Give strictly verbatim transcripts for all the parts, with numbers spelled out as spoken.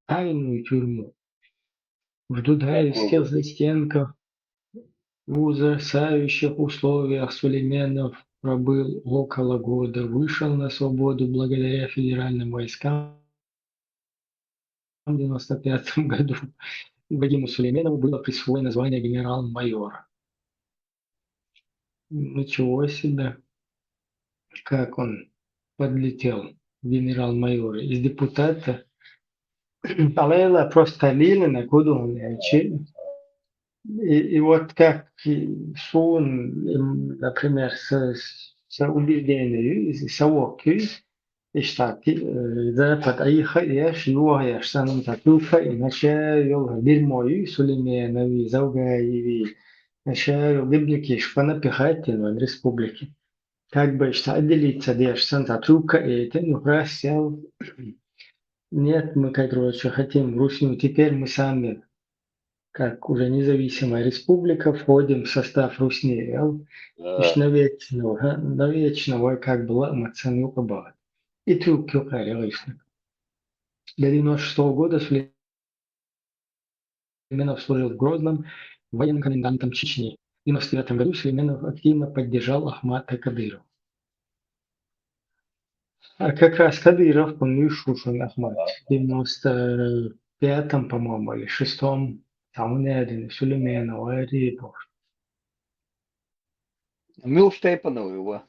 тайную тюрьму. В жудаевских застенках, в ужасающих условиях Сулейменов пробыл около года, вышел на свободу благодаря федеральным войскам в девяносто пятом году. Вадиму Сулейменову было присвоено звание генерал-майора. Ничего себе, как он подлетел, генерал-майор, из депутата. Алейла просто лилина кудун, э, чи-, и, и вот как и сун, им, например, с, с убеждению, и с, с иштта, э, Запад айха еш, юха еш, санна цхьа тюрка, и наша йол бирмо ю, Сулейменови, Завгаеви, наша йол дыбникиш пана пихать, ну, республики. Как бы иштта отделиться деш, санна цхьа тюрка, и ты, ну, красил. Нет, мы, как, короче, хотим Русню. Теперь мы сами, как уже независимая республика, входим в состав Русни, эл. Да. Иш навечно, ха, навечно, вай как бы ла мацан юкъа бала. И тюрк юкъа регайшна. До девяносто шестого года Сулейменов служил в Грозном военным комендантом Чечни. В девяносто девятом году Сулейменов активно поддержал Ахмата Кадырова. А как раз Кадыров, он и шушун Ахмат. В девяносто пятом, по-моему, или шестом, там у меня один, Сулейменов, Арипов. Милштейпанов его.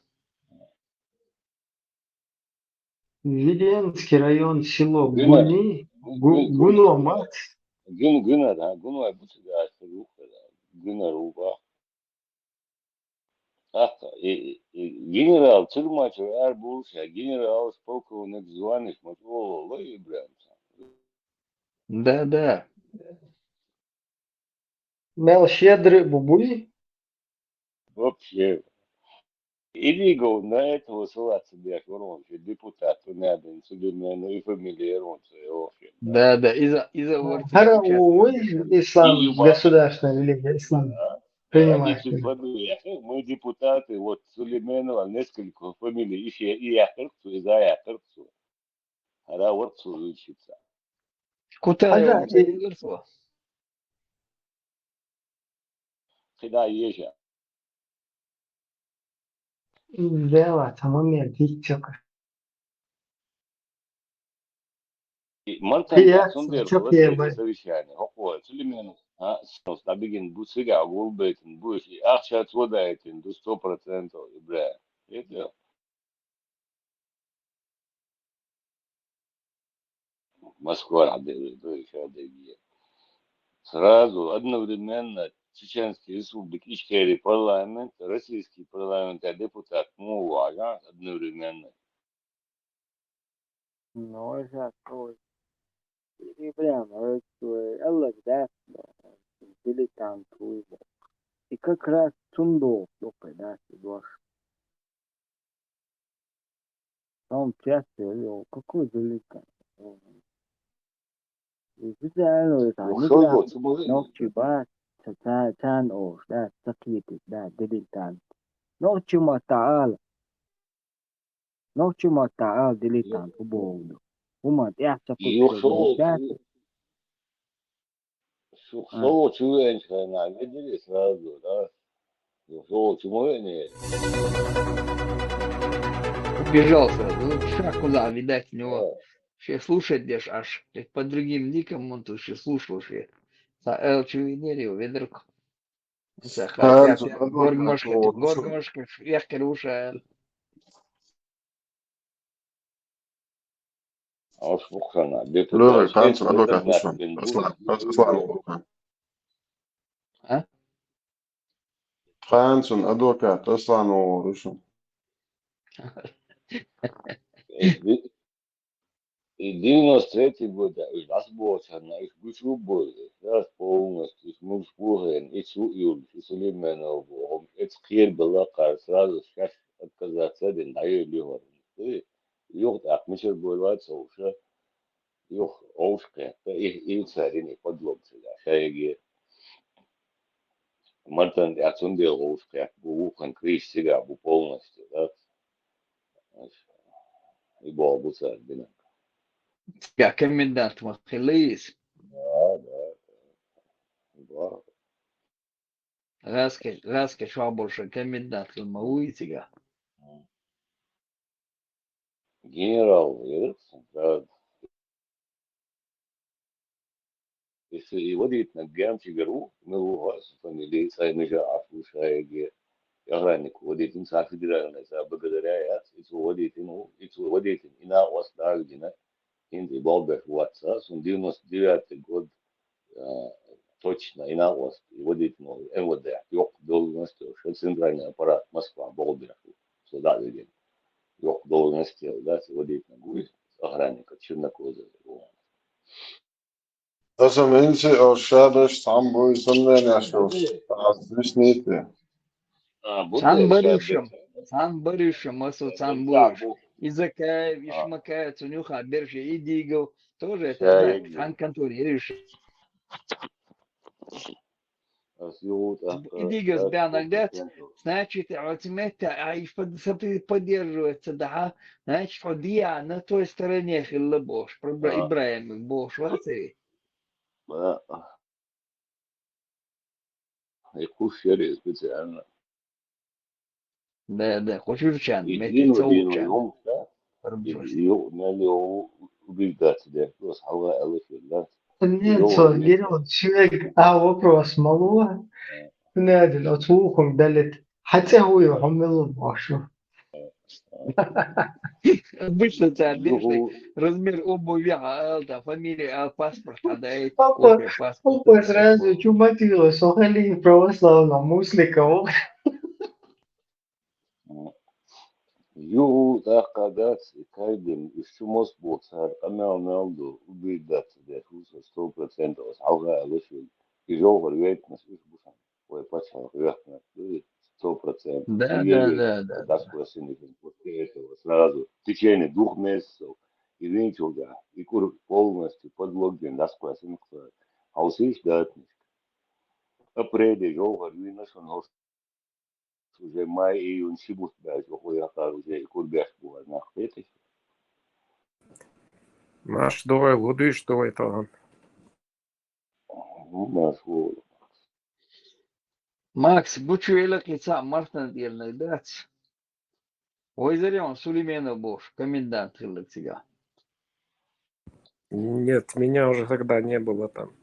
Веденский район, село Гына. Гуни, Гу-, Гын-, Гуно, мат. Гын-, Гына, да, Гуно, я буду, да, Руха, да, Гына, Руба. Ах, и, и генерал, тюрьма, тюрьма, арбуш, а генерал, полковник, званиеш, мат, о, ло, Ибрахим. Да, да. Мел щедрый бубуй. Вообще. Или го на этого ссылаться, блядь, вообще депутат, надо, Сулеймана и фамилия, он, вообще. Да, да, из-за, из-за Хара, ой, ислам, государственная религия, ислам. Да. Принимаешь. Мы депутаты, вот Сулейменова несколько фамилий, и я, и я, и за я, Хара варцу вичица. Кутая, а, да, вот и это версло. Кида ежа. Вела, тамам я, дичака. И мантан я, я, сунде, чё вот я, это совещание. Хокуа, Сулейменов, а, снос, да, бигин, бусыга, гулбейтин, бус, и ахча цводайтин, ду сто процентов, и, бля. Это Москва, сразу, одновременно, Чеченский Республик, Ичкерий парламент, Российский парламент, а депутат, ну, ага, одновременно. Ну, это такой. И прям, это, Аллах, да, дилетант, хуй. И как раз сундук, да, и дош. Там часто, йо, какой дилетант. Специально это, ну, не что, прям, вот, смотри. Ногчи ба, ца-, ца-, цан ош, да, сакъити, да, дилетант. Ногчи ма таал. Ногчи ма таал, дилетант, уболду. Ума, я ца-, и куча, шо, да, шо, шо, чуенчхана, видели сразу, да? Убежал сразу. Ну, шаг куда, видать, у него. Да. Все слушать, деш, аж. Ты по другим никам он тут все слушал, все. Са эл чувенерию, ведерк. Са ха-, ха-, горгмашка, горгмашка, я, короче. Аш бухана, бе. Лёра, путаешь, танцу, адвокат, это Руслан. Аслан, Аслан, Аслан. А? Ханцун, адвокат, Аслан, Руслан. И девяносто третий год, да, и нас было, на их бычу было, раз полностью, их муж Пухин, и Су-, и Сулейменов был, он, это хер была, сразу сейчас отказаться, да, и Лёра. Юхт ахмисар буйлад со уша. Юх овш кхетта, и, и царини подлог цига. Шайги мартан яцун дел овш кхет, бу вухан криш цига, бу полностью, да? И бо бу цар бинак. Цигахь комендант ма хилла иза. Да, да. Да. ГӀаскхи, гӀаскхи чохь болуш комендант хилла ма вуй цигахь. Генерал, да. Если и водительнаг гемчигар ву, мила ву хьо, фамилия, цӀай мижа Ӏаш ву шайге, охранник водитель, цхьа федеральный, цхьа благодаря яц, и цу водитель ву, и цу водитель и накъост дагадина, хӀинца и болх беш вац, сун девяносто девятый год, а, точно и накъост, и водитель ву, МВД, йоккха должность, ша центральный аппарат Москва болх беш ву, со дагадина. Йоккха должность, да, и водительнаг ву, охранник, Чернокозов ву. Аса милси ош шадаш цхьаьна буй санна неш йолуш. Аз виснийти. Цхьаьна баришам, цхьаьна баришам, масо цхьаьна буйш. Изакаев, Ишмакаев, цунюха берш и Дигов, тоже это знак, цхьаьна конторе ериш. Ас югӀу тӀаккха И Дигов баьннаг дац, значит, оцу метта, а, и под-, сопри-, поддерживается, да, значит, хьо Диана на той стороне хилла бохуш, про Ибра-, А. Ибраимов бохуш вацари. Ма, и кхуш яри специально. Да, да, кху чуьрчан, И метте дину, ца дину, вучан. Йом, да? Арбуш. И, ё-, мел йо-, убеждаться деш, просто хьалха аьлла хир, да? Нет, Йо, цо нет. Гиро, человек, а вопрос малуа. Э. Надо, оцу вухур далит. Хьан цӀе хӀу ю, хьо мила ву бохуш. Обычно цара дешна размер обуви хьаалта, фамилия ал, паспорт хьадаита, Опа, копия паспорта. Опа, сразу чу ма тило, со хали православного муслика ву. Ю, тӀаккха дац, и кайдина, уьш чу мос бу цара, къамел мел ду, убийт дац, деш ву со сто процентов, ас хьалха а луш ву, и жовхар вейтнас уьш бу сан. Вай пачхьалкх вехнарг ду, сто процентов. Да, да, да, да, да. Дас классини, после этого сразу, в течение двух месяцев, и винчулга, и кур полностью подлог дин дас классини, хьовсийш датнишка. Апреле жовхар вийна шуна хӀорш уже май, июнь ши бутт баьлча, хӀу яхар уже и кур беш бу вай нах хеташ. Маш дугӀай, лудуьйш дугӀай тахана. Ну, Маш, ву. Макс, гучу велакхи цхьаъ мартан тӀелнай дац. Вайзаре он Сулейменов бохуш, комендант хиллаг цигахь. Нет, меня уже тогда не было там.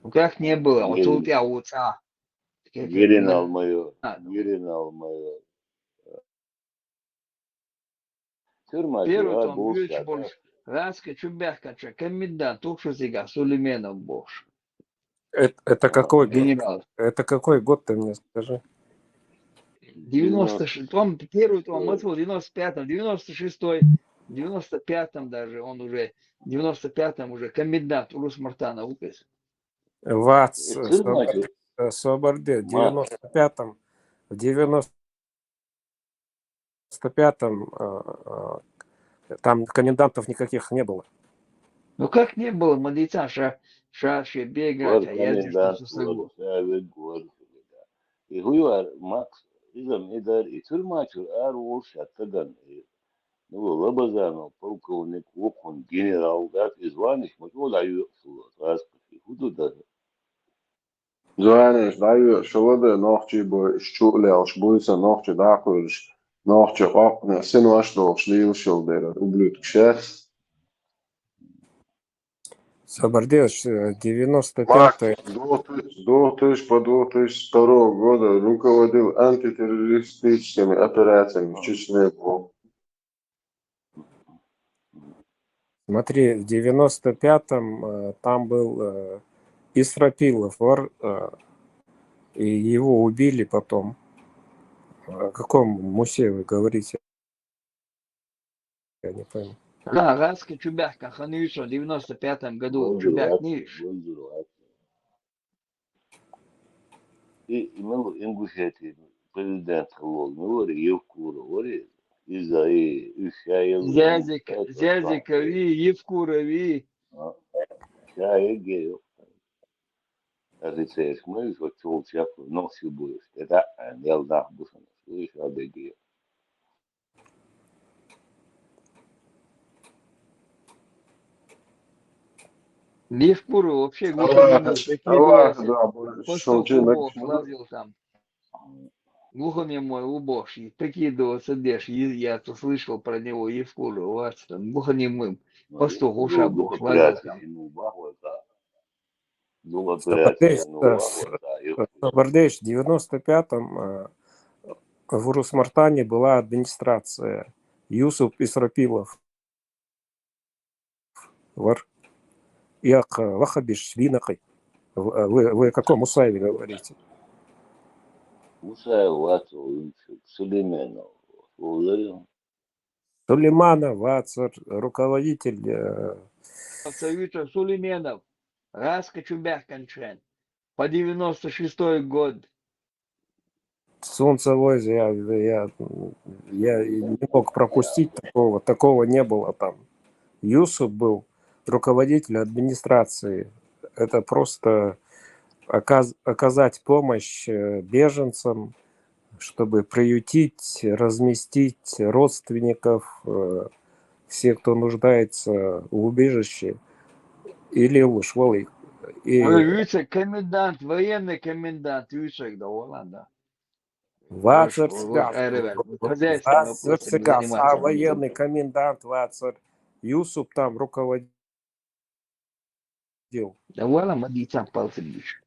Ну как не было? Он цул тӀаьхьа ву цӀа. Генерал-майор. А. Генерал-майор. Тюрьма Первый чура том бу гуьрчу шаьш. Болуш, гӀаскхи чу баьхкача комендант тухуш цигахь Сулейменов бохуш. Это, это какой год? Генерал. Это какой год, ты мне скажи? Девяносто ш-, том, первый том, Девяносто. Мотвол, девяносто пятом, девяносто шестой, девяносто пятом даже он уже, девяносто пятом уже комендант Урус-Мартана указ. Вац, э, Собор-, э, Соборде, в девяносто пятом, в девяносто пятом, э, э, там комендантов никаких не было. Ну как не было, молодца, ша, ша, ше бегать, а я здесь что согласен. И хӀу ю аьлла, Макс, иза ма и дара, и тюрьма чуьра ара волуш ша тагана, и, ну, Лабазанов полковник, вукхун генерал, дац, и званиш ма чӀогӀа дӀайоьхуш ву, и хӀу ду дара? Званиш дӀайоьхуш ву ду, нохчий бу, иш чу а лелаш буй сан, нохчий дӀакхуьйлуш, нохчий къоккхане синош долуш лелаш йолу дера, ублюдкаш яц. Собордевич, э, девяносто пятый. Макс, с двух тысяч, с двух тысяч по две тысячи второго года руководил антитеррористическими операциями в Чечне был. Смотри, в девяносто пятом, э, там был, э, Исрапилов, вор, э, и его убили потом. О каком Мусе вы говорите? Я не пойму. А, гӀаскхи чу баьхкина ханийша, девяносто пятом году чу баьхкинийша. И, и мила Ингушетин президент хилла волу, мила вара, Евкуров вара иза? Иза, и, уьш ша елла Зязика-, это, Зязикови, Евкурови. А, ша егге ю. Офицерш ма уьш, вот чул чекх, нохчий бу уьш, тӀе таьӀӀан, ял нах бу шуна, уьш а бегге ю. Евкуров вообще глухонемой прикидывается. По столбу лазил там. Глухонемой убогший. Прикидывается, деш, я это слышал про него, Евкуров, вот там, глухонемым. По столбу шабу лазил там. Сабардеш, в девяносто пятом, э, в Урус-Мартане была администрация. Юсуп Исрапилов. Вар. Як, э, вахабиш винакъи. Вы, вы о каком Усаеве говорите? Усаев вацал, Сулейменов. Сулейманов вацар, руководитель, э, Сулейменов. Раска чубяхканчен. По девяносто шестой год. Солнцевой, я, я, я не мог пропустить такого, такого не было там. Юсуп был руководитель администрации. Это просто оказ- оказать помощь, э, беженцам, чтобы приютить, разместить родственников, э, все, кто нуждается в убежище, или лишь волы. И Ой, вице комендант, военный комендант, вице да, Оланда. Вацар Цыгас. Хозяйственным вопросом занимается. А военный комендант Вацар Юсуп там руководил. Да вала, мадицам палцы бишь.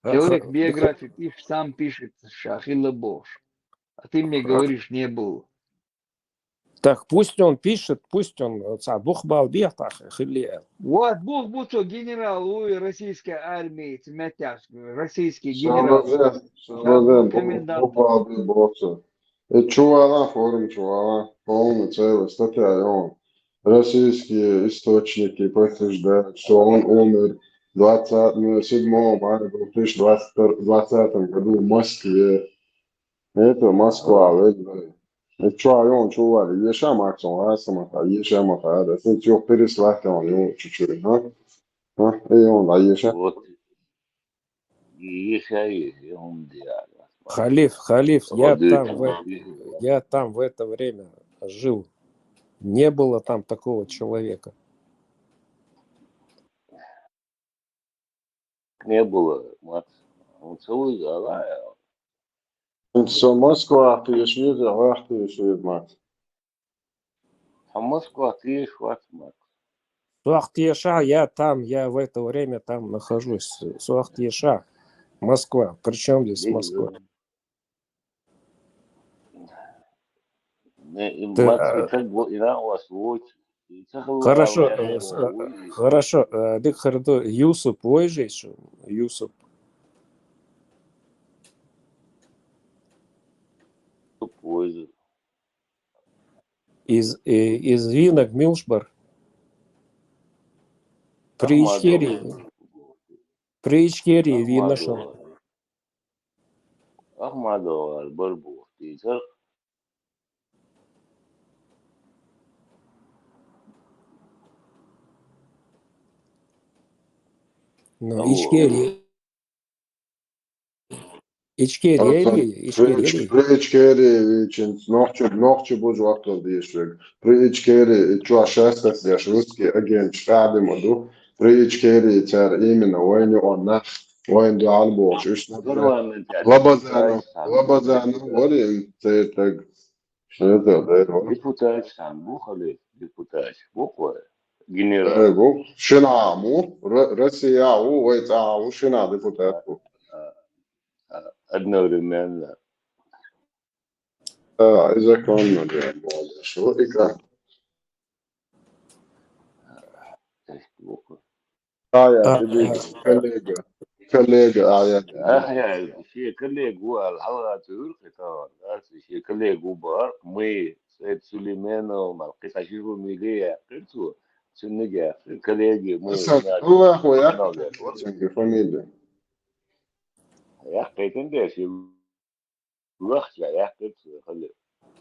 Человек биографию пишет, сам пишет, шахила бош. А ты мне говоришь, не был. Так, пусть он пишет, пусть он, э, ца, бух бал биях, так, хили. Вот, бух буцо генерал у российской армии, цемятяш, российский генерал. Комендант. Бух бал би боцо. Э, чувала, форум чувала, полный целый статья, и он. Российские источники подтверждают, что он умер двадцатого, ну, седьмого мая две тысячи двадцатом году в Москве. Это Москва, ведь, да. Э, чё, он чували, ещё Максон, а сама, ещё Маха, да, с ним чё переслать он его чуть-чуть, а? А? И он, а ещё? Вот. Халиф, халиф, я там, в, я там в это время жил. Не было там такого человека. Не было, Макс. Он целует, а, Со Москва ты ещё, а ты ещё, Макс. А Москва, ты ещё, Макс. Суахтиеша, я там, я в это время там нахожусь. Суахтиеша, Москва. При чем здесь Москва? Хорошо, э, хорошо. Э, дык хырды Юсуп, вой же ещё, Юсуп. Из, э, из винок милшбар. При Ичкерии. При Ичкерии виношел. Ахмадова, Барбух, Питер. Ну, Ичкерия. Ичкерия, Ичкерия. Ичкерия, Ичкерия, Ичкерия, Нохчи, Нохчи буж вахтал дешвег. При Ичкерии, чуа шестас деш, русский агент, шкадим аду. При Ичкерии цар именно войны он на, войны албоч. Лабазанов, Лабазанов, вали цар так. Депутат сам бу, халиф, депутат. Бу кой. Генерал. Э, бу. Шина му, Р-, Россия у, вай ца у, шина депутат бу. А, а, одновременно. А, и законно, да, молодец. Вот и как. А, я, коллега. Коллега, а, я. А, я, все коллега, алхала, ты, а, все коллега, бар, мы, Саид Сулейменов, Малкис Аширу, Милия, кырцу, сынныга, коллеги, мы, Аллах, я, фамилия. Я, кайтын да, все Вахча, я, кырцу, халиф.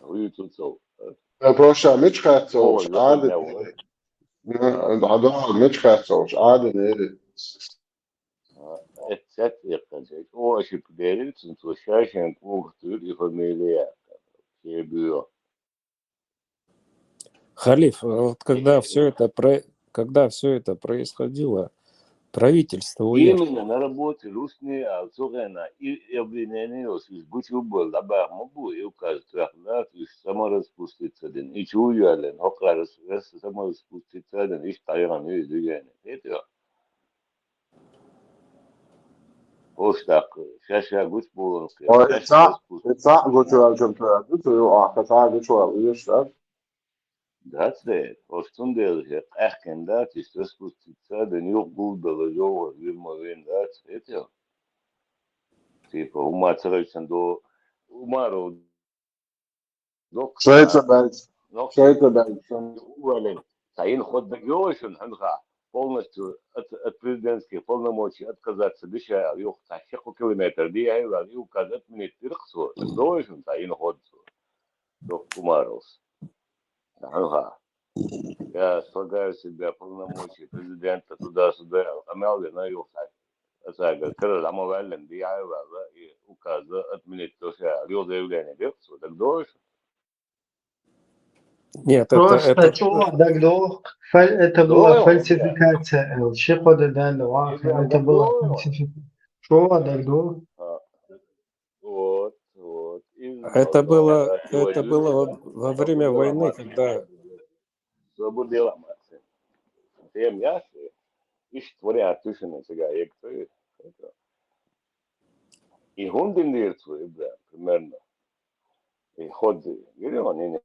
Уютуцов. Э, проша, мич хацовч, ады. Ада, мич хацовч, ады нери. Эцет, эцет, о, ошиб дерин, цинцу шашен, кух, тыр, и фамилия. Все было. Халиф, вот когда все это про-, Когда все это происходило, правительство уехало. Именно на работе лушни, а цугена и обвинение, уж бучу был, да, ба, ма бу, и указ трахнат, уж самораспуститься дин, и чуялен, хокарас, самораспуститься дин, и тайган, и движение. Это Ош так, ша-ша гуч болон. Ой, ца, ца гучуял чум туял, гучу ю, а, ца гучуял, иш, а? Дац де, ош цундел же, къахкин дац, иш распуститься, да нюх гулдала жо, вирма вен дац, это. Типа, ума царайчан до, умаро Шайца бәлч. Но Шайца бәлч. Увален. Таин ход да гёшен, ханха. Полностью от, от президентских полномочий отказаться дыша, юх, та шеку километр, ди айвал, и указ отменить дирксу, должен, таин ход су. Док Кумаров. Ханха. Я свергаю с себя полномочия президента туда-сюда, амял, на юх, та. Сага, кырыл, ама вален, ди айвал, и указ отменить дыша, юх заявление дирксу, так должен. Нет, это, Просто это, чего догдох? Фаль-, это Да, была да. Фальсификация, э, шихода дальнего, Да, это да, была да. Фальсификация. Чего догдох? А, Вот, вот. И Это было, вот, это вот, было вот, во, во время войны, когда Свободела Максим. Тем ясно. Иш творя тушина сега, як то. И хундин дирцу, и да, примерно. И ходи. Или он и не.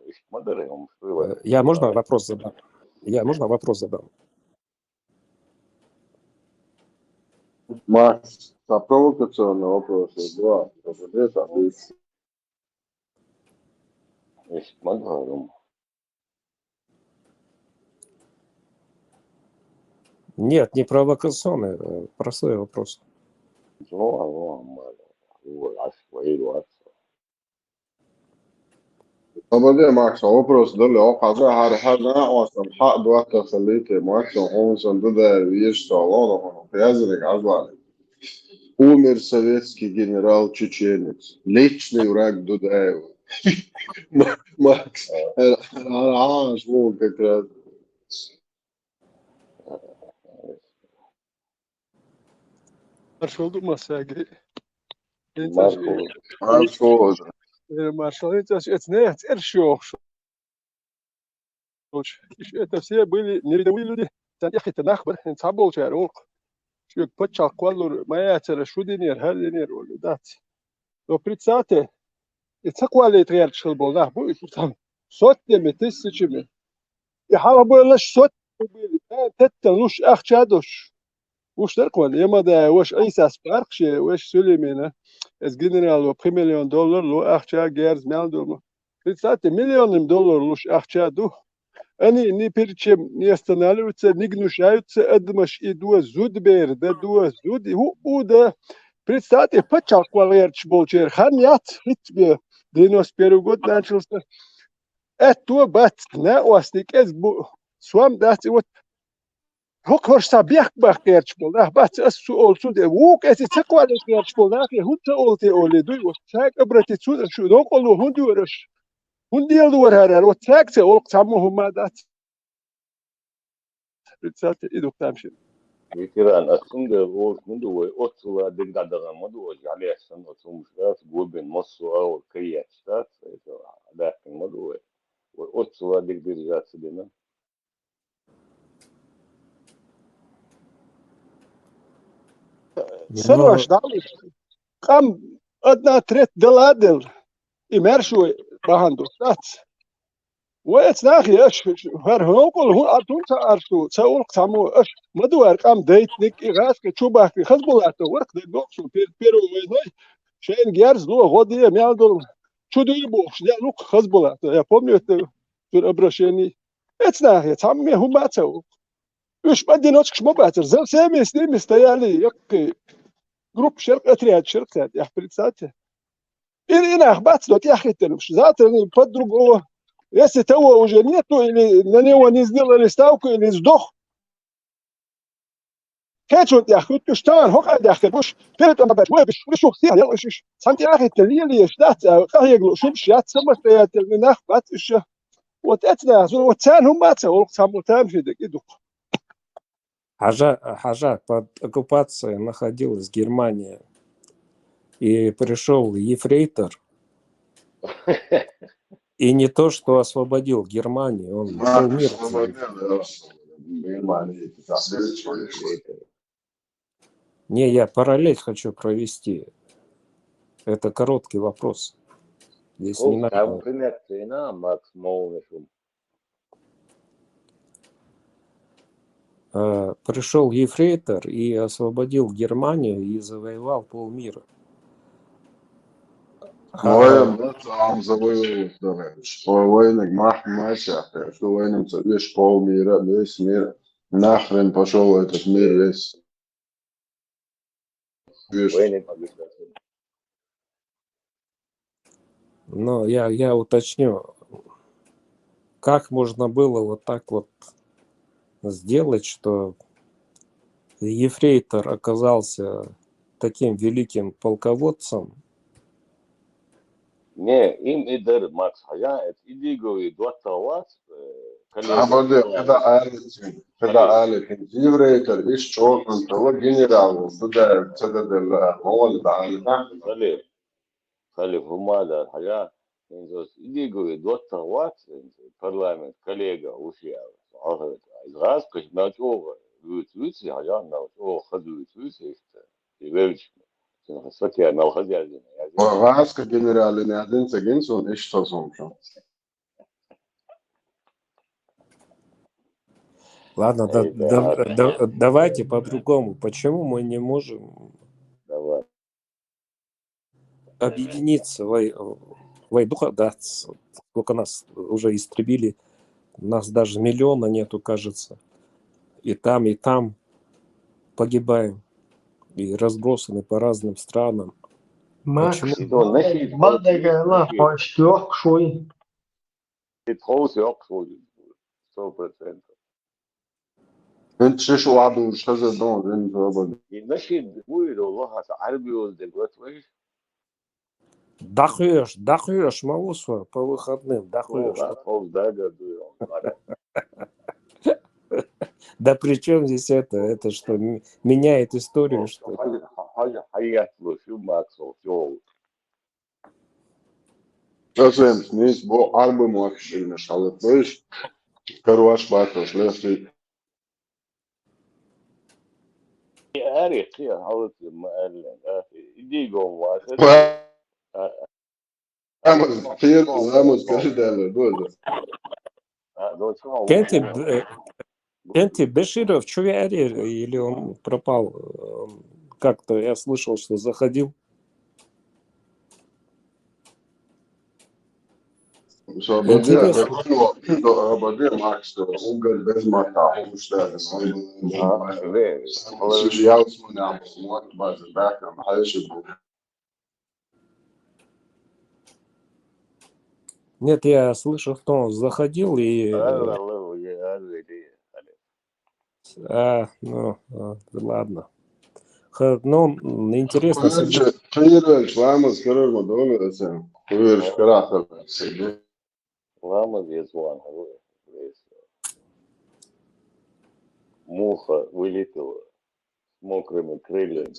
Иш мадары, он что его. Э, я можно вопрос задам? Я можно вопрос задам? Макс, а провокационный вопрос, да, что же это, а ты Иш мадары. Нет, не провокационный, э, простой вопрос. Ну, а, ну, а, ну, а, свои руаться. طب ده معك صعوبة، بس ده اللي وقع، ده هذا، هذا أصلا حق دوات تخليته، معك صعوبة، بس ده ده يشتغل، هو ده هو، في هذا اللي عزواني. Умер советский генерал-чеченец. Личный враг Дудаева. Макс, а, а, а, шо как раз. Маршалду масаги. Маршал. А, шо? Э, Маршал, это, это, не, это шо. Иш, это все были не рядовые люди. Там их это нахбар, это собол чарунг. Шо пачал кваллур, маяцера, шудинер, халинер, оле, дац. Но представьте, и цаквале триар чил бол, нах, бу, и там сотнями, тысячами. И хала было сотни были. Э, тетта луш ахча дош. Уж так вот, ема да, ваш Иса Спаркше, ваш Сулеймена. Эс генерал, во, пхи миллион доллар, лу ахча, герз, мял дома. Представьте, миллионным доллар луш ахча ду. Они ни перед чем не останавливаются, не гнушаются, адмаш и дуа зуд бер, да дуа зуд, и у, у, да. Представьте, пачал квалерч болчер, хан яц, хитбе. Девяносто первый год начался. Это бац, на осник, эс бу, суам дац, и вот Хок хор са бех бах герч бол, нах, бац, ас су ол су де, вук эси цаквале герч бол, нах, е хун ца ол те оле, дуй, вот, цак обратить су, шу, нок олу, хун дюраш. Хун дел дуар харар, вот, цак це ол цаму хума дац. Представьте, и дук тамши. Ветеран, а сунда ол сунда ой, отсула дегдадаган моду ой, жалясан, отсумшас, гобен, моссу, а ол каяч, да, это, да, моду ой. Ой, отсула дегдержаться дена. Ну, Сарваш, да? Къам одна треть дала дел. И мер шуй баханду. Дац. Вай эц нах еш, хар хокол, ху артун ца арту, ца улк цаму, аш, мадуар къам дейтник, и гаске, чубахке, хазбулата, варк де гоксу, пер-, первой войной, шейн герз, лу, годия, мял дол, чудуй бухш, я лук хазбулата. Я помню это, тур обращение. Эц нах еш, цамме хума ца улк. Уж поодиночке шмо бацар. За всеми с ними стояли, як группа шерк, отряд шерк, я представьте. И, и нах бац, вот я хотел, завтра они под другого. Если того уже нету, или на него не сделали ставку, или сдох. Хочу я хоть уж там, хок, а я хоть уж перед там опять, ой, беш, беш, ух, я, уж, уж. Сам я хотел, или, или, ждать, а как я говорю, шум, я самостоятельный, нах бац, еще. Вот это да, вот цен хӀума ца, вот сам вот там же, да, иду. Хьажа, Хьажа, под оккупацией находилась Германия. И пришёл ефрейтор. И не то, что освободил Германию, он Да, полмира освободил, освободил. Да, освободил. Германию, это да. Не, я параллель хочу провести. Это короткий вопрос. Здесь не надо. Там пример, ты на, Макс, молнишум. Э, пришёл ефрейтор и освободил Германию и завоевал полмира. А, Ой, ну, там завоевал, давай. Что войны, мах, мача, что войны, что весь полмира, весь мир. Нахрен пошёл этот мир весь. Весь. Войны, как говорится. Но я, я уточню, как можно было вот так вот сделать, что ефрейтор оказался таким великим полководцем? Не, им и дыр, Макс, хьажа, это идиговый доттагъ вац, э, коллега. Абаде, когда алитин, когда алитин, ефрейтор, иш чёртан, того генерал, туда, цитадель, мол, да, алита. Халиф, Халиф, хӀума дар, хьажа, ин зос идиговый доттагъ вац, парламент, коллега, уж я, из гӀаз каш мел чӀоагӀа вуьйц, вуьйц, хьажа, мел чӀоагӀа хаза вуьйц, вуьйц, иштта, и велча, сен хасакя мел хаза яздина, яздина. Ва гӀаска генералин яздин ца гин сун, иштта сун шо. Ладно, да, Эй, да, да, да, да, давайте по-другому. Почему мы не можем Давай. Объединиться? Вай, вай духа, да, с-, сколько нас уже истребили, нас даже миллиона нету, кажется. И там, и там погибаем, и разбросаны по разным странам. Макс, почему? Ма дагайла, почти ох шуй. Сто процентов. ХӀинца шиш вадуш хаза дон, зин зобан. И наши буйро лоха са Ӏарбиоз де гот вай. Дахуеш, дахуеш, ма усва по выходным, дахуеш. О, да, о, да, да, да. Да при чём здесь это? Это что, м-, меняет историю, что ли? Хай, хай, хай, я слушаю, Макс, всё. Совсем низ бо Ӏарбий мохиш ил мешалат луш, карваш батош лехи. Ари, кхи, халат ма аллен, ахи, иди гом вахат. Ламаз, кхир, ламаз каши дала, боза. А, ну, чё, Кенти, э, Кенти Беширов, чё я ари, или он пропал? Э, как-то я слышал, что заходил. Интересно. Абаде, Макс, уголь без мака, он что ли? А, ве. Слушай, я вот смотрю, вот база, да, там, а ещё был. Нет, я слышал, что он заходил и, э, А, ну, а, а, ладно. Ха-, ну, м, интересно. Короче, Кирилл, ламаз кирар ма дона, это, кирар, кирар. Ламаз я звоню, муха вылетела с мокрыми крыльями.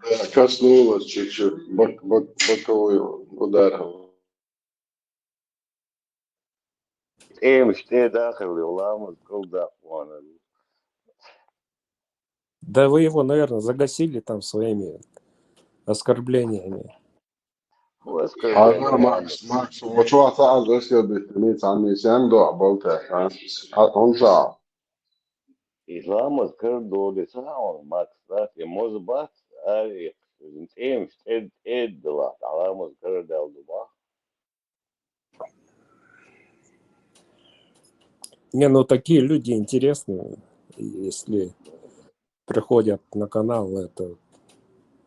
Да, коснулась чуть-чуть, бок-, бок-, боковой удар. Эм, что дахали, ламаз кулдах ванали. Да вы его, наверное, загасили там своими оскорблениями. Хьажа, Макс, Макс, вот что это, а, здесь я бы не сам не сам до, а болтать, а? А он за. Исламас кар доли саун, Макс, да, и может быть, а, и тем, что это, это дела, Исламас кар дал дума. Не, ну такие люди интересные, если приходят на канал, это,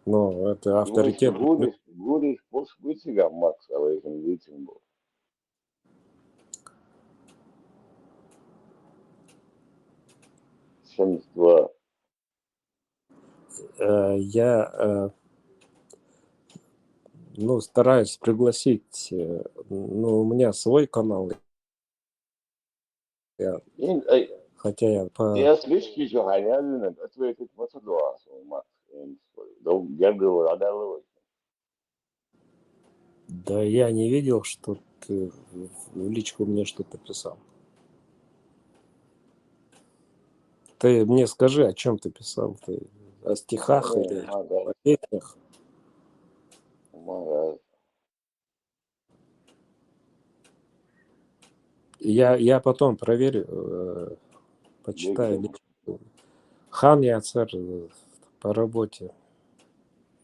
ну, это авторитет. Гуриш, гуриш, пос гуцигам Макс, а вы видите, был. Семьдесят два. Э, я, э, ну, стараюсь пригласить, э, ну, у меня свой канал, Я, Ин, ай, хотя я по... я слишком же ханялина, ответить мацадуас, Макс. Дом гергова адалова. Да я не видел, что ты в в личку мне что-то писал. Ты мне скажи, о чем ты писал? Ты о стихах или о песнях? Мага. Я, я потом проверю, э, почитаю личку. Хан я цар, э, по работе.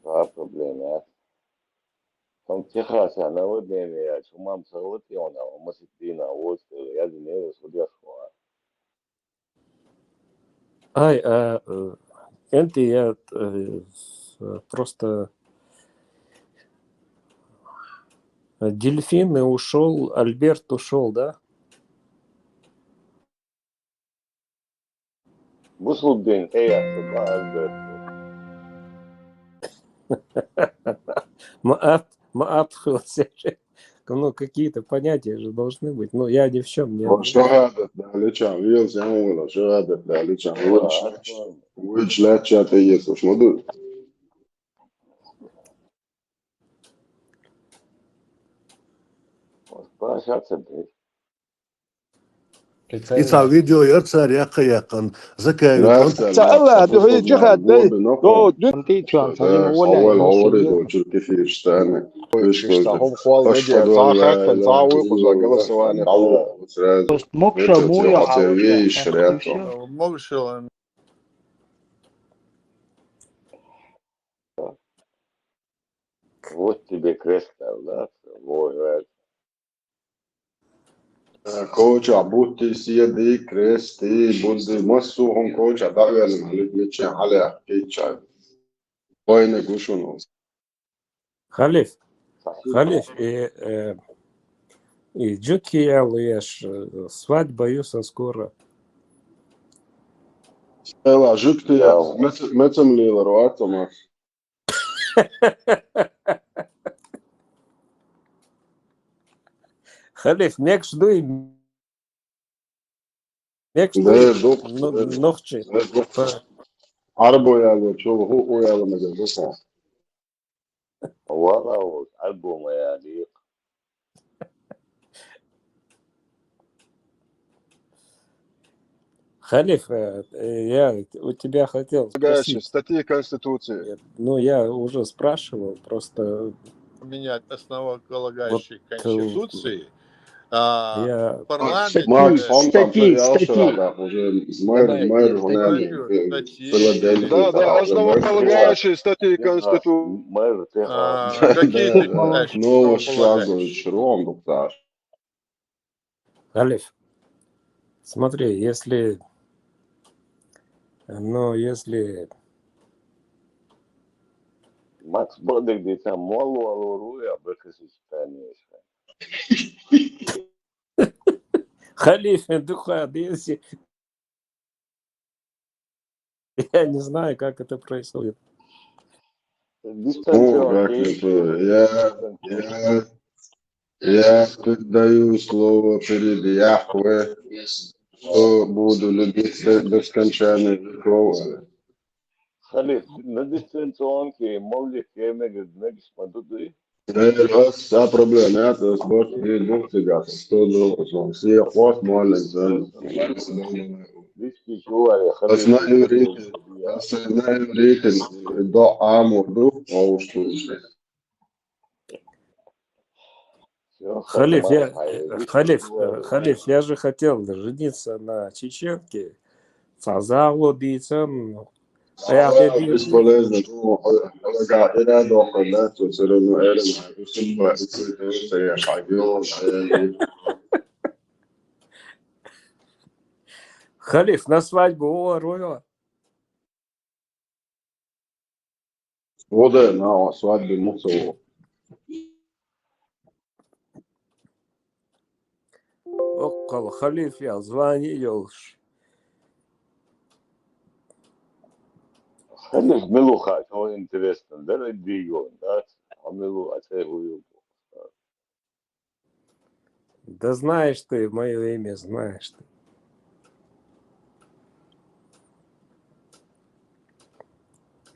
Два проблема. Там Техаса наводнение, я чумам сагватиона, маситина, вот, я не судья школа. Ай, а, э, Энди, я, э, с- просто, э, дельфин и ушел, Альберт ушел, да? Бусулдин, э, я, Альберт. Маат, маат хилсер. Ну, какие-то понятия же должны быть. Ну, я ни в чем не... Шагадат даличан вилс, я мула шагадат даличан вилс. Вилс лача те ес, уж моду. Пашат сенте. Ица видео яр цар якъа якъан. Закай. Ца Алла, ду хи жихад дай. До дут. Анти чуан сани муна. Авал авал до чурки фирштане. Виш Иштахум хвал медиа. Ца хак фан ца уй куза голосование. Мокша муя. Мокша. Вот тебе крест, да? Вот, вот. Коча бутти сиеди крести будди массу хун коча дагвелин халиф мича хале кича. Ойна гушун. Халиф, халиф, и, э, и жуткий я луеш, э, свадьба юса скоро. Эла жуткий я, мецем лила руатама. Халиф, мекш дуй. Мекш дуй. Нохчи. Арбо я лу, чул ху у я лу мега дуй. Вала, вот, альбом я лик. Халиф, э, я у тебя хотел спросить. Статьи Конституции. Ну, я уже спрашивал, просто... Менять основополагающие вот, э, Конституции. А, я... Парламент... Статьи, статьи. Уже мэр, мэр, статьи. Да, да, основополагающие статьи Конституции. Мэр, ты... Ну, сразу шром, доктор. Халиф, смотри, если, ну, если... Макс Бодек, где там мало, мало руя, бэкэсис, конечно. Халиф, духа, если... Я не знаю, как это происходит. Ну, как это, я, я, я передаю слово перед Яхве, что буду любить до, до скончания веков. Халиф, на дистанционке, молли, кеме, гнегис, мадуды. Эр, ас, а проблема, я, то есть, борт, не, ну, фига, что, ну, что, все, ход, молли, да. Диски, чували, Ас на иврите, ас на иврите, до аму, ду, а уж тут. Халиф, я, халиф, э, халиф, я же хотел жениться на чеченке. Цаза лодицам. А я тебе... Бесполезно. Ну, ага, это дохуй, да, тут всё равно это, это, это, это, Халиф, на свадьбу, о, Роя. Вода на свадьбе мусово. Оккол халиф я звони ёлш. Халиф милуха, то интересно, да, регион, да? А милу, а ты хуй. Да знаешь ты, мое имя знаешь ты.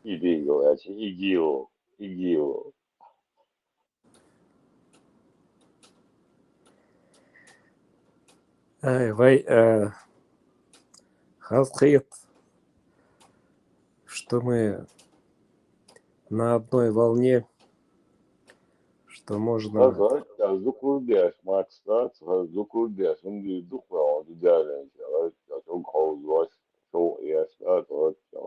Идио, я че, идио, идио. Ай, вай, э, хазкъыйт, что мы на одной волне, что можно... Хаза, я зукурдеш, Макс, да, хаза зукурдеш, он ди духла, он ди дялен, я, я, он хаузлаш, шо, я, я, я, я.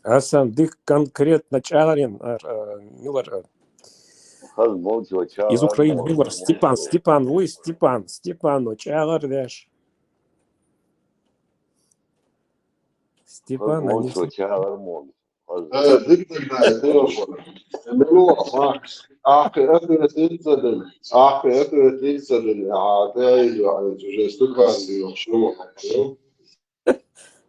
Асан дик конкретно чарин, а, а, милар, а, Хаза молча ча. из Украины милар, Степан, Степан, вы Степан, Степан, ну, чарин деш. Степан, они... Молча ча, молча. Э, дик тогда это Макс. Ах, это это это. Ах, это это это. А, да, я, я, уже Степан, ты что?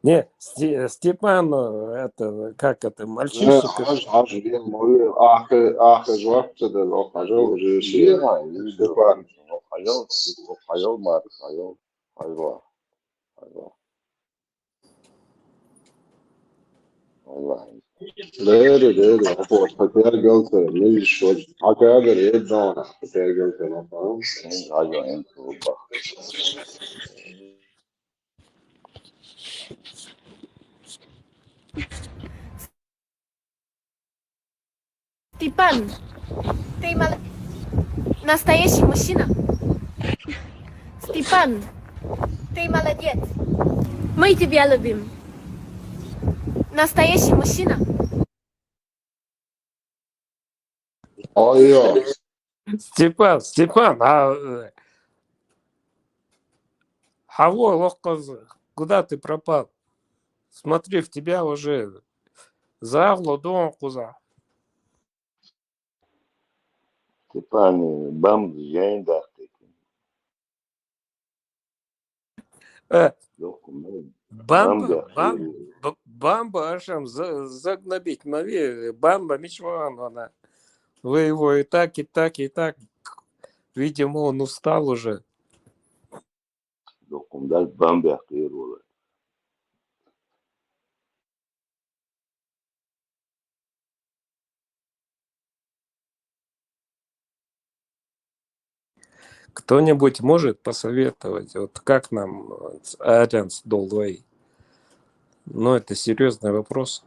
Не, Сте-, Степан, э, это, как это, мальчишник. Аж, аж, я мою, ах, ах, жвак, это, ох, аж, уже все. Степан. Хайол, хайол, Макс, хайол, хайол, хайол. Валлахи. Дэри, дэри, вот, хотя галта, ну и что? Хотя галта, да, хотя галта, ну, Эн хайол, эн туба. Степан, ты мол-, настоящий мужчина. Степан, ты молодец. Мы тебя любим. Настоящий мужчина. Ой-ё. Степан, Степан, а, э, Хавло, лохкоз, куда ты пропал? Смотри, в тебя уже загло дон куза. Степан, бам, жен да. Э, Лохкоз, Бамба, Бамба. бам-, б-, бамба, ашам за-, загнобить, мави, бамба, мичман, она. Вы его и так, и так, и так. Видимо, он устал уже. Лохкоз, да, бамба, хайол. Кто-нибудь может посоветовать, вот как нам, э, с-, Арианс Долвей? Ну, это серьезный вопрос.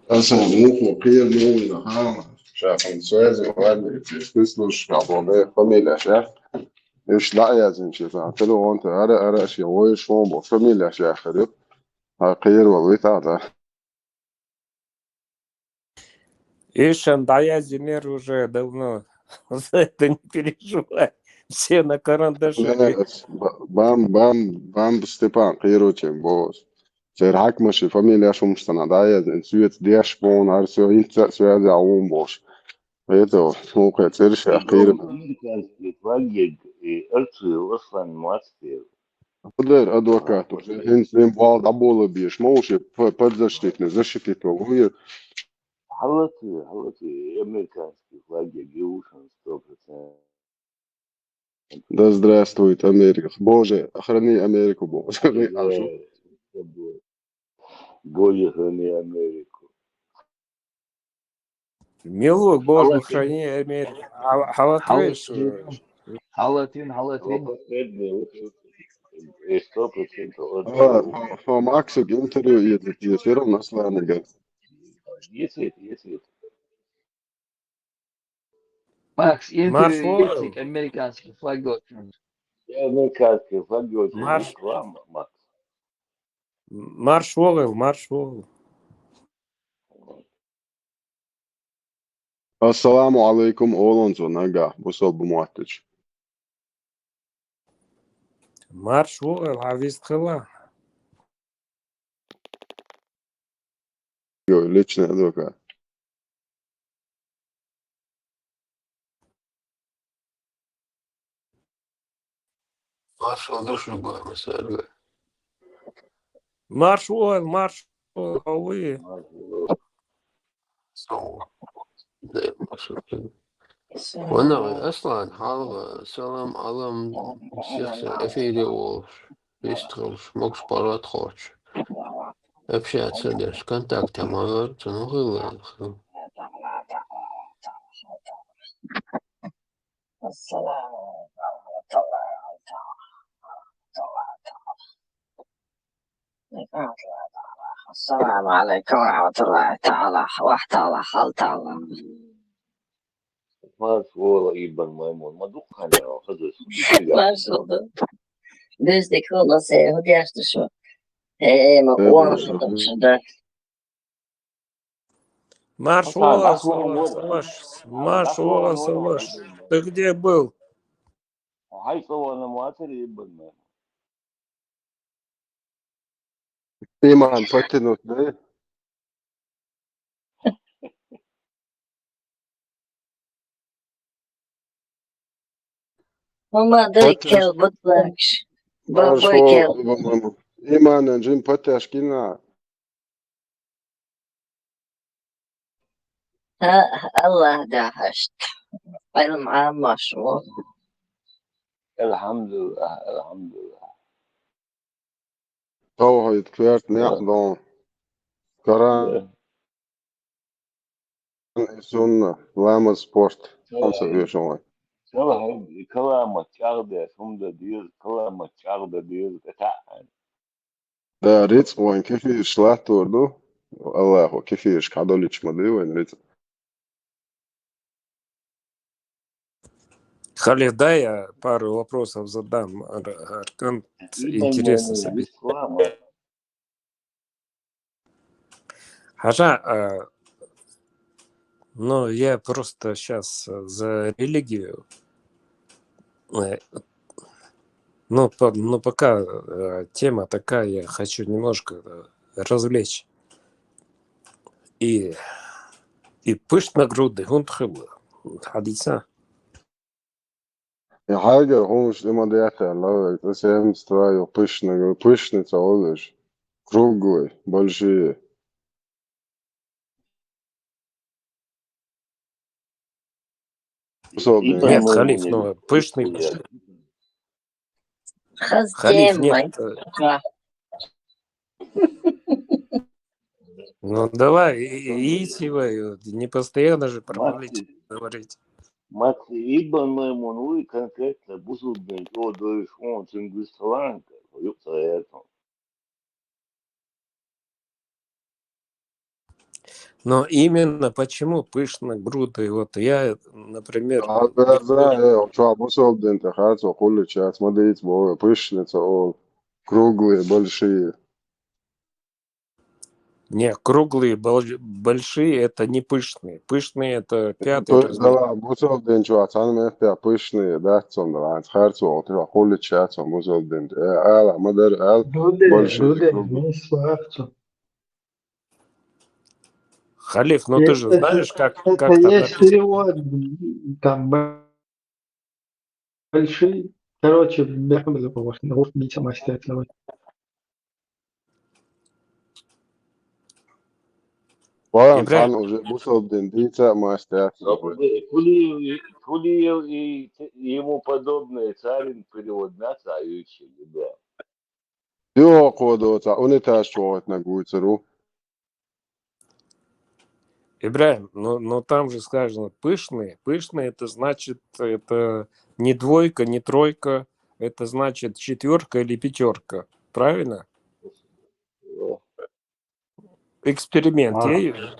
Асан, ну, кхы, ну, ха, шахан, связи, ладно, ты слушаешь, а, вот, э, фамилия, ща. Иш ла язын, ща, телефон, ты, ара, ара, ща, ой, шо, бо, фамилия, ща, харю. А, хайол, вы та, да. Ишан да язынер уже давно. За это не переживай. Все на карандаше. Э, ба-, бам, бам, бам, Степан, хайол, чем, бос. Цер хакмаши фамилия шумштана, да, я, свет деш бон, ар всё, инца связи, а он бош. Это, ну, цер ща, хайол. Американский флагег и Эрцу Ослан Мастер. Подер адвокат, уже ин, ин бал да бола биш, мо уж п-, подзащитный, защитить его, вы. Халаты, халаты, американский флагег и ушан сто процентов. Да здравствует Америка. Боже, храни Америку, Боже. Вы, а шо? Боже, храни Америку. Милук, Боже, Халатин. Храни Америка. Хала-, халатвеш, э, Халатин, халатин. И сто процентов. А, по, по Максу интервью едет, едет, всё равно Аслана, говорит. Есть, есть, есть. Макс, Марш интервью воевал. Есть, американский флаг очень. Я американский флагег. Марш. Реклама, Макс. Марш воевал, марш воевал. Ассаламу алейкум, олонзо нага, бусол бумуаттыч. Марш воевал, а вист хила. Ё, личный адвокат. Маршал душу, Баба Сарга. Марш воевал, марш воевал, а вы? Сау. Да, маршал. Вана, Аслан, халва, салам, алам, всех, всех, эфире, Волш. Вистхилш, могуш паргӀат ховчу. Общаться деш, контакте ма вер, цунах хила. السلام عليكم ورحمة الله تعالى وبركاته. Марш вала, Ибн Маймун, ма дукха хьаьна хаза. Марш вала. Дезде кхолласе, хӀу деш ду шу? Э, ма Э, къонах марш вала. Шу дар. Марш вала, Саваш, марш вала, Саваш. Ты где был? Хьай цӀа вана ма вацара, Ибн Маймун. Иман потянуть, да? ХӀума дай кел, бут лакш. Бабой кел. Иманан жин патяшкина. ХӀа, Аллах дахьашт. Къайлам Ӏаммаш ву. الحمد لله، الحمد لله. Тавхьид, коьрта некъ дон. Коран, сунна, ламаз, спорт. Хьамса вешан вай. Каламат чӀагӀдеш хӀума дан деза, каламат чӀагӀдан деза, тӀе таӀан. Да, рицкъ вайн кефираш латтор ду. Аллахо кефираш хьадолуьйтуш ма дуй вайн рицкъ. Халид, дай я пару вопросов задам. Ар-, Аркан, интересно себе. Хьажа, а, ну, я просто щас, э, за религию. Э, ну, по-, ну, пока, э, тема такая, я хочу немножко, э, развлечь. И, и пышногрудый, хӀунда хилла? Хьадийца? И хьайгара хӀумаш тӀе ма деттара, лавек, цӀа семьдесят два ю пышногру-, пышный ца олуш. Круглый, большие. Нет, Халиф, ну, пышный, пышный. Халиф, нет, э, ну, давай, и, и, и сивай, не постоянно же про политику говорить. Макси Ибн Маймун вуй конкретно бусурбин чӀогӀа дойуш хӀун цуьнга вистхиланка, юкъа ца гӀертун. Но именно почему пышногрудый? Вот я, например, а, да, да, э, чуьра бусурбин тӀе харцо хуллича, ма дийца боху, пышный ца олу, круглые, большие. Не, круглые, бол-, большие — это не пышные. Пышные — это пятый размер. Да, бусурбин чуьра цхьана меттехь пышные дац цунна, ванца харцо, чуьра хуллича цунна бусурбин. Э, ала, ма дара, ала, большие, круглые. Халиф, ну ты же знаешь, как, как там написано. Там большие, короче, бехмело, вот, на уровне самостоятельного. Ваям Ибрагим. Сан уже бусурбин дийца мастер. Кулиев и, Кулиев и т-, ему подобные царин перевод мяса, а ючи, да. Юхьо кхо доцахь, унитаз чу гӀойтинарг вуйцур ву. Ибрагим, ну, ну там же сказано пышные. Пышные — это значит, это не двойка, не тройка, это значит четвёрка или пятёрка. Правильно? Эксперимент. Марш.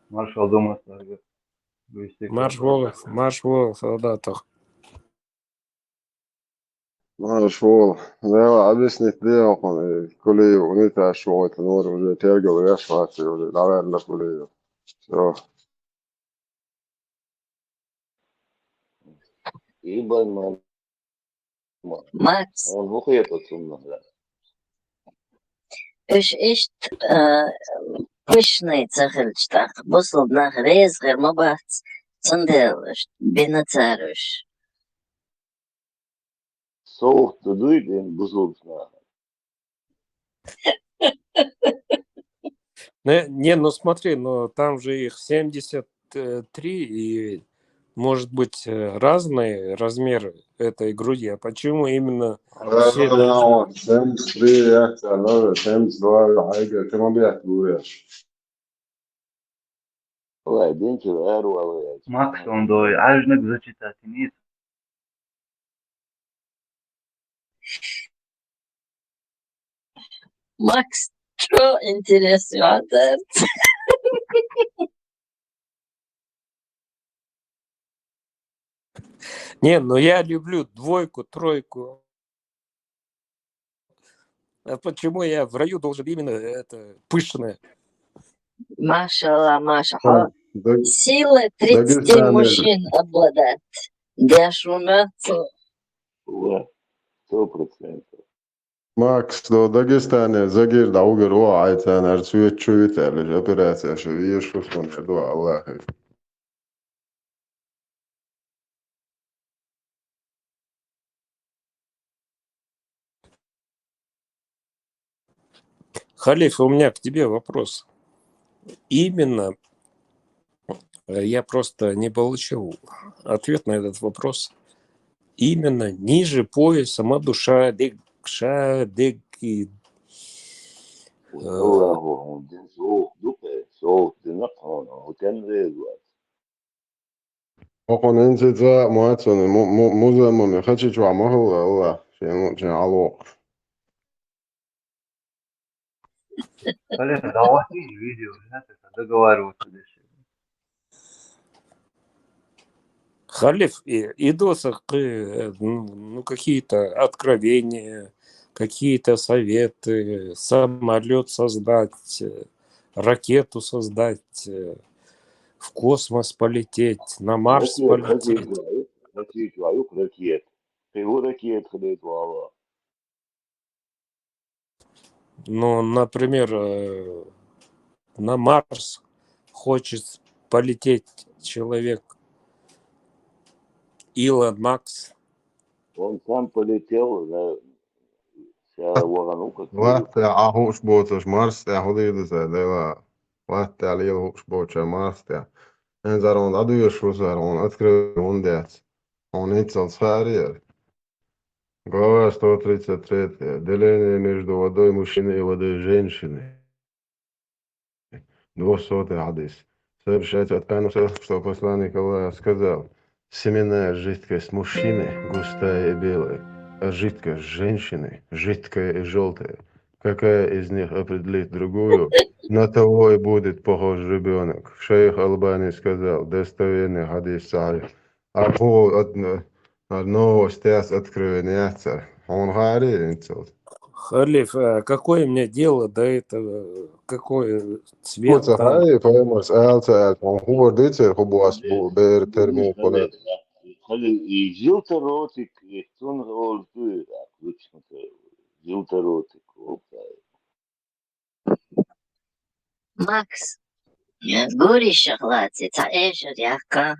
Маршал думаю, что... Марш вала, марш вала, солдатах. Марш вала. Да, объяснить дело, э, Кулиев унитаз чу гӀойтинарг уже тергал веш вац, уже, наверное, Кулиев. Всё. Ибн Маймун. Макс. Он вухету цунна, да. Уьш иштта, а, пышный ца хилча тӀаккха, бусулба нах реза хир ма бац, цундела уьш бина цара уьш. СовгӀат ду дуй ден бусулба наха? Не, не, ну смотри, ну там же их семьдесят три, и может быть, э, разные размеры этой груди, а почему именно Ла, все ла, должны... ла, семьдесят три реакция, ла, семьдесят два, айга, кема бият буреш. Вай, денчил, эр валуя. Макс, он дой, аж нак зачитать, нет. Макс, что интересует? Не, ну я люблю двойку, тройку. А почему я в раю должен именно это пышное? Машалла, машалла. Даг- Сила тридцать Дагестане. Мужчин обладает. Дяшуна. Ва, сто процентов. Макс, до Дагестане загир да угар о айцанар цвет чувиталиш операция шу еш фусмон дво Аллахи. Халиф, у меня к тебе вопрос. Именно, э, я просто не получил ответ на этот вопрос. Именно ниже пояса мадуша дегша деги. Аллаху, дин сох, дупе, сох, дин након, утен резуат. Окон инци ца муацуни, му-, му-, музамуни, хачи чуа махалла, Аллах, шен, шен алок. Блин, давай видео, знаете, договариваться дальше. Халиф, и, и досок, э, ну, ну, какие-то откровения, какие-то советы, самолет создать, э, ракету создать, э, в космос полететь, на Марс полететь. Ракет, ракет, ракет. Его ракет ходит вала. Ну, например, э, на Марс хочет полететь человек Илон Макс. Он сам полетел на ся ваганука. Латте ахуш боцаш Марс, ахуди дыса, дела. Латте алил хуш боца Марс, я. Эн зарон адуеш фусар, он открыл, он дец. Он инцел сарьер. Глава сто тридцать третья. Деление между водой мужчины и водой женщины. Двухсотый хадис. Сообщается от Ануса, что посланник Аллаха сказал: «Семенная жидкость мужчины густая и белая, а жидкость женщины жидкая и желтая. Какая из них определит другую, на того и будет похож ребенок». Шейх Албани сказал: «Достоверный хадис, сахих». А по од-, а новостяс откровениятся. Он хари инцел. Халиф, а какое мне дело до этого? Какой цвет Куца там? Хари, поэмас, алца, алца. Он хубар дыцер, хубуас бу-, бер термин коле. Хали и жилта ротик, и тун олды, жилта ротик, опа. Макс, э, гури шахлати, та эшер яка.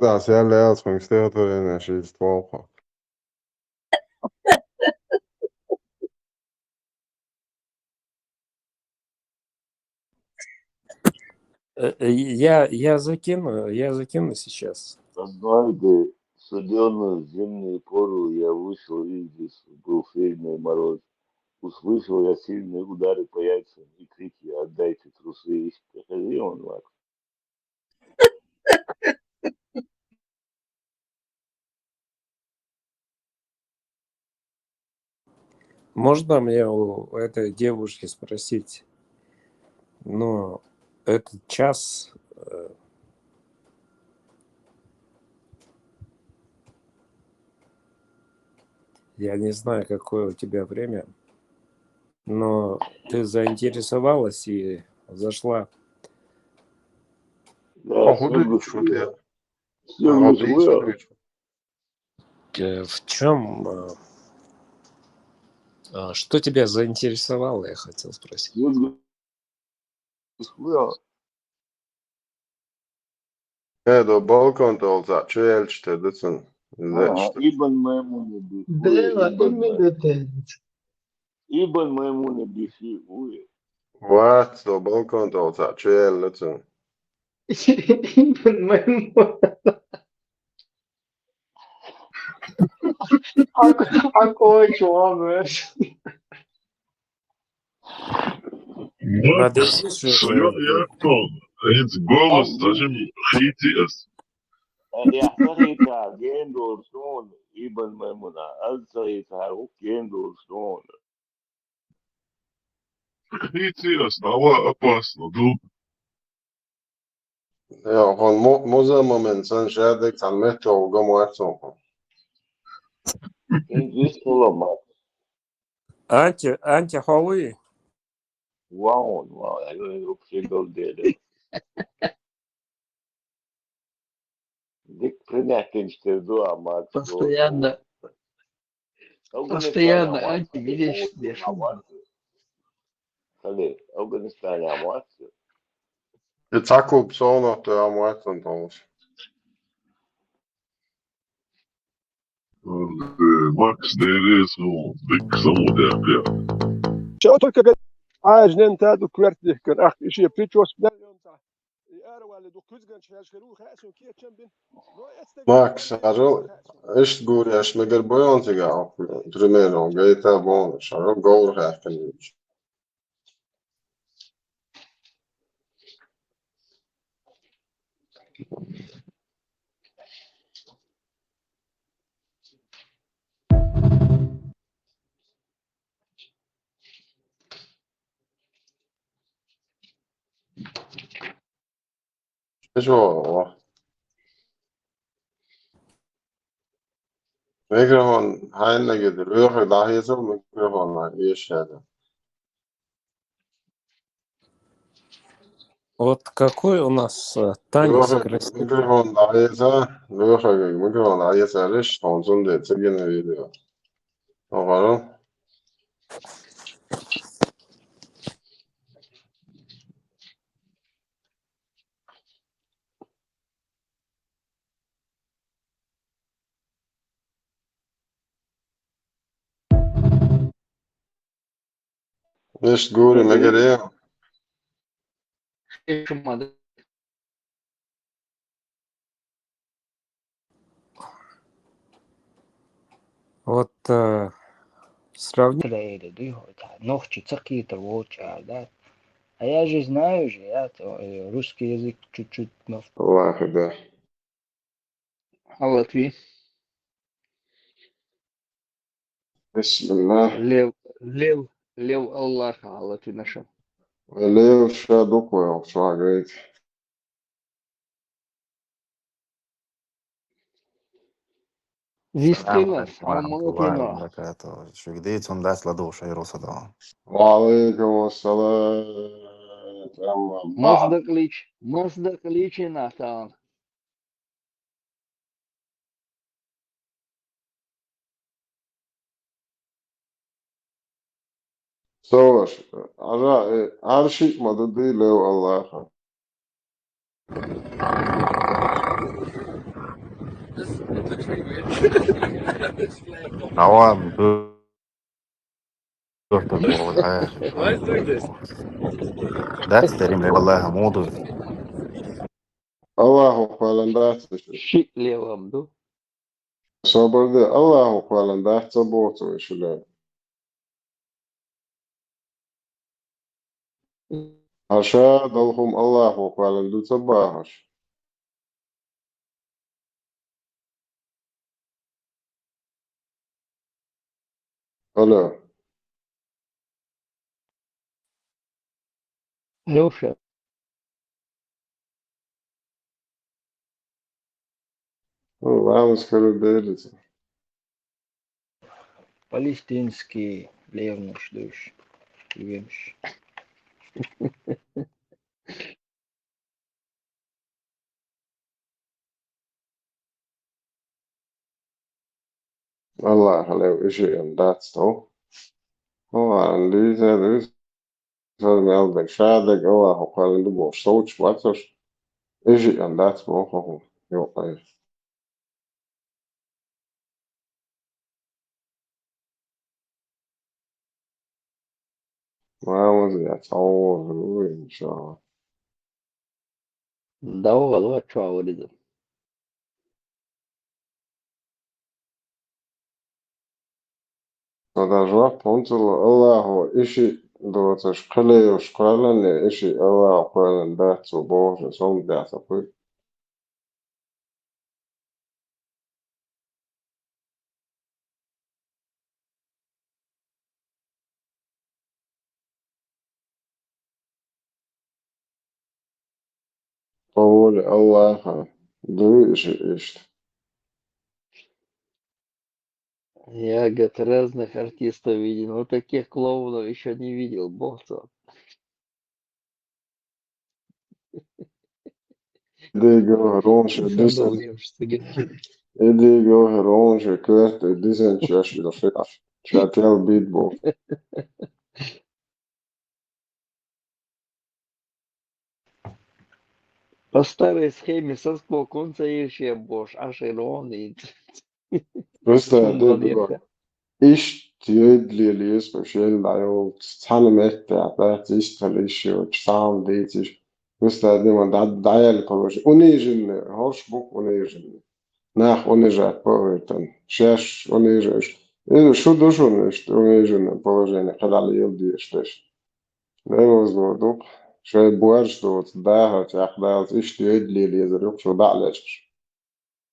Тас ял ял смысле отворение шесть волха. Э, э, я, я закину, я закину сейчас. Однажды в студёную зимнюю пору я вышел из лесу, был сильный мороз. Услышал я сильные удары по яйцам и крики: «Отдайте трусы!» Приходи, он, Макс. Можно мне у этой девушки спросить? Ну, этот час, э, я не знаю, какое у тебя время, но ты заинтересовалась и зашла. Да, А худы всё чё ты? всё А было. ты чё ты? Э, в чем, э, а, что тебя заинтересовало, я хотел спросить. Всё было. Э, до балкон толца, челч ты дыцын. Ага, Ибн Маймуна бифи, Бела, Ибн Май-, именно это. Ибн Маймуна бифи, уе. Вац, со балкон тӀа волча чу яьлла цунна. Хьан кой чу ван веш? Радеси шу. Шоён яхтон, хӀинца голос зажим хийти ас. Яхтар хийта, ген долуш суна, Ибн Маймуна, аз ца хийта, хӀара хӀух ген долуш суна. Хийти ас, дӀаван опасно ду. Я, хьуна мо-, муза момент сан шадек цан метро гом варцун хьуна. Индис хулама. Анти, анти хьо вуй? Ваун, ваун, ай, вообще голдели. Дик принятинчтер ду, а мат. Постоянно, постоянно анти видишь, деш. Хали, Афганистане амуатсу. И цакуб солнах ты амуатсан толш. Макс дерезу, дик самудердер. Чё только га-, а, жнен та ду кверт дихкар, ах, иши причёс бля, и ара вали ду кузган чхаш херу, хасу кечен бин. Макс, ару, ишт гур яш мегар боён тига, примерно, гайта бон, шару гаур хахкан. Эшо. Микрофон хьайна гида, лоьхург дӀахьеца, микрофон ешшаьда. Вот какой у нас, э, танец. Лоьхург красивый. Микрофон дӀахьеца, лоьхург микрофон дӀахьеца, реш, он цунде, цигина видео. Охару. Ишт гури мегар я. Вот, э, сравни-, Трейли дуй, хоть, а, нохчи ца кхетар волча, да? А я же знаю же, я то, э, русский язык чуть-чуть, но... Аллаха, да. Аллатви. Бисмиллах. Лев, лев, лев Аллаха, Аллатви наша. Лев ша дуквел, шагайт. Вистина, Салам алейкум ва рахматуллахи ва салам. Баракатух. Шугди цун дас ладугӀуш айру садо. Ва алейкум ассалам. Тамам. Маздак лич-, маздак личина тан. Соваш, ара, э, арши ма ду ди лев Аллаха. Аван ду. Дакс терим лев Аллаха муду. Аллаху кхоалан дац. Ши левам ду. Собар де, Аллаху кхоалан дац, ца боцу ши лев. Аша далхум Аллаху кхоалан ду ца бахаш. Алло. Алёша. Ну, ладно, скоро делится. Палестинский левнуш душ. Вемш. Аллах, лев, иши эн дац тов. Аллах, лиза, лиз. Сар мел бен шадек, Аллаху кхоалан ду бош, совч бацаш. Иши эн дац бо хоху. Йо, ай. Ламаз яц, Аллах ву, иншаллах. Давгӏал вац чохь вариза. Сан даже вац хӀунцалла Аллахо иши доцуш кхелайош кхоьллинне, иши Аллахо кхоьллина дац цо бохуш, сан дац а кхуьй. По воле Аллаха, дуй иша иштта. Я, говорит, разных артистов видел, но таких клоунов еще не видел, бог цо. Дигоха ронше дисан. Идиго ронше кверт дисан чаш до фикаш. Чател бит бу. По старой схеме со скокунца ещё бош, аж иронит. Просто Чун дедуга. Ишт йойдле лес по шел дайо. Цхьана метте, да, цистал иши, чсам дециш. Просто дима да даял колош. Униженный, хош бук униженный. Нах унижать по этому. Шеш унижаешь. Э, шу душу унижаешь, униженное положение, когда лил диештеш. Девозло дук. Шей борш доц, даха чах далц, ишт йойдле лезар юк шу даълечкаш.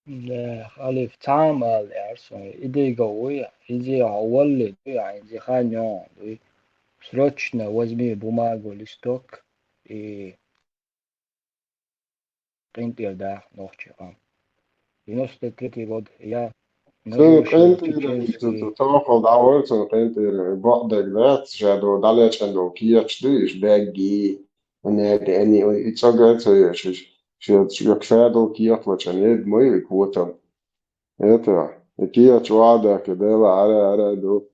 Да, Алиф, цхьа а ма аьлла сон, идиго вуй, иза хьо валли дуй, хьайна иза хан йогӀун дуй. Срочно возьми бумагу, листок и къинтӀера даха нохчийн къам. Девяносто третий год, я Цуьнан къинтӀера, чеченский. Цу тохал дӀавар цуьнан къинтӀера, бакъдерг дац, ша ду дӀалечкъина долу кехаташ дуй, уьш бегги, нега, эни, и цӀога ца еш, уьш, шен, шен ша долу кехат лачкъина, еда ма ю и котам. Это, и кехаташ вадаки, дела, ара, ара ду,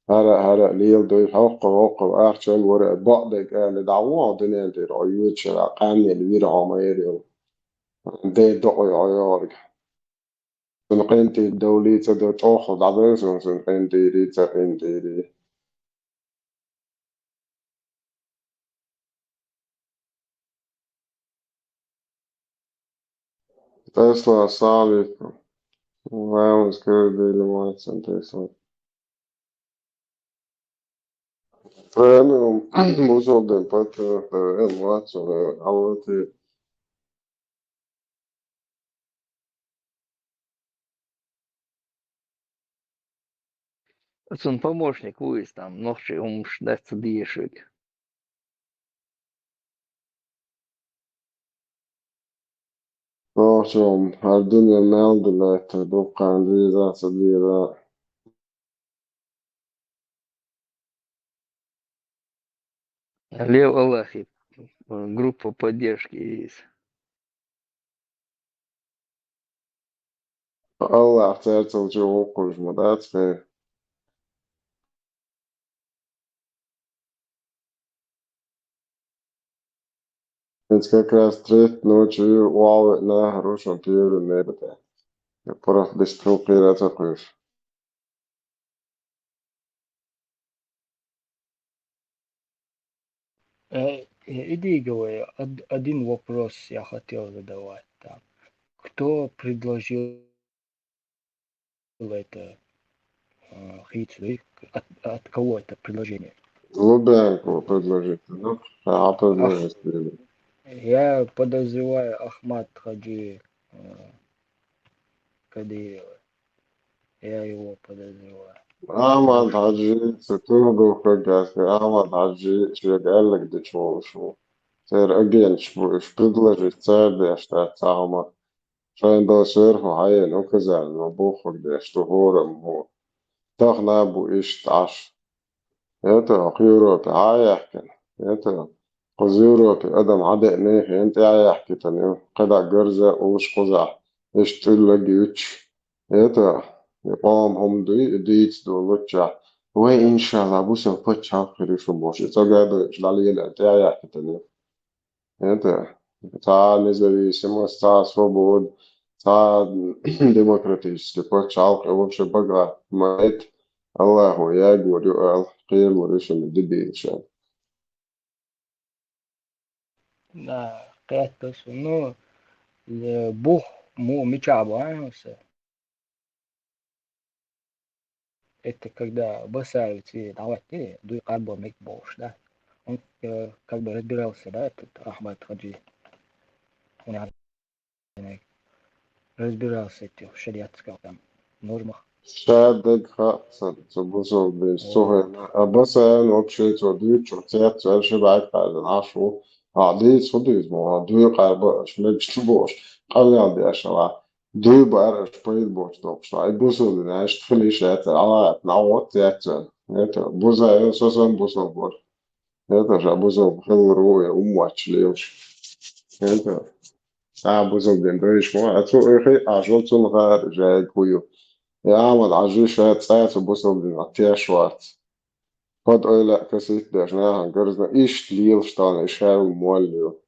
ара, ара, лела дуй, хьокху, хьокху, ахча вара, бакъдерг али, дӀавон дуьнен тӀера, о, юьрчара, къаьннина вира хьо ма эр йолу. Де докъой хьо йогӀург. Цуьнан къинтӀера довлий ца до, тӀохал дӀадевза, цуьнан къинтӀерий ца къинтӀерий. Тесла, салам алейкум. Валейкум ассалам, Тесла. Премиум, бусалба дин патриот, э, эмоцию, э, алати. Цуьнан помощник ву иза там, нохчийн хӀуманаш дац ца дезаш верг. Нохчо, хӀара дуьне мел ду лаьттара, дуккха дийза ца дийза. Лев Аллахи, группа поддержки есть. Аллах цаьрцал чу воккхуш ма дац хир. Хьинца как раз треть ночи валла нахаро шун первый небе тӀе. Я просто дештру кхера ца кхуьйсу. Э, э, идига вай, од-, один вопрос я хотел задавать там. Кто предложил это, э, хийца, от, от кого это предложение? Лубянкова предложить, ну, а предложить. Ах, я подозреваю Ахмад Хаджи, э, Кадиева. Я его подозреваю. Ахмад Хаджи, ца тур ду хагас, Ахмад Хаджи, шега аьлларг дечу волуш ву. Церан агенташ бу, уьш предложить цара деш дац цхьа хӀума. Шайн бал шерху хьаена указание, но бохург деш ду хӀораммо. Тахана бу иштта Ӏаш. Это, кху Европе хьа а яьккхина. Это, кхуза Европе адам хьадеъна, хӀинца тӀе а яьккхитана ю. КхидӀа гарза а уллуш кхузахь, иштта тӀуллаг а юьтуш. Это, и къоман хӀума дуй, и дийца долуччохь. Вай, иншалла, бусалба пачхьалкх хир ю шун бохуш, и цӀа гайдойчу дӀалелийна тӀе а яьккхитана ю. Это, цхьа независимость, цхьа свобода, цхьа демократический пачхьалкх, и вообще бага ма это, Аллахо ягор ю аьлла, кхералур ю шуна дебилаш аьлла. Да, кхетта со. Ну, э, бух му-, мича бу, а, ну, са? Это когда босса вуйци, давайте, дуй къарбо мег болуш, да? Он, э, как бы разбирался, да, этот Ахмад Хаджи. Он разбирался в этих шариатских там нормах. Ша дег хаьа цо, цо бусалба дин, цо хӀена. А босса вообще цо дуьйцуш, цец цо ши бӀаьрг кхаьчна Ӏаш ву. А дийца хӀун дийца ма, дуй къарбо аша, мегаш ду бохуш, къамел деш ала. Дуй бара аша пайда боцу долуш. И бусалба дин, аша тхина иша яцара, Ӏалаат, нагӀо цец цо. Это, буза, со сан бусалба вара. Это, ша бусалба хилла ву, я умматчу лелаш. Это, ша бусалба дин дайша ма, а цо эхи, а шо цунна хаьара жайга хӀу ю. Я Ахьмад Хьажи ша цӀа цу бусалба динах теш вац. Под ойла касит деш, нахана гарзна иштта лелаш тахана, и ша ву молла ю.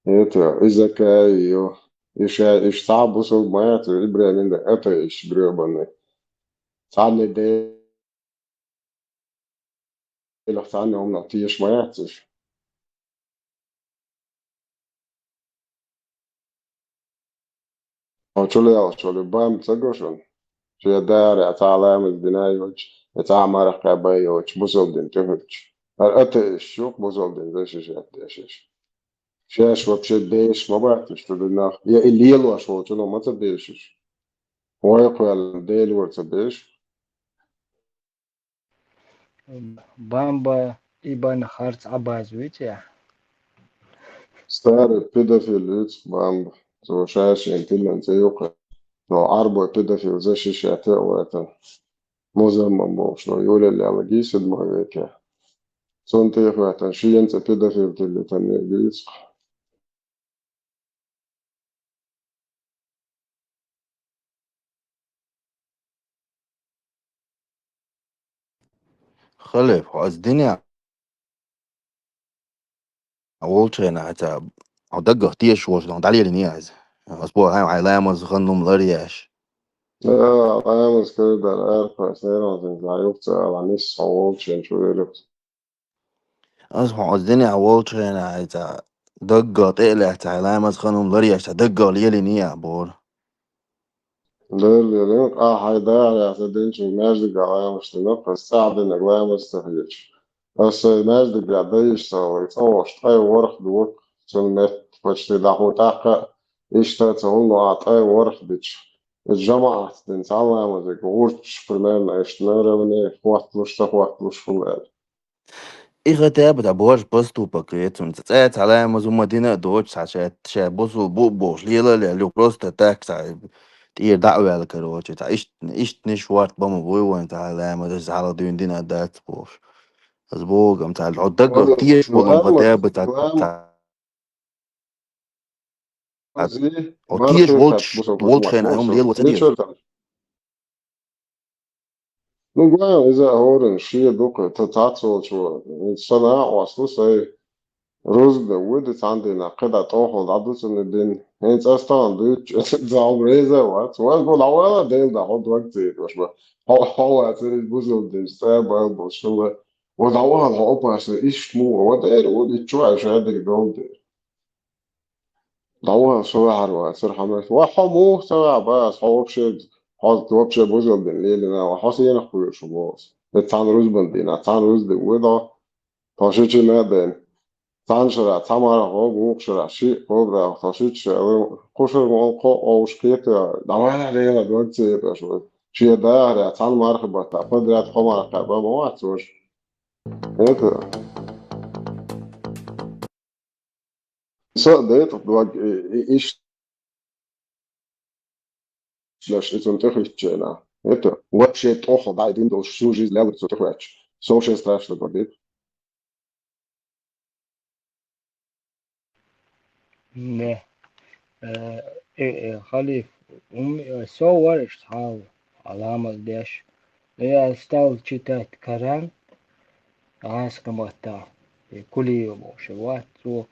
Это, и Закай ю. И ша, и цхьа бусалба ма яц, ИбрахӀим да, атеист грёбаный. Цхьанне де Делах цхьанна хӀуманах теша ма яц уьш. Хьо чу лелаш волу бам ца го шуна? Шен дахарехь цхьа а ламаз дина а йоцуш, я цхьа а марха кхаьбна а йоцуш, бусалба дин тӀехуьлуш. ХӀара атеист ю-кх бусалба дин защищать деш. Шаьш вообще бешаш ма бац уьш цу динах. Я и лелош волчунах ма ца бешаш. Вай кхоьллина Дела вара ца бешаш. Бамба Ибн Харц Абаз вуьйцу ахь? Старый педофил вуьйцу Бамба. Цо ша шен тиллина цӀе юккъе. Но Ӏарбой педофил защищать а вайтана. Музаммам бохуш, но Юлия Леологии седьмой веке. Цунна тӀе а хӀоьттина, шена цӀе педофил тиллитина вуьйцу. Халиф, хьо аса динехь волчу хенахь, хьо даггах тешаш волчу нах дӀалелийна аса. Аса боху, хьайн, хьайн ламаз хан хӀума лар еш. Да, ламаз кардар аркхой, сэрон сан, юха ца ала, нисса хьо волчу хенахь чу велира. Аса хьо аса динехь волчу хенахь, хьайн цхьа даггах тӀе а лаьцна, хьайн ламаз хан хӀума лар еш, цхьа даггах лелийна ахь боху. Лар лелийна, ахь хьайн дахарехь сан динчуьнга маьждигехь ламаз дина, аса цӀахь динарг ламаз ца хеташ. Аса сайн маьждигехь дайша ца хиларг, цӀа волуш ткъе ворхӀ ду-кх цуьнан метта, почти дӀахо тӀаккха а, иштта а ца хилла, ахь ткъе ворхӀ дича. Иза жамаӀатца дина цхьа ламазех гӀурташ, примерно, иштта наравне, хӀотталуш, ца хӀотталуш хуьлу аьлла. И хотя бы дӀа божа поступок яц цуьнан. Цкъа цхьа ламаз хӀума дина а доцуш, цхьа ша, ша бусул бу а бохуш, лела а лелла, просто так цхьа тӀера дӀа а ваьлла, короче, цхьа ишт-, иштаниш ворта бан ма буй вайн цхьа ламаз, аса хьалха дуьйна дина а дац бохуш. Аса боху, амма цхьа хьо даггах теша волу хӀума хотя бы цхьа, цхьа Хьо теша волчу, волчу хенахь хӀума лело ца деза. Ну, гой, иза а хӀоранна шен дукха, та цхьацца волчо, сан а къослу сай, рузба дан вуьду цхьана дийнахь, кхидӀа тӀохал дӀадуцург дина. ХӀинца ас тахана дуьйцучу, иза хьо реза а вац. Ван гу дӀавала, Дела дӀа хьо дог ца йитӀаш бан. Хьо, хьо вацара иза бузулла динчу цӀа бала болчу хилла. Ва дӀавала, хьо опасный, иштта муха, ва дера, ва диччо а шадерг долу дера. ДӀавала со ваьхьар вацара хьан метта. Ва хьо муха ца ваьхьа, ба ас хьо вообще, хьо вообще бузалла дина лелина, ва хьо сенах кхоьруш ву боху ас. Де цхьана рузбан дина, цхьана рузбан ву дӀо. Тхо ши чина а дайна. Цхьана шарахь цхьа марха гӀо, вукху шарахь шиъ кхобра, тхо ши чина а, кхушара ма кхо а овуш кхета, дӀавала лела дог ца еташ ву. Шен дахарехь цхьана марха батта, подряд кхо марха кхаьба ма вац ваша. Это. Са а дайтӀа дог, и, и, иштта леш, и цунна тӀехӀиттачу хенахь. Это вообще тӀохал дӀа и дин долуш, всю жизнь лелар цо тӀехӀоьттича. Со вообще страшно дог дайтӀа. Не. Э, э, э, халиф, ум, э, со вара иштта хьал, хьал ламаз деш. Я стал читать Коран, гӀазкхи матта, и Кулиев бохуш вац цо.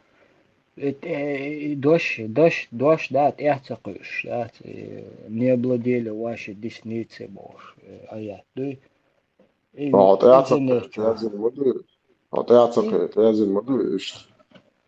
И тӀе-, и дош, дош, дош, да, тӀех ца кхуьуш, да, и не обладели ваши десницы бохуш, э, аят дуй. И Хьо тӀех ца иза кхуьу, нечух. ТӀезина ма дуй. Хьо тӀех ца И кхуьу, ТӀезина ма дуй иштта.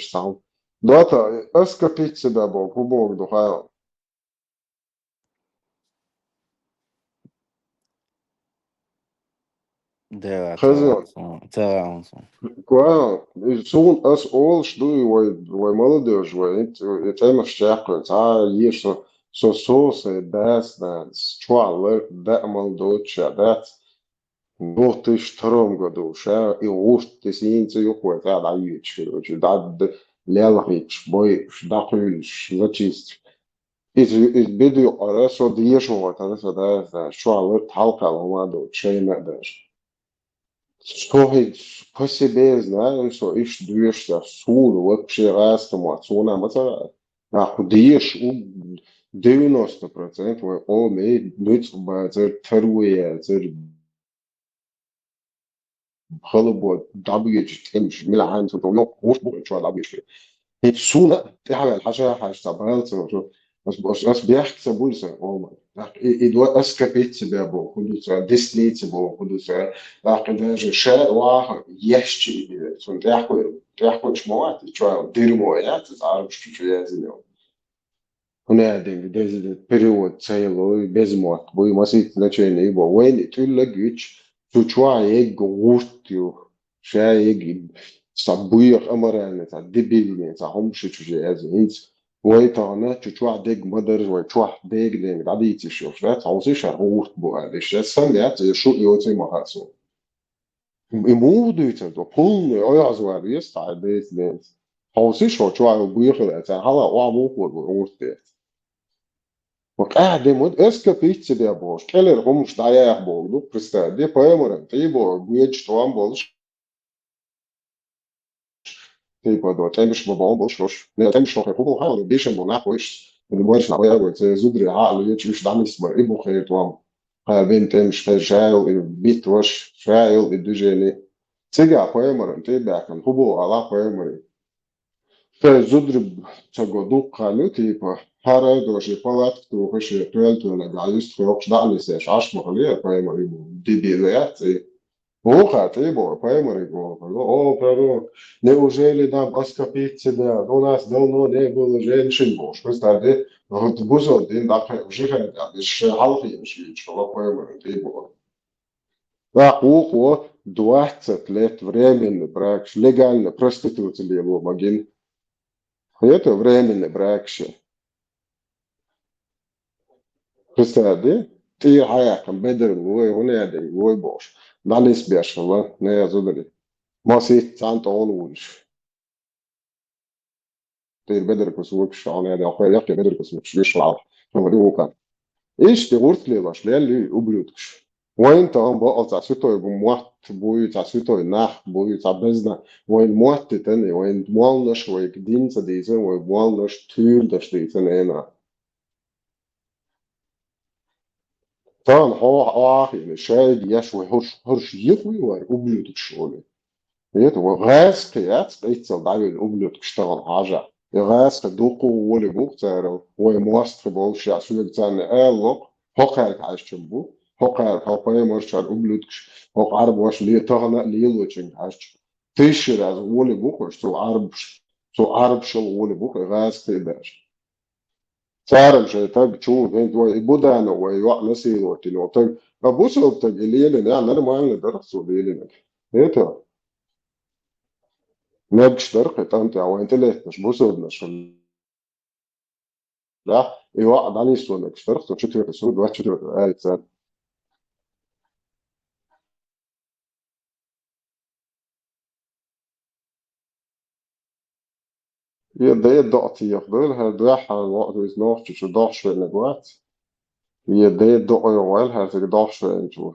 еш цхьа хӀума. Дота, ас капица бе боху, хӀун боху ду, Хайл? Дера, Хаза. Ца, ца, ца. Ква, и суна ас олуш ду, и вай, вай молодежь, вай, и, и тӀемаш чекхвен, цхьа а еш со, со, со, сай дас, да, чохь лар, да, мал доцуш, дац. Две тысячи втором году, ша, и гӀурт, и сийна цӀе юкъа вай, цӀа дӀайоьдуш хир ву, чу дӀа-, д-, лелхийтуш, бойуш, дӀакхуьйлуш, зачистиш. Иза, иза беду юкъара, со деша вахара, со да, да, чохь лар, хьалкхал хӀума а доцуш, шайна а даже. Со хӀинца по себе знаю, со иштта доьшу цара, суна вообще гӀазкхи мотт, суна а ма ца хаьа. Нах деша, у, девяносто процентов вай къоман нуьцкъ бацар, таро яцар, халабо дӀабоьдуш, тӀемаш, мила хьанца тӀо, йоккха гӀуш бу чохь дӀабоьдуш. ХӀинца суна тӀаьхьаваьлла хьаша хьаша цхьа бала ца вара. Ас, ас, ас бехк ца буьлу сан къоман. ТӀаккха и, и до ас капица бе боху хӀун ду цара, десница боху хӀун ду цара. ТӀаккха даже ша ваха ешчи, цунна тӀехкуьйтуш ма вац, и чохь дерьмо яц, иза Ӏарбаш чу чу яздина йолу. ХӀунда аьлла деза перевод ца йолу, беза мотт буй, масийтта значение бо. Вайна и тӀуьллаг а юьтуш, цу чохь егга гӀурт ю, ша егга цхьа буьйха аморальный, цхьа дебильный, цхьа хӀума шу чу же яза. ХӀинца вай тахана чу чохь дерг ма дарра, вай чохь дега-дега дӀадийцийш йолуш дац, хьовсийша, хӀун гӀурт бу аьлла. Иштта сан яц, я шу йоций ма хаьа суна. И муха дуьйцур ду? Полный оьгӀазвар вес цхьа децденца. Хьовсийша, хьо чохь йолу буьйхале, цара хьала охьа муха ву гӀурт дерца. Ва къаьхьа де ма ду, эскапица бе бохуш, кӀелара хӀумаш дӀаяха боху ду, представь, де пайхамаран тӀе боху, гоьдуш тӀом болуш. Типа, до тӀемаш ма боху болуш, не тӀемаш хьо хир хӀун боху, хьан бешан бу нах вайш, барш нах вай а вай, церан зударий хьа а лоьцу, уьш дӀанисбар, и бу хир тӀом. Кхаьбина тӀемаш, хьерча ша йолу и битваш, ша йолу и движение. Цигахь пайхамаран тӀе а баьхкина, хӀун боху ала пайхамаре? Шайн зударий ца го дуккха хан ю, типа, хьара а дош, и палатка тухуш, и тоьлла-тоьлла гӀа юьстах йоккхуш дӀа а нисеш, Ӏаш ма хилий, пайхамар и бу дебил яц и. Вукху а тӀе а боху, пайхамаре боху, о, пророк, неужели нам оскопить себя? У нас давно не было женщин, бохуш. Представь, де, вот бусалба дин дӀакхайкхам жихад, я, и шайн хьалхе йолуш вийча, хӀала пайхамаре тӀе а боху. ТӀаккха вукхо двадцать лет временный бракаш, легально проституция лело магина. Это временный бракаш. Представь, де? ТӀера хьаяьккхина бедарг вой, хӀун яде вой бохуш. ДӀанисбеш хилла, не зударий. Масийтта цхьаьна тӀе волуш. ТӀера бедарг кусочкаш, хьуна яде, хьо яккхий бедарг кусочкаш, виш вал. Хьуна ду вукан. Иштта гӀурт лелош, лелли ублюдкаш. Вайн тахана бакъал цхьа святой бу-, мотт буй, цхьа святой нах буй, цхьа безна. Вайн мотт тани, вайн молланаш, вайга дин ца дийцина, вай молланаш туьйра даш дийцина эна. Тахана хьо, хьо ахийна, шайга еш вай хӀорш, хӀорш йихуй вай, ублюдкаш олий. Эта вай гӀазкхи яц, къиццал дӀавелла ублюдкаш тахана хьажа. И гӀазкхи дуккха а волиг ву-кх царал, вай мостагӀий болуш а, соьга царна аьлла-кх, хӀокхаьрга хьаьжча бу, хӀокхаьрга, хьо пайхамаршчара ублюдкаш, хӀокху Ӏарбоша ле-, тахана а лелочуьнга хьаьжча. Тысяча раз волиг ву-кх уьш, цу Ӏарбаш, цу Ӏарбашал волиг ву-кх и гӀазкхи а баьш. Царам шайн таг чу, хӀинца вай и Буданов вай йоӀ насиловать йина волу таг, а бусалба таг и лелина, я нормально дара-кх цо лелинарг. ХӀета? Мегаш дара-кх и тӀам тӀехь вайн тӀелетташ бусалбанаш. Да? И йоӀ дӀанисво мегаш дара-кх цо, четвёртый суд, двадцать четвёртый аят царна. Я де доӀа теха дойла, хӀара дуьххьара ваъ, иза нохча чу дохуш верниг вац. Я де доӀа йогӀойла, хӀара цига дохуш верниг ву.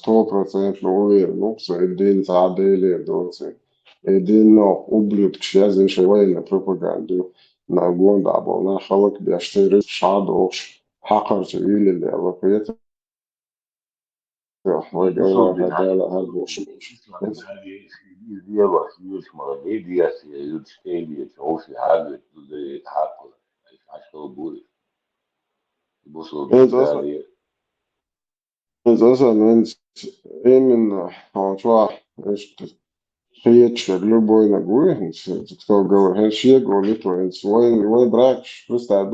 сто процентов уверен ву со, и дин цхьа а Делера доций. И динах ублюдкаш яздина шоай военный пропаганду. На гонда болна халкъ беш церис шадохш, хьакхарча уйла лела, кхета. Вай гала хадала хьарбош. Бусулба Иза аса, венц именно, он чуа, эшт хеташ любой нагуй, кто говорит, хен шега литвенц, вай, вай бракш, представь,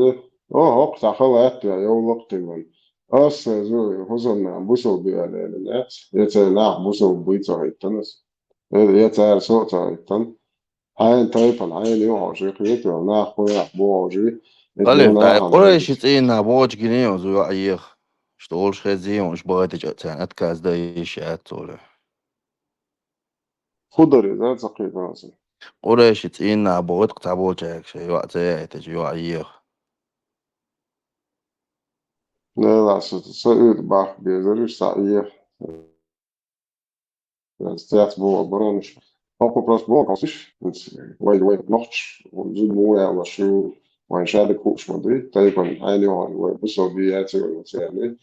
о, хок, сахал атвя, я улак тиман. Ас, зу, хузамна, бусулба биалена, я цена, бусулба буйца хайтанас. Я цар соца хайтан. Хьайн тайпан, хьайн юхьожи, кхетавел нах, кхоякх бохожи. Алиф, дай, Къурайши цӀийнах бохучу гинийон зу йоӀ еха. Что олуш хезийон, уьш бахайтача царна отказ дан йиш яц олу. Худари, да, ца кхетавел сан. Къурайши цӀийнах бохуьйту цхьаболчаьрга шайн йоӀ ца яйтача йоӀ еха. Нела, са, са уьйр бахка безариш, са еха. Цец боху баронаш. Хокку просто боху калсиш. Вай, вай нохч, зуд му яла шу, вайн шадак хууш ма дуй, тайпан хьайна йогӀан, вай бусал би яци вай церни.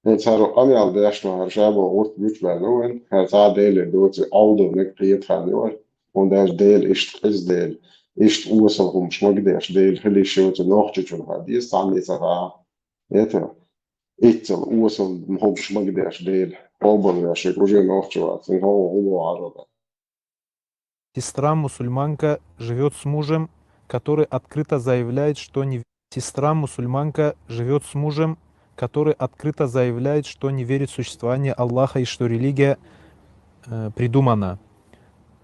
Хьин царо къамел деш ма хӀара ша боху гӀурт гучбаьлла вайн, хӀара цхьа Деле доци Ӏовдалниг кхета хан ю вай. ХӀунда аьлча Дела иштта къиза Дела, иштта осал хӀумаш магадеш Дела хила йиш йоцу нохчичун хан деза, цхьанне ца хаьа. Это, иццал осал хӀумаш магадеш Дела, къобалвеш, уже нохчи вац, хӀо, хӀо, хӀо, хӀо, хӀо. Сестра-мусульманка живёт с мужем, который открыто заявляет, что не... Сестра-мусульманка живёт с мужем, который открыто заявляет, что не верит в существование Аллаха и что религия, э, придумана.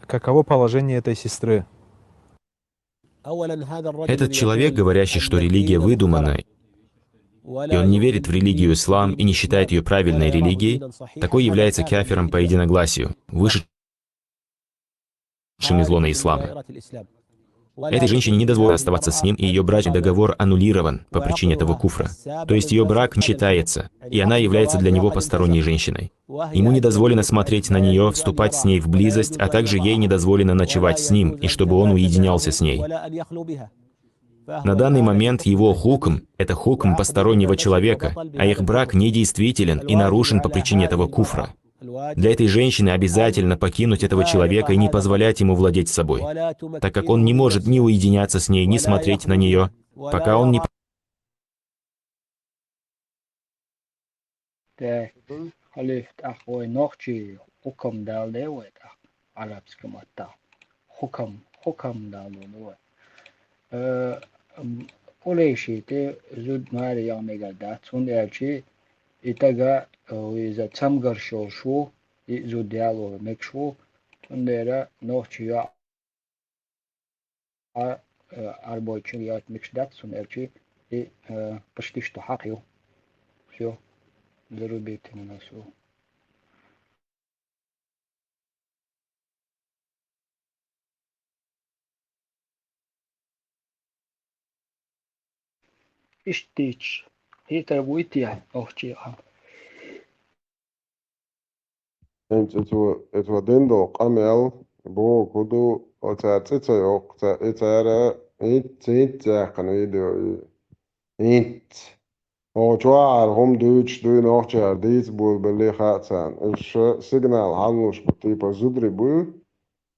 Каково положение этой сестры? Этот человек, говорящий, что религия выдумана, и он не верит в религию ислам и не считает её правильной религией, такой является кафиром по единогласию, вышедшим из лона ислама. Этой женщине не дозволено оставаться с ним, и ее брачный договор аннулирован по причине этого куфра. То есть ее брак не считается, и она является для него посторонней женщиной. Ему не дозволено смотреть на нее, вступать с ней в близость, а также ей не дозволено ночевать с ним, и чтобы он уединялся с ней. На данный момент его хукм — это хукм постороннего человека, а их брак недействителен и нарушен по причине этого куфра. Для этой женщины обязательно покинуть этого человека и не позволять ему владеть собой, так как он не может ни уединяться с ней, ни смотреть на нее, пока он не Тэ, халиф тӀаккха вай нохчий хукам дала де вай тӀаккха, арабский маттахь. Хукам, хукам дала де вай. Э, м, Къурайший тӀе зуда маре яха мегар дац, хӀунда аьлча и тага, э, иза цамгарш йолуш ву, и зуда яло мегаш ву, цундела нохчий йоӀ а, э, Ӏарбойчуьнга ялта мегаш дац, хӀунда аьлча и, э, почти что хьакъ ю. Всё, зарубите на носу. Иштта дийцича, хетар вуй те, нохчий къам? ХӀинца цо, цо дина долу къамел боху хӀун ду, оцара цӀе ца йоккху, ца-, и цара хӀинцца, хӀинцца яьккхина видео и. ХӀинцца. Оха чохь хӀара хӀума дуьйцуш дуй, нохчара дийца болабеллий хаьа царна. Уьш сигнал хьалалуш бу, типа зударий буй,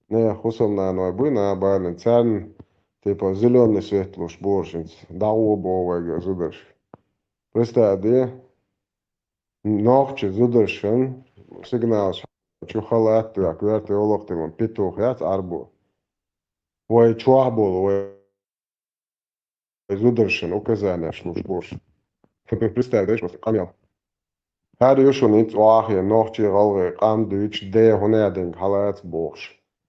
нехан хӀусамнаной буй, наха балийна. Царна, типа, зелёный свет луш бу хӀинца, дӀагӀо боху вайга зударша. Представь де, нохчий зударшна сигналаш чу халат а тоьхна, коьрта йовлакх тиллина петух яц Ӏарбо. Вай чохь болу, вай зударшна указанеш луш бу уьш. Представь деш, просто къамел. ХӀара ю шуна хӀинцца охьахиъна нохчий, гӀалгӀай къам дуьйцуш, ден хӀун а динга хьалаца бохуш.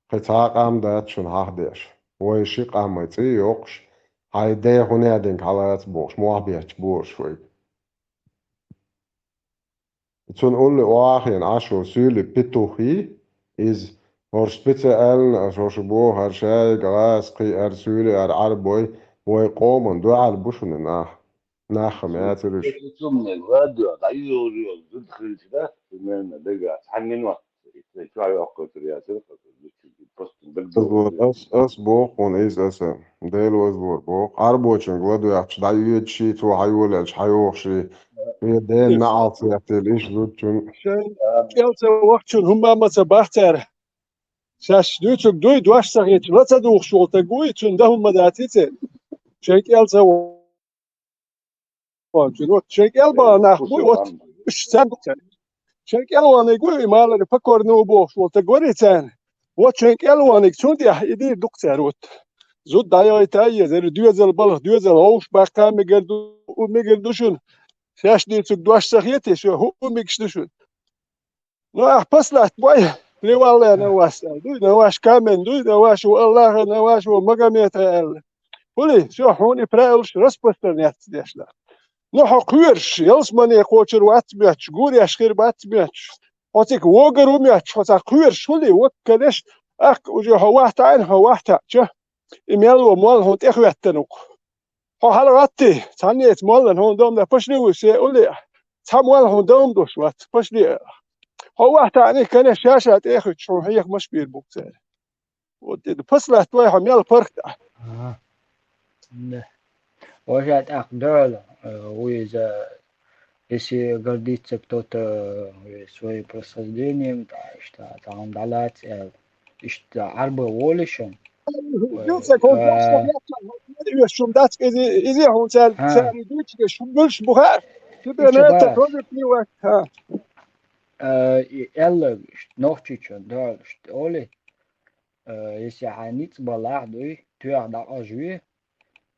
Кхин цхьа а къам дац шуна хьахдеш. Вай ши къам, вай цӀий а йоккхуш, хьайн ден хӀун а динга хьалаца бохуш, мохь бетташ бу уьш вайга. Цунна улле охьахиъна Ӏаш волу суьйли петух ю иза, хӀорш специально аша хӀорш боху, хӀара шайга гӀаза кхиар суьйли, хӀара Ӏарбой, вай къоман дуьхьал бу шуна нах. Нах-м яцара уьш. Цу цунна гӀадоьгӀна, дӀайолайо, зуда хилча дац, примерно, дагахь цхьа минот. Аса боху хьуна иза аса. Дела вазлора боху. Ӏарбочуьнга ладоьгӀча дӀайоьдуш и, цо хьайолаелча хьайохуш и. Вен дена наӀалт ца яхтийла, иша зудчун. Шайн кӀел ца вахчун хӀумма а ма ца бах цара. Шаьш дуьйцург дуй, дош ца хеташ, ла ца духуш волу стаг вуй, цунна дан хӀумма дац и церан. Шайн кӀел ца вахчун. Вот шайн кӀел бахана нах буй, вот уьш цаьрга. Шайн кӀел ваханиг вуй, и маларе покорный ву бохуш волу стаг варий царна. Вот шайн кӀел ваханиг, цунна тӀехь и дийр ду-кх цара, вот. Зуда дӀаяхийта а еза, доьзал балха, доьзал вовшах баккха а мегар ду, мегар ду шуна. Шаьш дуьйцург дош ца хетий, шо хӀуъа мегаш ду шуна. Ну, ахь пас латтабой, плевалла, наваш аьлла дуй, наваш камен дуй, наваш ву Аллаха, наваш ву Магомета аьлла. ХӀули, всё, хьуна и правилаш распространяться деш дац. Ну, хьо кхоьруш, ялсамане кхочур вац моьттуш, гуреш хир бац моьттуш. Хьо цига вогар ву моьттуш, хьо цхьа кхоьруш хӀули, ваккалеш, ахка уже хьо вахтаьӀна, хьо вахтаьӀча, и мел ву молла хьуна тӀехӀоьттина ву-кх. Хьо хьалагӀаттий, цхьаннеца моллана хьуна дом дан пашли вуй се улле а. Цхьа молла хьуна дом душ вац, пашли а. Хьо вахтаьӀний, канеш ша-ша тӀе а хуьттуш, хьуна хьехамаш бийр бу-кх цара. Вот и пас латтабой хьо мел паргӀат а. Ага. Да. Вожа тӀаккха дуьхьал, э, ву иза, если гордится кто-то, э, своим происхождением, тӀаккха иштта, тахана дӀалаца аьлла. Иштта Ӏарба волуш хьуна. Вай, Юсуп, хьо а, дош ца хетча, хьо хьуна оьшуш хӀума дац, иза, иза хьуна цаьрга, а, цаьрга дуьйцуш деш, хӀума муьлш бу хаьа. Ши бен Иштта это бара. Продукт не вац, хьа. А, и аьлла, иштта, нохчичунна дуьхьал, иштта, олий. Э, если хьайн ницкъ балахь дуй, тоьхна дӀакъажве,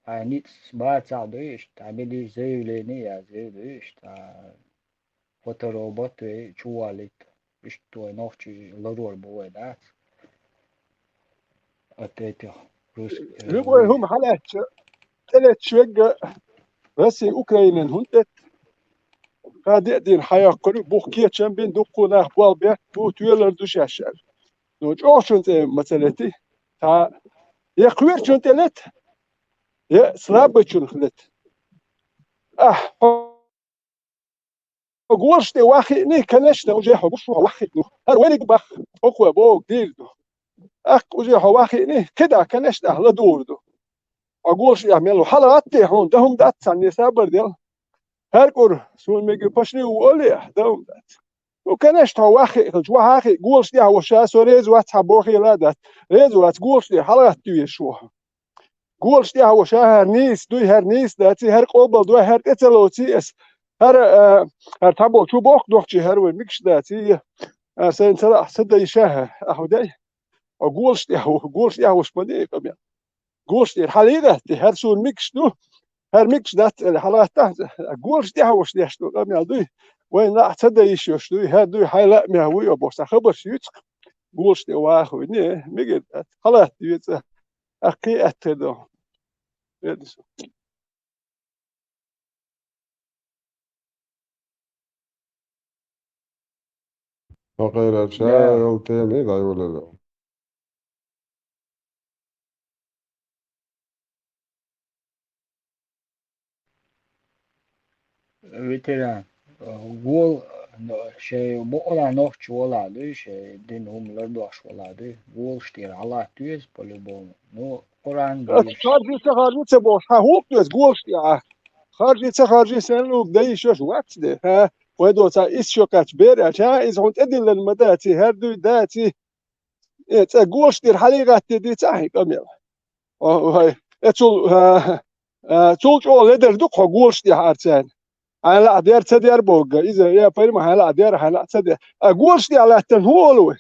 хьайн ницкъ бацахь дуй, иштта, хьан милли заявление язъе дуй, иштта, фоторобот вай чувалийта, иштта вай нохчий ларор бу вай дац. От этих русских, э, Любой вай хӀума хьалаьцча, тӀелетча вегга Россия Украинан хӀунда тӀе? Ха деа дийна хьайоккхур ю, бух кечам бина, дуккха нах болх бетта бу, тоьлар ду шаьш аьлла. Ну, чӀогӀачун цӀе ма ца лети. Цхьа Я кхоьручун тӀе лета, я слабачунах лета. Ахь хьо голаш тӀе вахиъний, конечно, уже хьо гуш вахиъ ду. ХӀара вайниг бах, окхо бог дийр ду. ТӀаккха уже хьо вахиъний, кхидӀа, конечно, ахь ладугӀур ду. Хьо голаш тӀехь мел ву, хьалагӀатта хьуна, дан хӀума дац цхьанне сабар дел. ХӀара кӀур, суна мега пашни ву олий ахь, дан хӀума дац. Ну, конечно, хьо вахиъ хилча, вахахиъ, голаш тӀехь ву ша, со реза вац хьан бохийла а дац. Реза вац, голаш тӀехь хьалагӀатта везаш ву хьо. Голаш тӀехь ву ша, хӀара нийса дуй, хӀара нийса даций, хӀара къобал дой, хӀара тӀе ца лоций ас. ХӀара, а, хӀара цхьаболу чу бохку нохчий, хӀара вай мегаш даций, а, сайна ца лаахь, ца дайша, ахьа дай. Хьо голаш тӀехь ву, голаш тӀехь вуш ма де и къамел. Голаш тӀера хьалийгӀатти, хӀара суна мегаш ду, хӀара мегаш дац аьлла, хьалагӀаттахь, голаш тӀехь вуш деш ду къамел дуй, вайн лаахь ца дайша йош дуй, хӀара дуй, хьайн лаамехь вуй боху, цхьа хабарш юьцу-кх, голаш тӀе вахавина, мегар дац, хьалатта вецӀа. Ахь кхин а аьтту хир ду. Веда со. Хьо кхайрар ша Да. йолу тема и дӀайолалла. Ветеран, гол, шайн букъара нохча вала дуй, шайн дин хӀума лардош вала дуй, голаш тӀера хьалатта веза по-любому. Ну, Къуръан Ас дийша. Харжи ца харжи ца бохуш, хьан хӀуллакх доьза голаш тӀехь? Харжи ца харжи, сенна луг дайша йош вац де, хьа? Вай доца исс шо кхаьчча бер аьлча, хьа, иза хьуна тӀедиллина ма даций, хӀара дуй даций. Э, цӀа голаш тӀера хьалийгӀатте дийца ахьа къамел. О, вай, э, цул, а, а, цул чӀогӀа ледар ду-кх хьо голаш тӀехь арцарна. Хьайна лаахь дер ца дер боху, иза, я пайма, хьайна лаахь дер, хьайна лаахь ца дер. А голаш тӀехь лаьттина хӀун олу вай?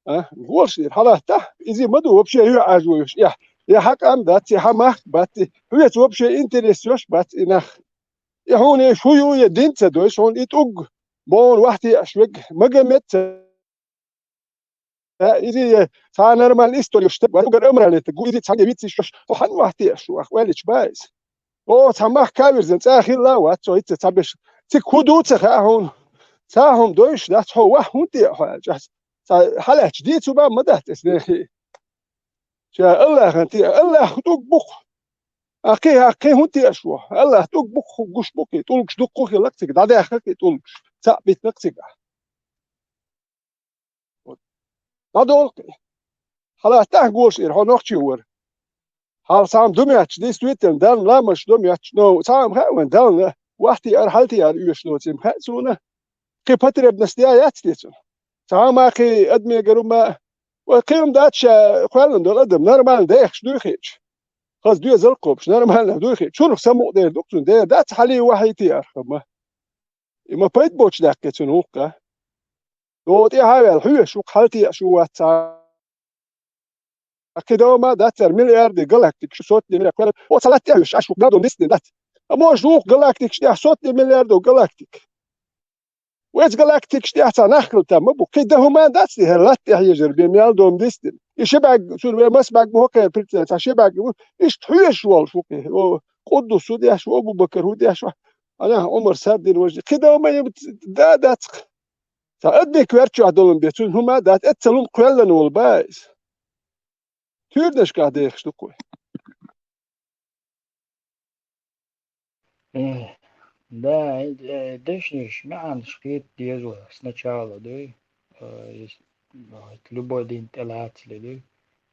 А, голаш тӀера хьалаттахь, иза ма ду вообще юьхьӀаьржо йош. Я, я хьан къам дац, я хьан махка бац, хьоьца вообще интерес йош бац и нах. И хьуна и шу ю, я дин ца дойш, хьуна и тӀулг бохуна вахтеаш вег, Магомед ца. А, иза я цхьа нормальный история йош стаг вац, угар амралета гу, иза цхьаьна вициш йош, хьо хьан вахтеаш ву, ахь ваьллича баиз. О, цхьа махка вирзина, цӀа хилла а вац, цо хӀинца цхьа беш. Цига хӀун ду ца хаьа хьуна? Цхьа хӀума дойш дац, хьо ваха хӀунда тӀе а хьо аьлча, ас цхьа хьалаьцча дийца бан ма дац ас нехи. Ша Аллахьан тӀе, Аллахь тӀулг бу-кх. Ахь кхин, ахь кхин хӀунда теаш ву? Аллахь тӀулг бу-кх, гуш бу-кх и тӀулгаш, дуккха а хилла-кх цига, дӀадаьхна-кх и тӀулгаш, цхьаъ битина-кх цига. ДӀадолу-кх и. Хьалаттахь голаш тӀера, хьо нохчи вара. Хьал цхьа хӀума ду моьттуш, действительно, Далла ламазаш до моьттуш, но цхьа хӀума хаьа вайн Далла, вахтеара, хьалатеара оьшуш доцийла хаьа суна. Кхин потребность я яц те цунна? Цхьа хӀума кхин адамегара хӀума, вай кхин хӀума дац ша кхоьллина долу адам, нормально дехаш дуй хиъча. Хаза доьзал кхобуш, нормально дуй хиъча. Чунах самукъадер ду-кх цунна, дера дац хьалий вахьий те архамма. И ма пайда боцуш даьккхи цунна гӀуллакха. О, тӀаьхьа а ваьлла, хьоьжуш ву-кх, хьалатеаш ву вац цхьа. Кхидолу ма дац цара миллиарди галактикаш, сотни миллиард квадрат. Оцу латта тӀехь вуьш, аш ву-кх, дадо дисдина дац. Амма ош вукху галактикаш тӀехь сотни миллиардов галактика. Вайца галактикаш тӀехь цхьа нах хила там ма бу. Кхин дан хӀума дац те хӀара латта тӀехь ежар бен мел дом дисдина. И ши бӀаьг, цуьнан вай маса бӀаьг бу хӀокхеран прицел, цхьа ши бӀаьг бу. Иштта хьоьжуш волуш ву кхин. О, Къуддус хӀу деш ву, Абу-Бакар хӀу деш ву. Анахь Ӏумар сардина важа. Кхидолу ма ю дан дац-кх. Цхьа адамийн коьрта чохь долун бен цуьнан хӀума дац, эццал хӀума кхоьллина волу бан иза. Туьйранашкахь дехаш ду-кх вай. Э, да, э, дешнаш маьӀнаш кхета деза сначала, дуй. Э, ес-, э, любой дин тӀелацале, дуй.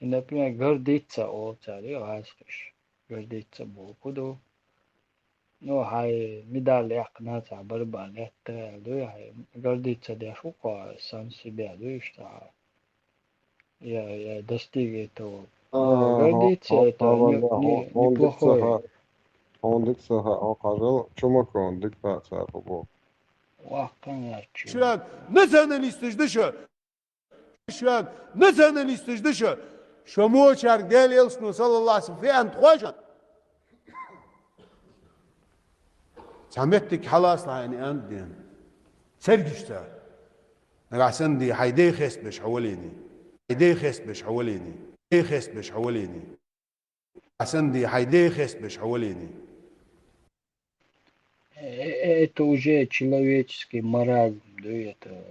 И, например, гордиться олу цара, дуй, гӀазкхаша. Гордиться боху ду. Ну, хьайн медаль яьккхина цхьа барба летта аьлла дуй, хьайн гордиться деш ву-кх хьо сам себя, дуй, что я, я достиг этого. А, гордиться хьо-, это хьо-, не, хьо-, не, хьо-, хьо-, неплохое. Хьуна дика ца хаьа, хьуна дика ца хаьа, хьо кхажал чумакон дика хаьа цара хӀу боху. Ваккханга чу. Шуьга националисташ ду шу. Шуьга националисташ ду шу. Шу мочарг Дела элчано саллаллаху алейхи ва саллям феанта хой шу. Цхьа меттиг хьалаца лахьийна аьнна дена. Цергаш цара. Нагахь санна дий хьайн ден хестабеш хьо валийний. Хьайн ден хестабеш хьо валийний. Ден хестабеш хьо валийний. Нагахь санна дий хьайн ден хестабеш хьо валийний. Э, э, это уже человеческий маразм, да, это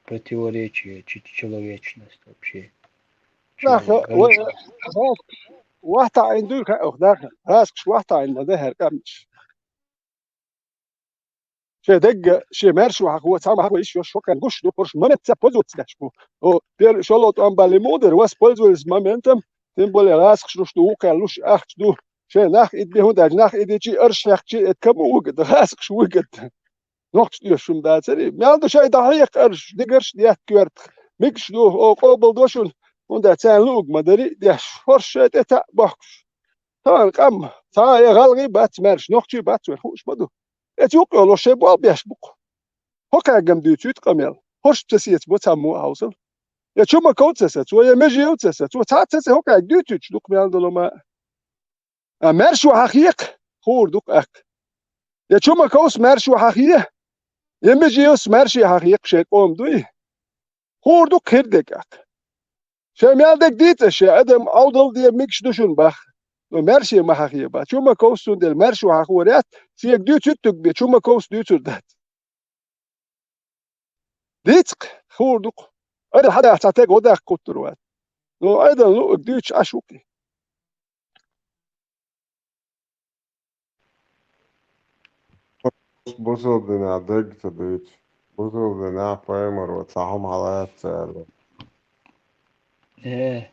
противоречие, чи-, человечность вообще. Нах, Человек, вай, конечно. Нах, вахьтаӀийна дуй хаьа оха даха, гӀазкхаш вахьтаӀийна ма дай хӀара къамаш. Шен дегга, шен маьршо хьахо, цхьа ма хьахо йиш йолаш, хӀокхарна гуш ду, хӀорш моментца пользоваться деш бу. О, пер-, шоло тӀом бале муха дер, воспользовались моментом, тем более гӀазкхаш луш ду, вукхаьлла луш ахча ду. Шен нах идбе хӀун даьлча, нах идичи, арш хьехчи, эт кому выгода, гӀазкхаш выгода. Нохча тӀоьшум дацари. Мел ду шай дӀахьекха арш, дигарш детта коьртах. Микаш ду, о, къобал до шуна, хӀунда царна луъург ма дари, деш, хӀорш шай тӀе таӀ бохкуш. Тахана къам, цхьа а гӀалгӀай бац маьрша, нохчий бац вай, хууш ма ду. Эца юкъ йолуш шайн бол беш бу-кх. ХӀокхаьргам дуьйцуьйту къамел. ХӀорш ца сеца бо цхьаммо а хьовсал. Я Чумаков ца сацо, я Межиев ца сацо, цхьа а ца сацо, хӀокхаьрга дуьйцуьйтуш ду-кх мел долу ма. А маьршо хьан хекха, хуур ду-кх аьхка. Я Чумаковс маьршо хьан хе, я Межиевс маьршо хьан хекха шайн къома дуй. Хуур ду-кх хир дерг аьхка. Шайн мел дерг дийца, шайн адам Ӏовдал де микаш ду шуна бах. Но маьрше ма хьахе бац. Чумаковс цундела маьршо хьахо ряц, шега дуьйцуьттуг бе, Чумаковс дуьйцур дац. Дийца-кх, хуур ду-кх. Айдал хьадахьа цхьа тега гӀо даккха кхуттур вац. Но айдал луъург дуьйцуш Ӏаш ву-кх и. Бусалба динехь дерг ца дуьйцу. Бусалба динехь пайхамаро цхьа хӀума хьалаца аьлла. Э.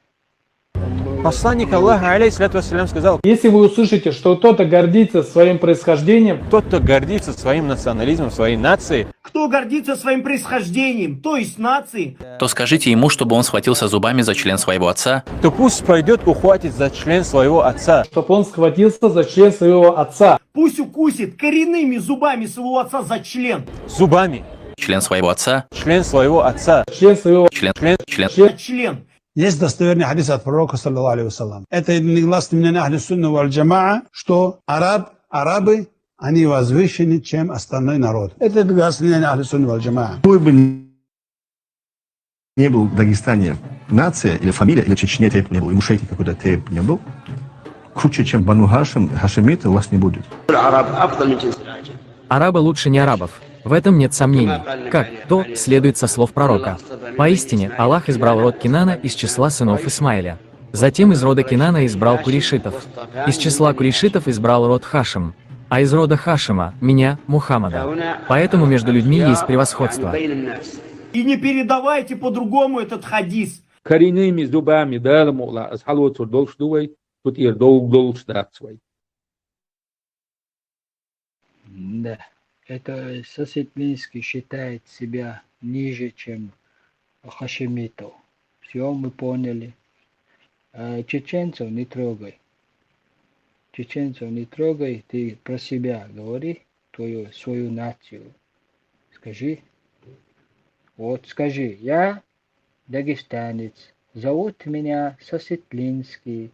Посланник Аллаха, алейхиссалату вассалям, сказал: Если вы услышите, что кто-то гордится своим происхождением, тот, кто гордится своим национализмом, своей нацией, кто гордится своим происхождением, то есть нацией, то скажите ему, чтобы он схватился зубами за член своего отца. То пусть пойдет, ухватит за член своего отца. Чтоб он схватился за член своего отца. Пусть укусит коренными зубами своего отца за член. Зубами. Член своего отца. Член своего отца. Член своего Член. Член. Член. Член. Член. Есть достоверный хадис от пророка, саллаллаху алейхи ва саллям. Это единогласное мнение Ахли Сунна валь Джамаа, что араб, арабы, они возвышены, чем остальной народ. Это единогласное мнение Ахли Сунна валь Джамаа. Какой бы ни был в Дагестане нация, или фамилия, или в Чечне ты не был, Ингушетии какой-то ты не был, круче, чем Бану Хашим, хашимиты, у вас не будет. Арабы лучше не арабов. В этом нет сомнений. Как то следует со слов пророка. Поистине, Аллах избрал род Кинана из числа сынов Исмаиля. Затем из рода Кинана избрал курейшитов. Из числа курейшитов избрал род Хашим. А из рода Хашима — меня, Мухаммада. Поэтому между людьми есть превосходство. И не передавайте по-другому этот хадис. Коренными зубами, Дала мукъ лахь, аса хьалоцур долуш ду вай, цу тӀера довла долуш дац вай. Да, это Сосетлинский считает себя ниже, чем хашимитов. Всё, мы поняли. А чеченцев не трогай. Чеченцев не трогай, ты про себя говори, твою, свою нацию. Скажи. Вот скажи, я дагестанец, зовут меня Сосетлинский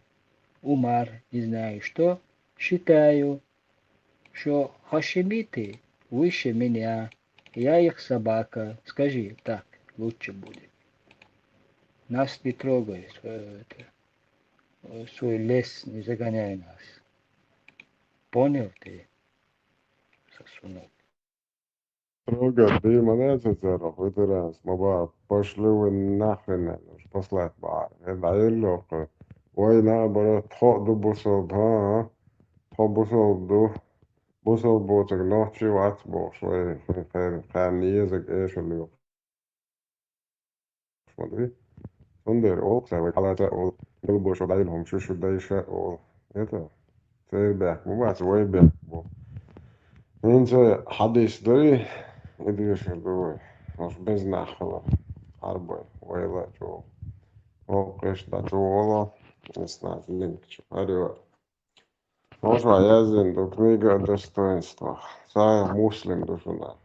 Умар, не знаю что, считаю, что хашимиты выше меня, я их собака. Скажи так, лучше будет. Нас не трогай, э, это, э, свой лес не загоняй нас. Понял ты, сосунок? Трогать, да и мене це церох, ветеранс, ма ба, пошли вы нахрен, наверное, уж послать бахьара. Э, да, и лёгко. Вай, наоборот, тхо ду бусалба, а? Тхо бусалба ду. Бусалба боцург нохчий вац бохуш, вай, вай кхайна, кхайна езаг эшал ю. Ма дуй. Цундела олу-кх сан вай хьалаца а олу, билгало шо дӀайина хӀума шу, шу дайша а олу. Это церан бехк ма бац, вай бехк бу. ХӀинца хьадис дарий, и дешар ду вай. Ош беза нах хила. Хьарбай, вайла а чӀогӀа. Воккхаш дӀа чӀогӀа вала, и снаца линк чу. Арева. Хьошма яздина ду книга о достоинствах. Сахьих Муслим ду шуна.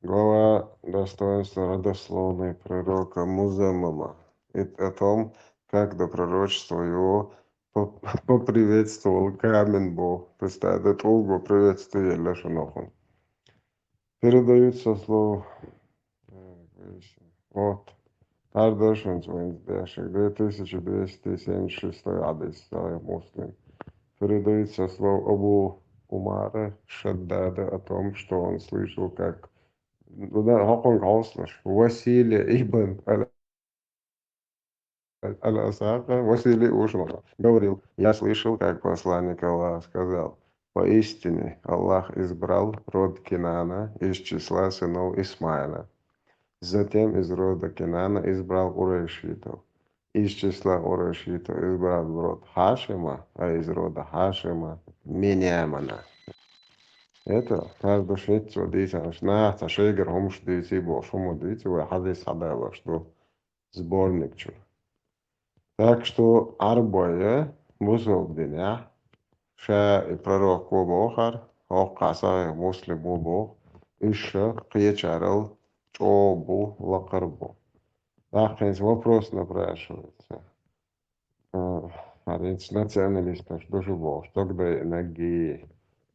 Глава достоинства родословной пророка Музаммама. И о том, как до пророчества его по-, поприветствовал камень Бог. Представь, до того приветствия елла шуна хӀун. Передают со слов, э, вот, тардашунца вайн дешик, две тысячи двести семьдесят шестой хьадис, Сахьих Муслим. Передают со слов Абу Умара Шаддада о том, что он слышал, как, ну да, хӀокхунга хьовсалаш, Василия ибн Аль- Аль-Асака, Василий Ушинов говорил: «Я слышал, как посланник Аллаха сказал: поистине Аллах избрал род Кинана из числа сынов Исмаила. Затем из рода Кинана избрал курайшитов. Из числа курайшитов избрал род Хашима, а из рода Хашима Миньямана». Это каждый шесть дийцан, нах, ца шейгар хумш дийци, бо шума дийци, вай хадис хадалаш ду сборник чу. Так что арбоя бусул диня, ша и пророк бо бохар, хокка сахих Муслим бо бох, иша кхечарал чо бу, лакар бу. Так, хинс вопрос напрашивается. А, а ведь националисташ душу бо, что когда ноги,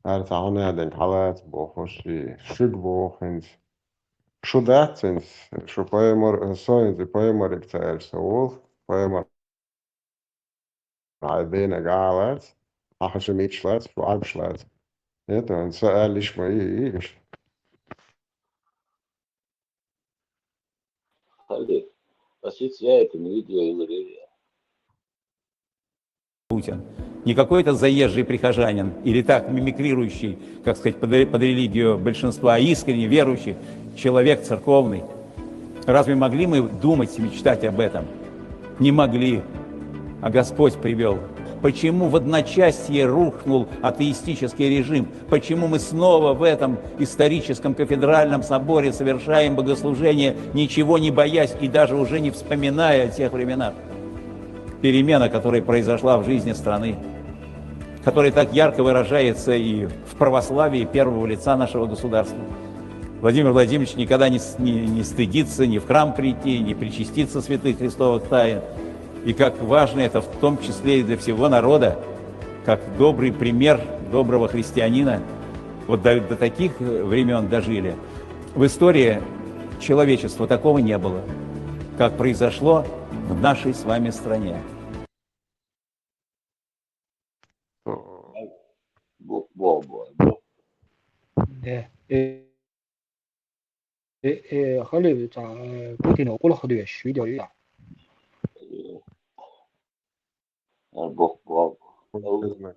ар сахуна ден халац бо, хоши, шуг бо, хинс. Шу дацинс, шу поэмор, соинзи поэморик цайл саул, поэмор айбена галац, ахаша мичлац, шу арбшлац. Это он са алиш мои иш. Халиф, по сути, я это не видел, я говорю, я. Путин. Не какой-то заезжий прихожанин или так мимикрирующий, как сказать, под, под религию большинства, а искренне верующий человек церковный. Разве могли мы думать и мечтать об этом? Не могли. А Господь привел. Почему в одночасье рухнул атеистический режим? Почему мы снова в этом историческом кафедральном соборе совершаем богослужение, ничего не боясь и даже уже не вспоминая о тех временах? Перемена, которая произошла в жизни страны, которая так ярко выражается и в православии первого лица нашего государства. Владимир Владимирович никогда не, с- не- не стыдится ни в храм прийти, ни причаститься святых христовых тайн. И как важно это в том числе и для всего народа, как добрый пример доброго христианина. Вот до, до таких времен дожили. В истории человечества такого не было, как произошло в нашей с вами стране. Бо, бо, бо, бо. Э, э, э, э, халиф, ца, э, Путин около ходуя швидо я. Э, бо, бо, бо.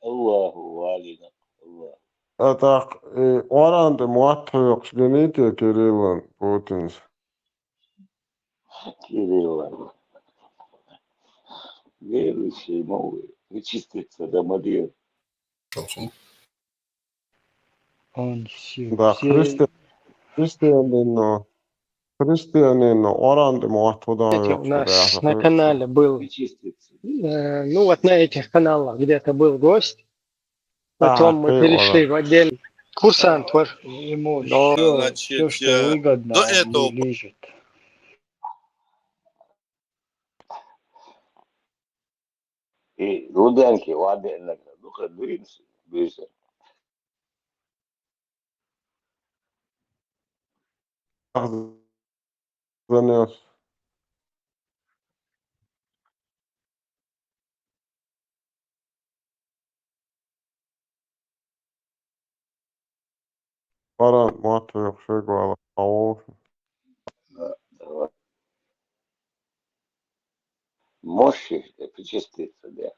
Аллаху алина. Аллах. А так, э, оранда муатхуйокш гените Кириллан Путинс. Кирилла. Верующий, новый, причаститься да мадир. Он все, Да, все христи-, христианин, но, христианин, но, оранда муатхудан Кстати, у нас на канале был, Причаститься. э, ну вот на этих каналах где-то был гость, потом мы перешли в отдельный. Курсант ваш. Ему всё, значит, всё, что э, выгодно, до он этого лежит. И Руденки, ладно, ну-ка, двинься ближе. Занёс. Баран матвей хшегвала аул. Можешь причаститься, да?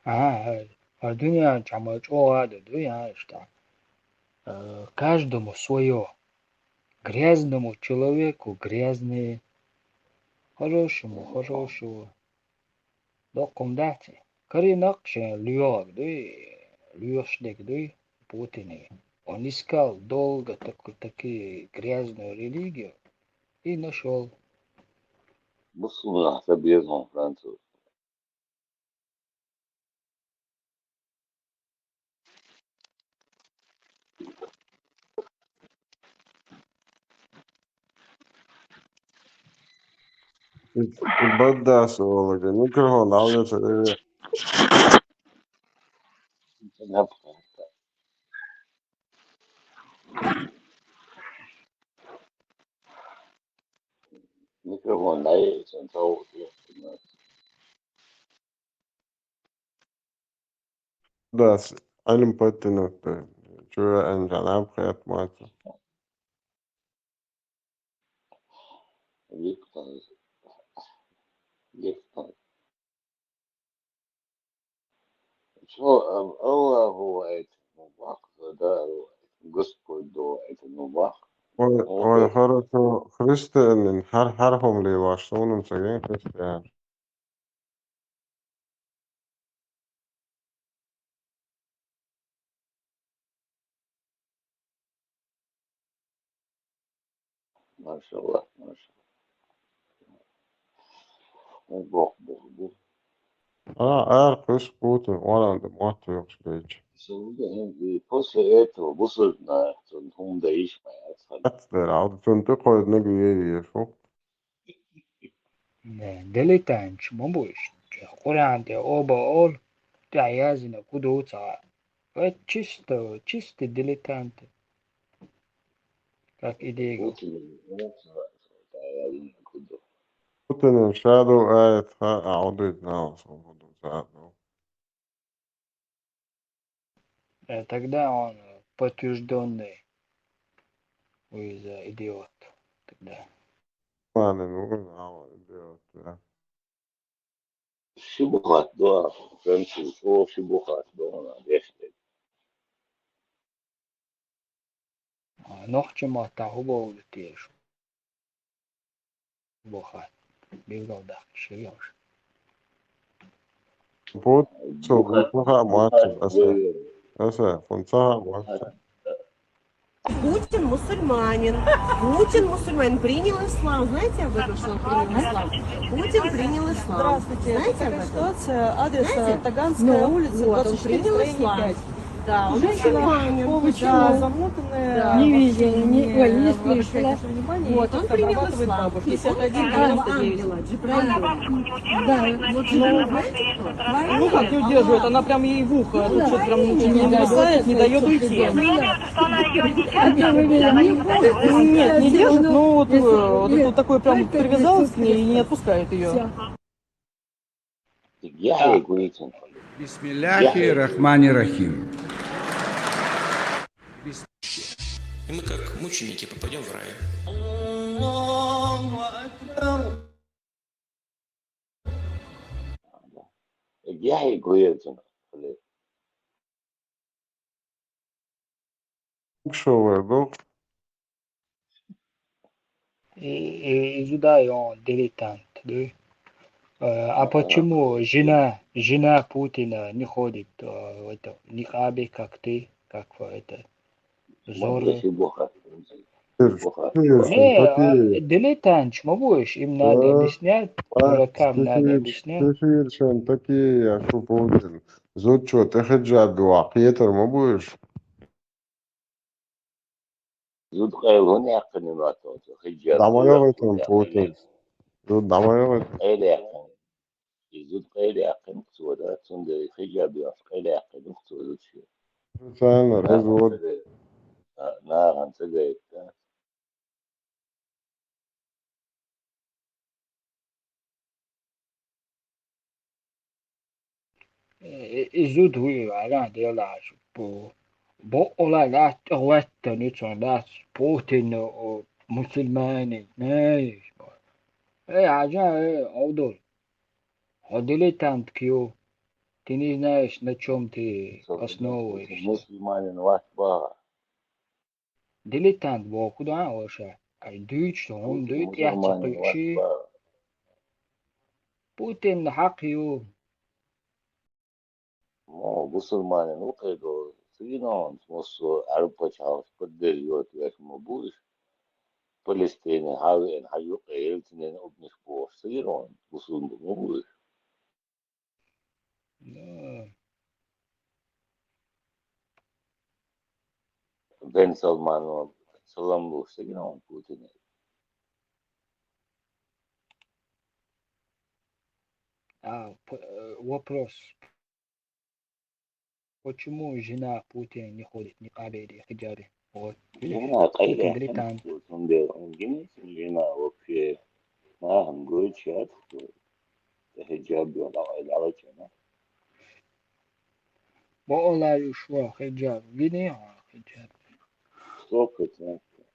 А, а, а дуня чама чоа да дуя, что, э, каждому своё. Грязному человеку грязные, хорошему хорошего. Докумдати. Коренок ше льёк дуй, льёшдек дуй, Путине. Он искал долго такую, такую грязную религию и нашёл. Бусуна, это безумно француз. Баддас олаги. Микрофон алгыса. Микрофон дай, сен тау. Да, с-, алим паттинут, э, чура анжанаб хаят мата. Виктор. Виктор. Что, ам, Аллаху айтму бах, да, Господь до айтму бах. Ой, ой, хорошо, христианин, хар, хар хомли ваш, сонун саген христиан. Машалла, машалла. Ой, бог, бог, бог. А, ар кыш Путин, оранды муат ёкш гейч. Сонда, э, после этого, бусурна, сон хумда ишмая, ацхан. Ацдер, алды, сон ты койдна гюе ешо. Не, дилетантчи ма бу иш. Къуръан де оба ол, тя язина куду ца. Вот чисто, чистый дилетант. Как идея. Путин шаду ает ха, а он знал, что он будет знал. Э, тогда он, э, подтверждённый из, э, идиот тогда. Ладно, ну, а, идиот, да. Шибухат, да, француз, о, шибухат, да, она, деште. А, нохчи мата хубавлу теш. Бухат. Билгалдах ширёш. Вот, что, бухат, бухат, мат, бухат, аса. Аса, фунца, мат. Путин мусульманин. Путин мусульманин. Принял ислам. Знаете об этом, что он принял ислам? Путин принял ислам. Здравствуйте. Знаете об этом? Ситуация. Адрес, знаете? Э, Таганская улица, ну, вот, он двадцать четыре, принял строение ислам. Пять. Да, он мусульманин. Да, замотанная. Да. Не видела, не, ой, не слышала. Вот, он принял ислам. Пятьдесят один девяносто девять. Да, вот, ну, ну, как не удерживает, она прям ей в ухо, тут что-то прям чуть не нависает, не даёт уйти. Нет, не держит, но вот, э, вот это вот такое прям привязалась к ней и не отпускает её. بسم الله الرحمن الرحيم. И мы, как мученики, попадём в рай. Яхи гуевцун. Шо вердо? И, и, и сюда он дилетант, да? Э, а почему жена, жена Путина не ходит, э, в это, никабе, как ты, как в это, Зорлы. Бухат. Бухат. Не, а, дилетантчи ма бу иш, им надо объяснять, дуракам надо объяснять. Сефиршен такие, я шо Путин. Зуд чё, ты хиджаб, вакъетер ма бу иш. Зуд къайлон якъын ма то, хиджаб. Дамайо этон Путин. Зуд дамайо этон. Къайл якъын. Изуд къайл якъын ксуода, цунда хиджаб яс къайл якъын ксуода чи. Специально развод. Нагъан цыгайта. Э, изуд уи ара делаш бу. Бо ола лат гъватта нуцан лат Путин, о, мусульманин, не. Э, ажа, э, Авдул. Хо дилетант кио. Ты не знаешь, на чём ты основываешься. Мусульманин ват ба. Дилетант бо куда оша. Ай дуч, он дуч, я чапыши. Путин хакъ ю. Мо бусурманин укъедо, сыйнон, мосо арупа чалш поддерживать яш мо буш. Палестина, хавен, хаю, элтинен обниш бош, сыйнон, бусурман мо буш. Да. Бен Салман, салам буш, сыйнон, Путин. А, п-, э, вопрос. Почему жена Путина не ходит в никабе или хиджабе? Вот. Видишь? Жена, Путин дилетант. Жена вообще, нахам говорит, сейчас, хиджаб, да, да, да. Бо ола ю шо хиджаб. Вини, а, хиджаб. Сто процентов.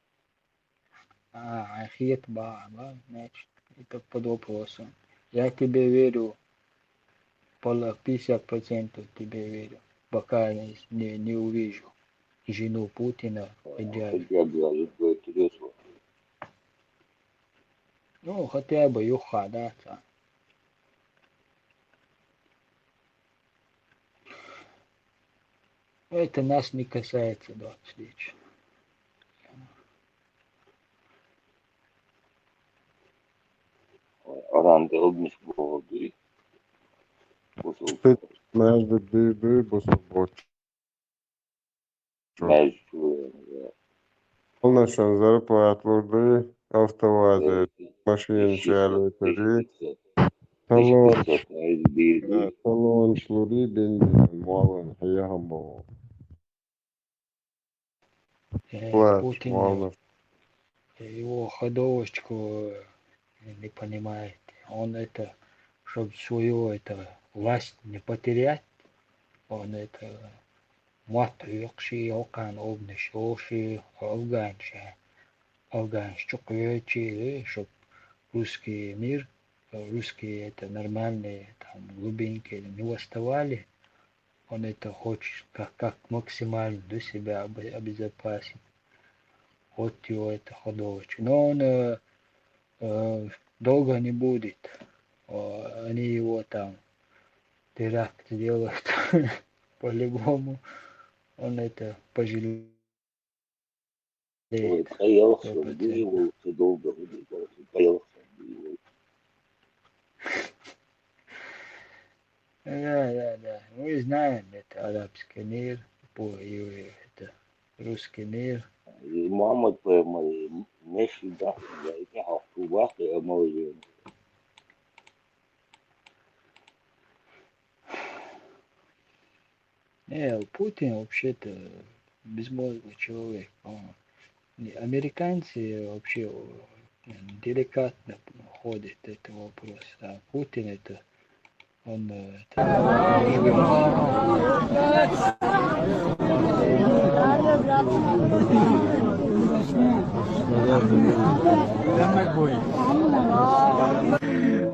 А, а хет ба, ба, значит, это под вопросом. Я тебе верю, пол-, пятьдесят процентов тебе верю, пока не, не, не увижу жену Путина, Хиджаб. Хиджаб, я люблю, интересно. Ну, хотя бы юха, да, там. Это нас не касается, да, встречи. Адам дылмыш болду. Бусул. Между бибы, бусул боч. Между, да. Полностью зарплату лурды, автовазы, машин шалетери. Талон, талон шлури бензин, малын, хаяхан бо. Э, Плач, Путин, малын. Э, его ходовочку, э, не понимает. Он это, чтоб свою это власть не потерять, он это мат юкши, окан обнаш оши, афганша, афганш чукъечи, э, чтоб русский мир, э, русские это нормальные там глубинки не восставали. Он это хочет как, как максимально для себя обе-, обезопасить. Вот его это ходовочек. Но он, э, э, долго не будет. Э, они его там теракт сделают по-любому. Он это пожалеет. Ой, поел, сто процентов. Долго, долго поел. Да, да, да. Мы знаем, это арабский мир, по-, и это русский мир. И мама твоя, моя, не всегда, я и так, а в клубах я мой. Не, Путин вообще-то безмозглый человек, по-моему. Не, американцы вообще, э, деликатно ходят этот вопрос, а Путин это, он, э, это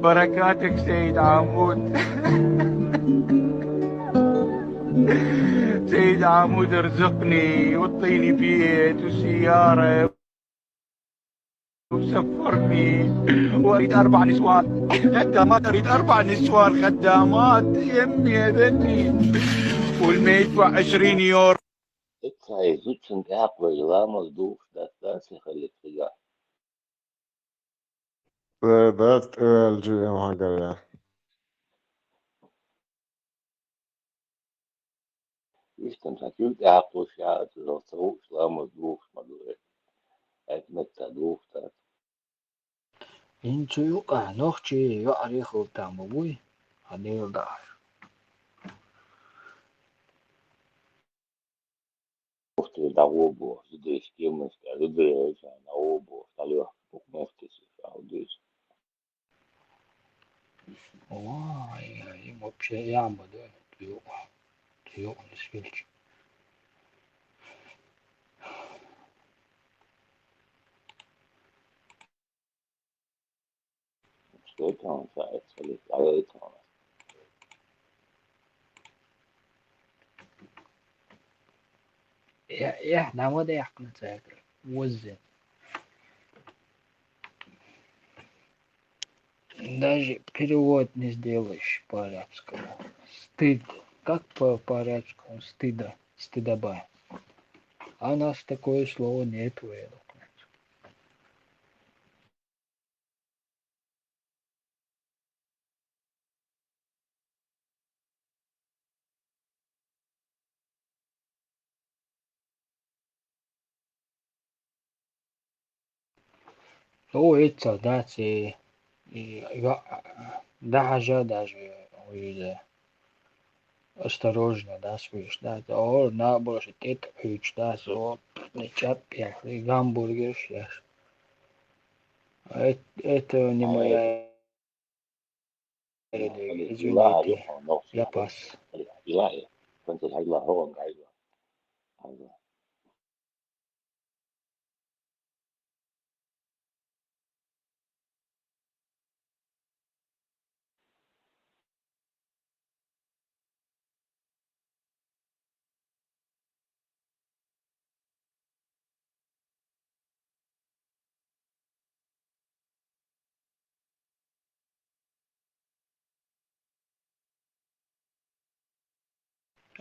بركاتك سيد عمود. سيد عمود، ارزقني واعطيني بيت وسيارة وسفرني. وأريد أربع نسوان خدامات، أريد أربع نسوان خدامات، يمي يا بني. والما يدفع عشرين يورو. Итхай зуцун кьяпла ила маздух датта сихали хига. Дат элжи эмагара. Истан такил кьяпла шаат зоцу ила маздух мадуэ. Экмет та дух та. Инцу юкъа нохчи юарихыл таму буй, ханил даш. Ухты дагъу бу, зыдыш кемыш, зыдыш дагъу, талиох букмухты сифаудыш. Ой, ой, вообще яма, да? Туёк. Туёк не спильч. Что это он за, это, это у нас? Я, я, нам вот я, в конце игры. Возин. Даже перевод не сделаешь по-арабскому. Стыд. Как по, по-арабскому? Стыда. Стыдоба. А у нас такое слово нету, я думаю. О, это, да, це, и, га-, да, хажа даже, ой, да. Осторожно, да, слышь, да, да, о, на, больше, это, ключ, да, зо, не чап, я, и гамбургер, сейчас. Это, это не моя религия, извините, я пас.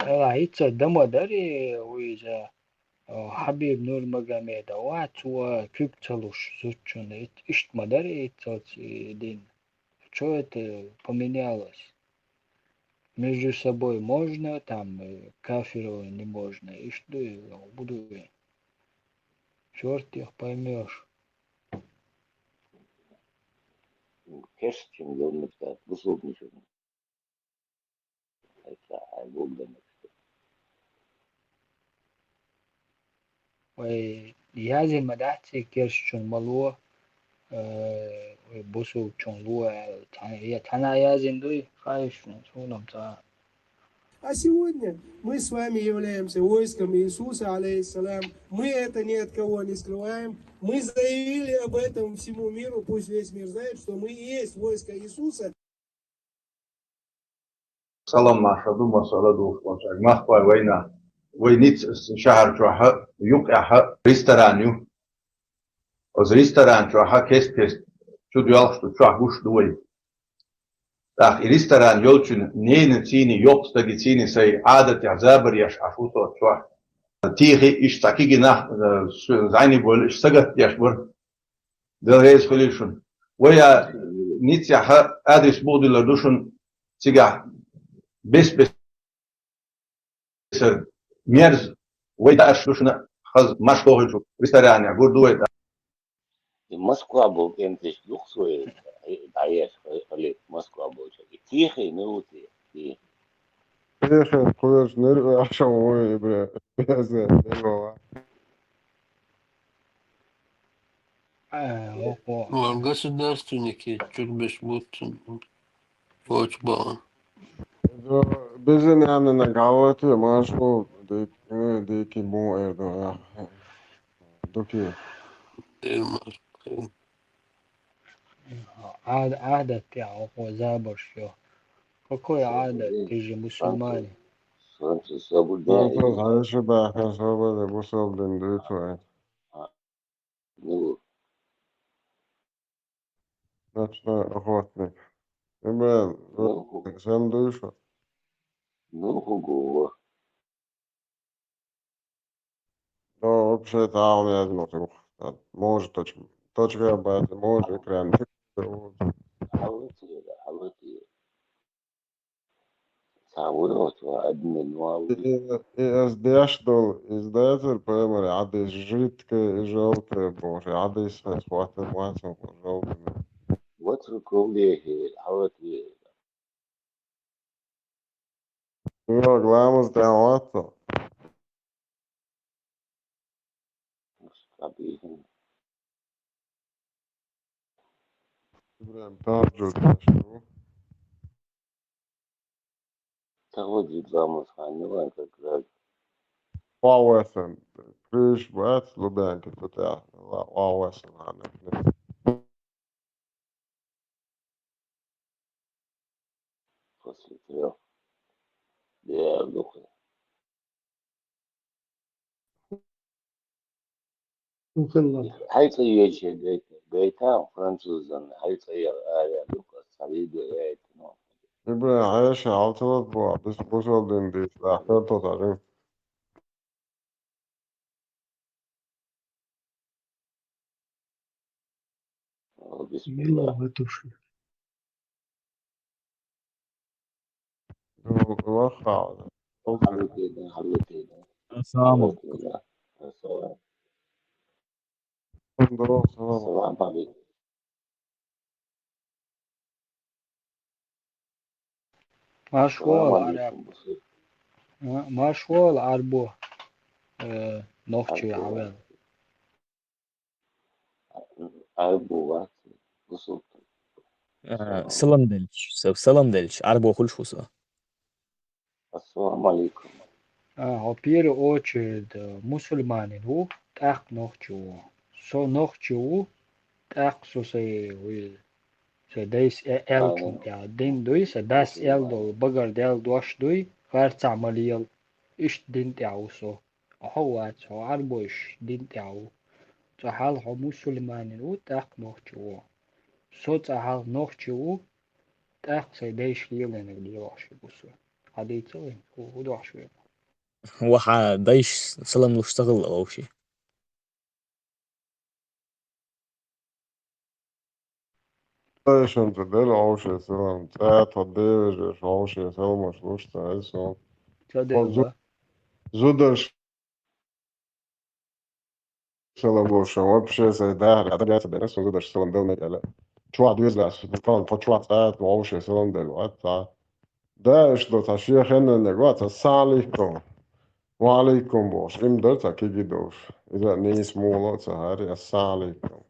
Ала хӀинца дан ма дарий, вуй иза, а, Хьабиб Нурмагомедов, вац, ва куьг ца луш зудчунна, ит-, иштта ма дарий, иццалц и дин. Чё это поменялось? Между собой можно, там, э, кафиров не можно, иштта дуй, хӀун дуй? Чёрт их поймёшь. Керстачун йолмастар, бусулбанаш. Ай, ца, ай, богданаш. Вай язйина ма дац, и керстачун ма ло, э, вай бусулбачун ло аьлла. Цхьа-, я цхьанна язйина дуй, хаийша шуна, суна-м ца. А сегодня мы с вами являемся войском Иисуса, алейхиссалям. Мы это ни от кого не скрываем. Мы заявили об этом всему миру, пусть весь мир знает, что мы и есть войско Иисуса. Салам, маша, ду, масала духмачаг. Махпай вайна. Вай ниц шахар чуаха, юкъяха ресторан ю. Оз ресторан чуаха кест-кест чуд ялхаш ду, чуах гуш ду вай. ТӀаккха и ресторан йолчун нейна цийни, йоккха стаги цийни сай Ӏадатехь забар еш Ӏаш ву со чохь. Тийхи иштта цхьа киги нах, э, с-, зӀайни бойла, иштта сагатдеш бара. Дала реза хуьлийла шуна. Вай а ниццехь адрес бух диллар ду шуна, цигахь бес-бес сар мерз, вай даш ду шуна хаза Машко хилчу ресторанехь гур ду вай тӀа. И Москва болу кӀенташ дукха со дӀаеш хали Москва болчу. И кехий мила ву те? И кехий кхоьруш нерваш ву и бе, безе, безе. А, окъо. Вон государственники чурбеш буццун. Оцу бала. Безенянина галати машу дик-, э, дики бу эрду, а. Дуки. Э, ма-, Ӏад-, Ӏадат я, окъо забарш ё. Какой Ӏадат? Ты же мусульманин. Француз, француз, свободный. Француз, хьаьша баьхна, свобода, бусалба дин дуьйцу. Ну. Ночной охотник. Ибран, ну, ху-, сам дуй шу? Ну, хугу. Ну, вообще, там я думал, что, может, точка, точка, может, экран. Хьалатера, хьалатера. Цхьа вуй оцу админ валла. И, и ас деш долу, иза дацара паймаре, Ӏадис жидкая и жёлтая бохуш, Ӏадис ас хӀоттам вацам хӀун жёлтана. Вацра ковлехе, хьалатера. Йо, гламаз тӀехь вацал. Ибрахим, тахаджуд деш ду. Тахаджуд ламаз хан ю вайн как раз. Вовасан, криш бац, Лубянки кутехь, вовасан хан. После трёх. Я духе. Ухилла. Хьайца йече гайта, гайта французан, хьайца я, а, я духе, схьавига яйта, ну. Ибрахим, хьаьша, хьалцалат бу, бис-, бусалдин дийца, ахтар тосарин. Бисмилла. Мила ватуши. Ассаламу алейкум. Ассаламу алейкум. Марш вала, Ӏарбо. Марш вала, Ӏарбо, э, нохчий хьавел. Ӏарбо вац, бусулба. Э, салам делча, са-, салам делча, Ӏарбо хуьлуш ву со. Ассаламу алейкум. А, хьо первый очередь, э, мусульманин ву, тӀаккха нохчи ву. Со нохчи ву, тӀаккха со сай, вуй, сай дайс э-, элчун тӀехь дин дуй, сай дас эл долу багар дел дош дуй, харцахь ма лела, иштта дин тӀехь ву со. Хьо вац, хьо Ӏарбойш дин тӀехь ву. Цкъа хьалха хьо мусульманин ву, тӀаккха нохчи ву. Со цкъа хьалха нохчи ву, тӀаккха сай дайш лелийнарг лелош ву со. Хьадийца вай, хӀу, хӀу дохьуш вай. Ва хьа дайш салам луш ца хилла вовши. Дайшан ца дела вовше салам, цӀа тхо девежеш вовше саламаш луш ца хьай сон. Ца дела. Зу-, зударш салам луш, вообще сай дахар, адам яца бена, сон зударш салам дала мекъала. Чохь доьзлас, тхо, тхо чохь цӀа, тхо вовше салам дала, вац цхьа. Да, иш до цхьа шен хеннанег вац, ассалам алейкум. Ва алейкум бохуш, им дар цхьа киги долуш. Иза нийса муха ло ца хари, ассалам алейкум.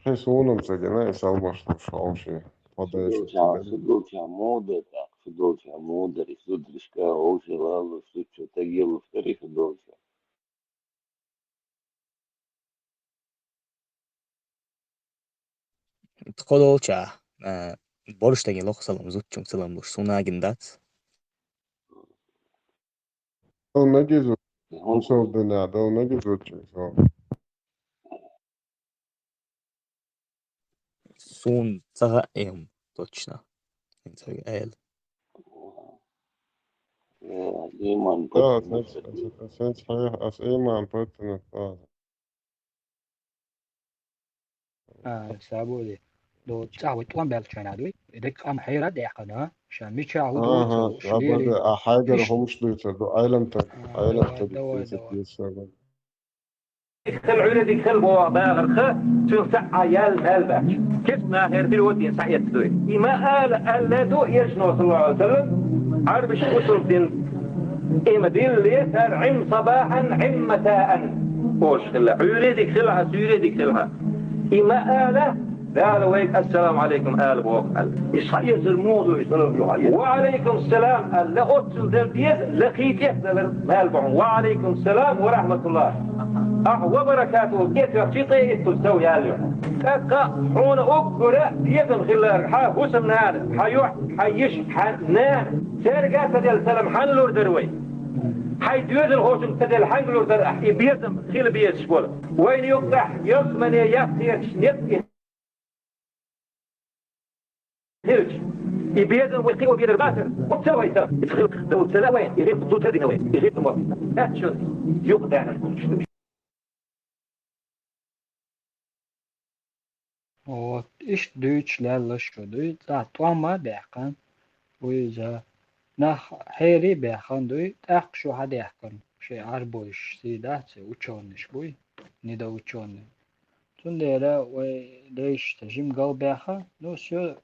Хи суна-м ца гина, и салмаш луш хьовши. Шу долча, шу долча муха дар тӀаккха, шу долча муха дар, и шу дерришка хьовши лаллуш, шу чу тагелуш дари шу долча. Тхо долча, а, борш тагело салам, зудчуьнга салам луш, суна гина дац. Дала мегий зу-, хӀун сов дина, Дала мегий зудчуьнга со. Сун ца хаьа эм, точно. ХӀинца хьоьга аьлла. Э, иман. Да, паттина сенц, сенц хьоьга, ас иман паттина, да. А, сабури. До цӀа вай тӀом баьлла чойна дуй. И деккъа ам хьера даьккхина, ша мича хӀу дуьйцур, уш лерий. А хьайгара хӀумаш дуьйцур ду, Ӏеламтаг, а, Ӏеламтаг давай, давай, дуьйцур, давай. Дика хила, Ӏуьйре дика хила боху бахарх, цуьнга цхьаъ яьлла мел баьхча. Кечу нахера дира вотин схьаэцна дуй. И ма ала, аьлла ду Элчано, саллаллаху алейхи ва саллям, Ӏарбаш бусалба дин. И ма дилле, цара Ӏим сабахьан, Ӏим матаан. Ош хила, Ӏуьйре дика хила хьан, суьйре дика хила хьан. И ма ала, Дала вайга ассаламу алейкум ала боху аьлла. Иштта хьаэцар муха ду, и салам ю хьаэцар? Ва алейкум салам аьлла, оццул дала деза, лакхий тӀехдалар мел бу хьуна. Ва алейкум салам ва рахматуллах. Ахь ва баракату, тӀетоьхчи тӀе иттур сов яьлла ю. ТӀаккха хьуна уггара безам хилларг, хьан хӀусамнана, хьан юьхь, хьан йиша, хьан нана, цаьрга а ца делла салам хьанна лур дара вай? Хьайн доьзалхочуьнга ца делла хьаьнга лур дара ахь, и безам хила безаш болу? Вайна юккъехь ялсамане яц хеташ некъ и хилча, и безам вай кхин а бедар бацара, оццул вай ца, иза хила долу ца лаьа вайна, и хила ду ца дина вай, и хила ду ма дина. Аьтту шуна юкъадаьхна гучуш ду. Вот, иштта дуьйцуш лаьлла шу дуй, цӀа тӀом а даьккхина, вуй иза, нах хьерий а баьхна дуй, тӀаккха шу хьадаьккхина, шайн Ӏарбойш сий дац, учёныйш буй, недоучёный. Цундела вай дайшца жима галбаьхна, ну, всё,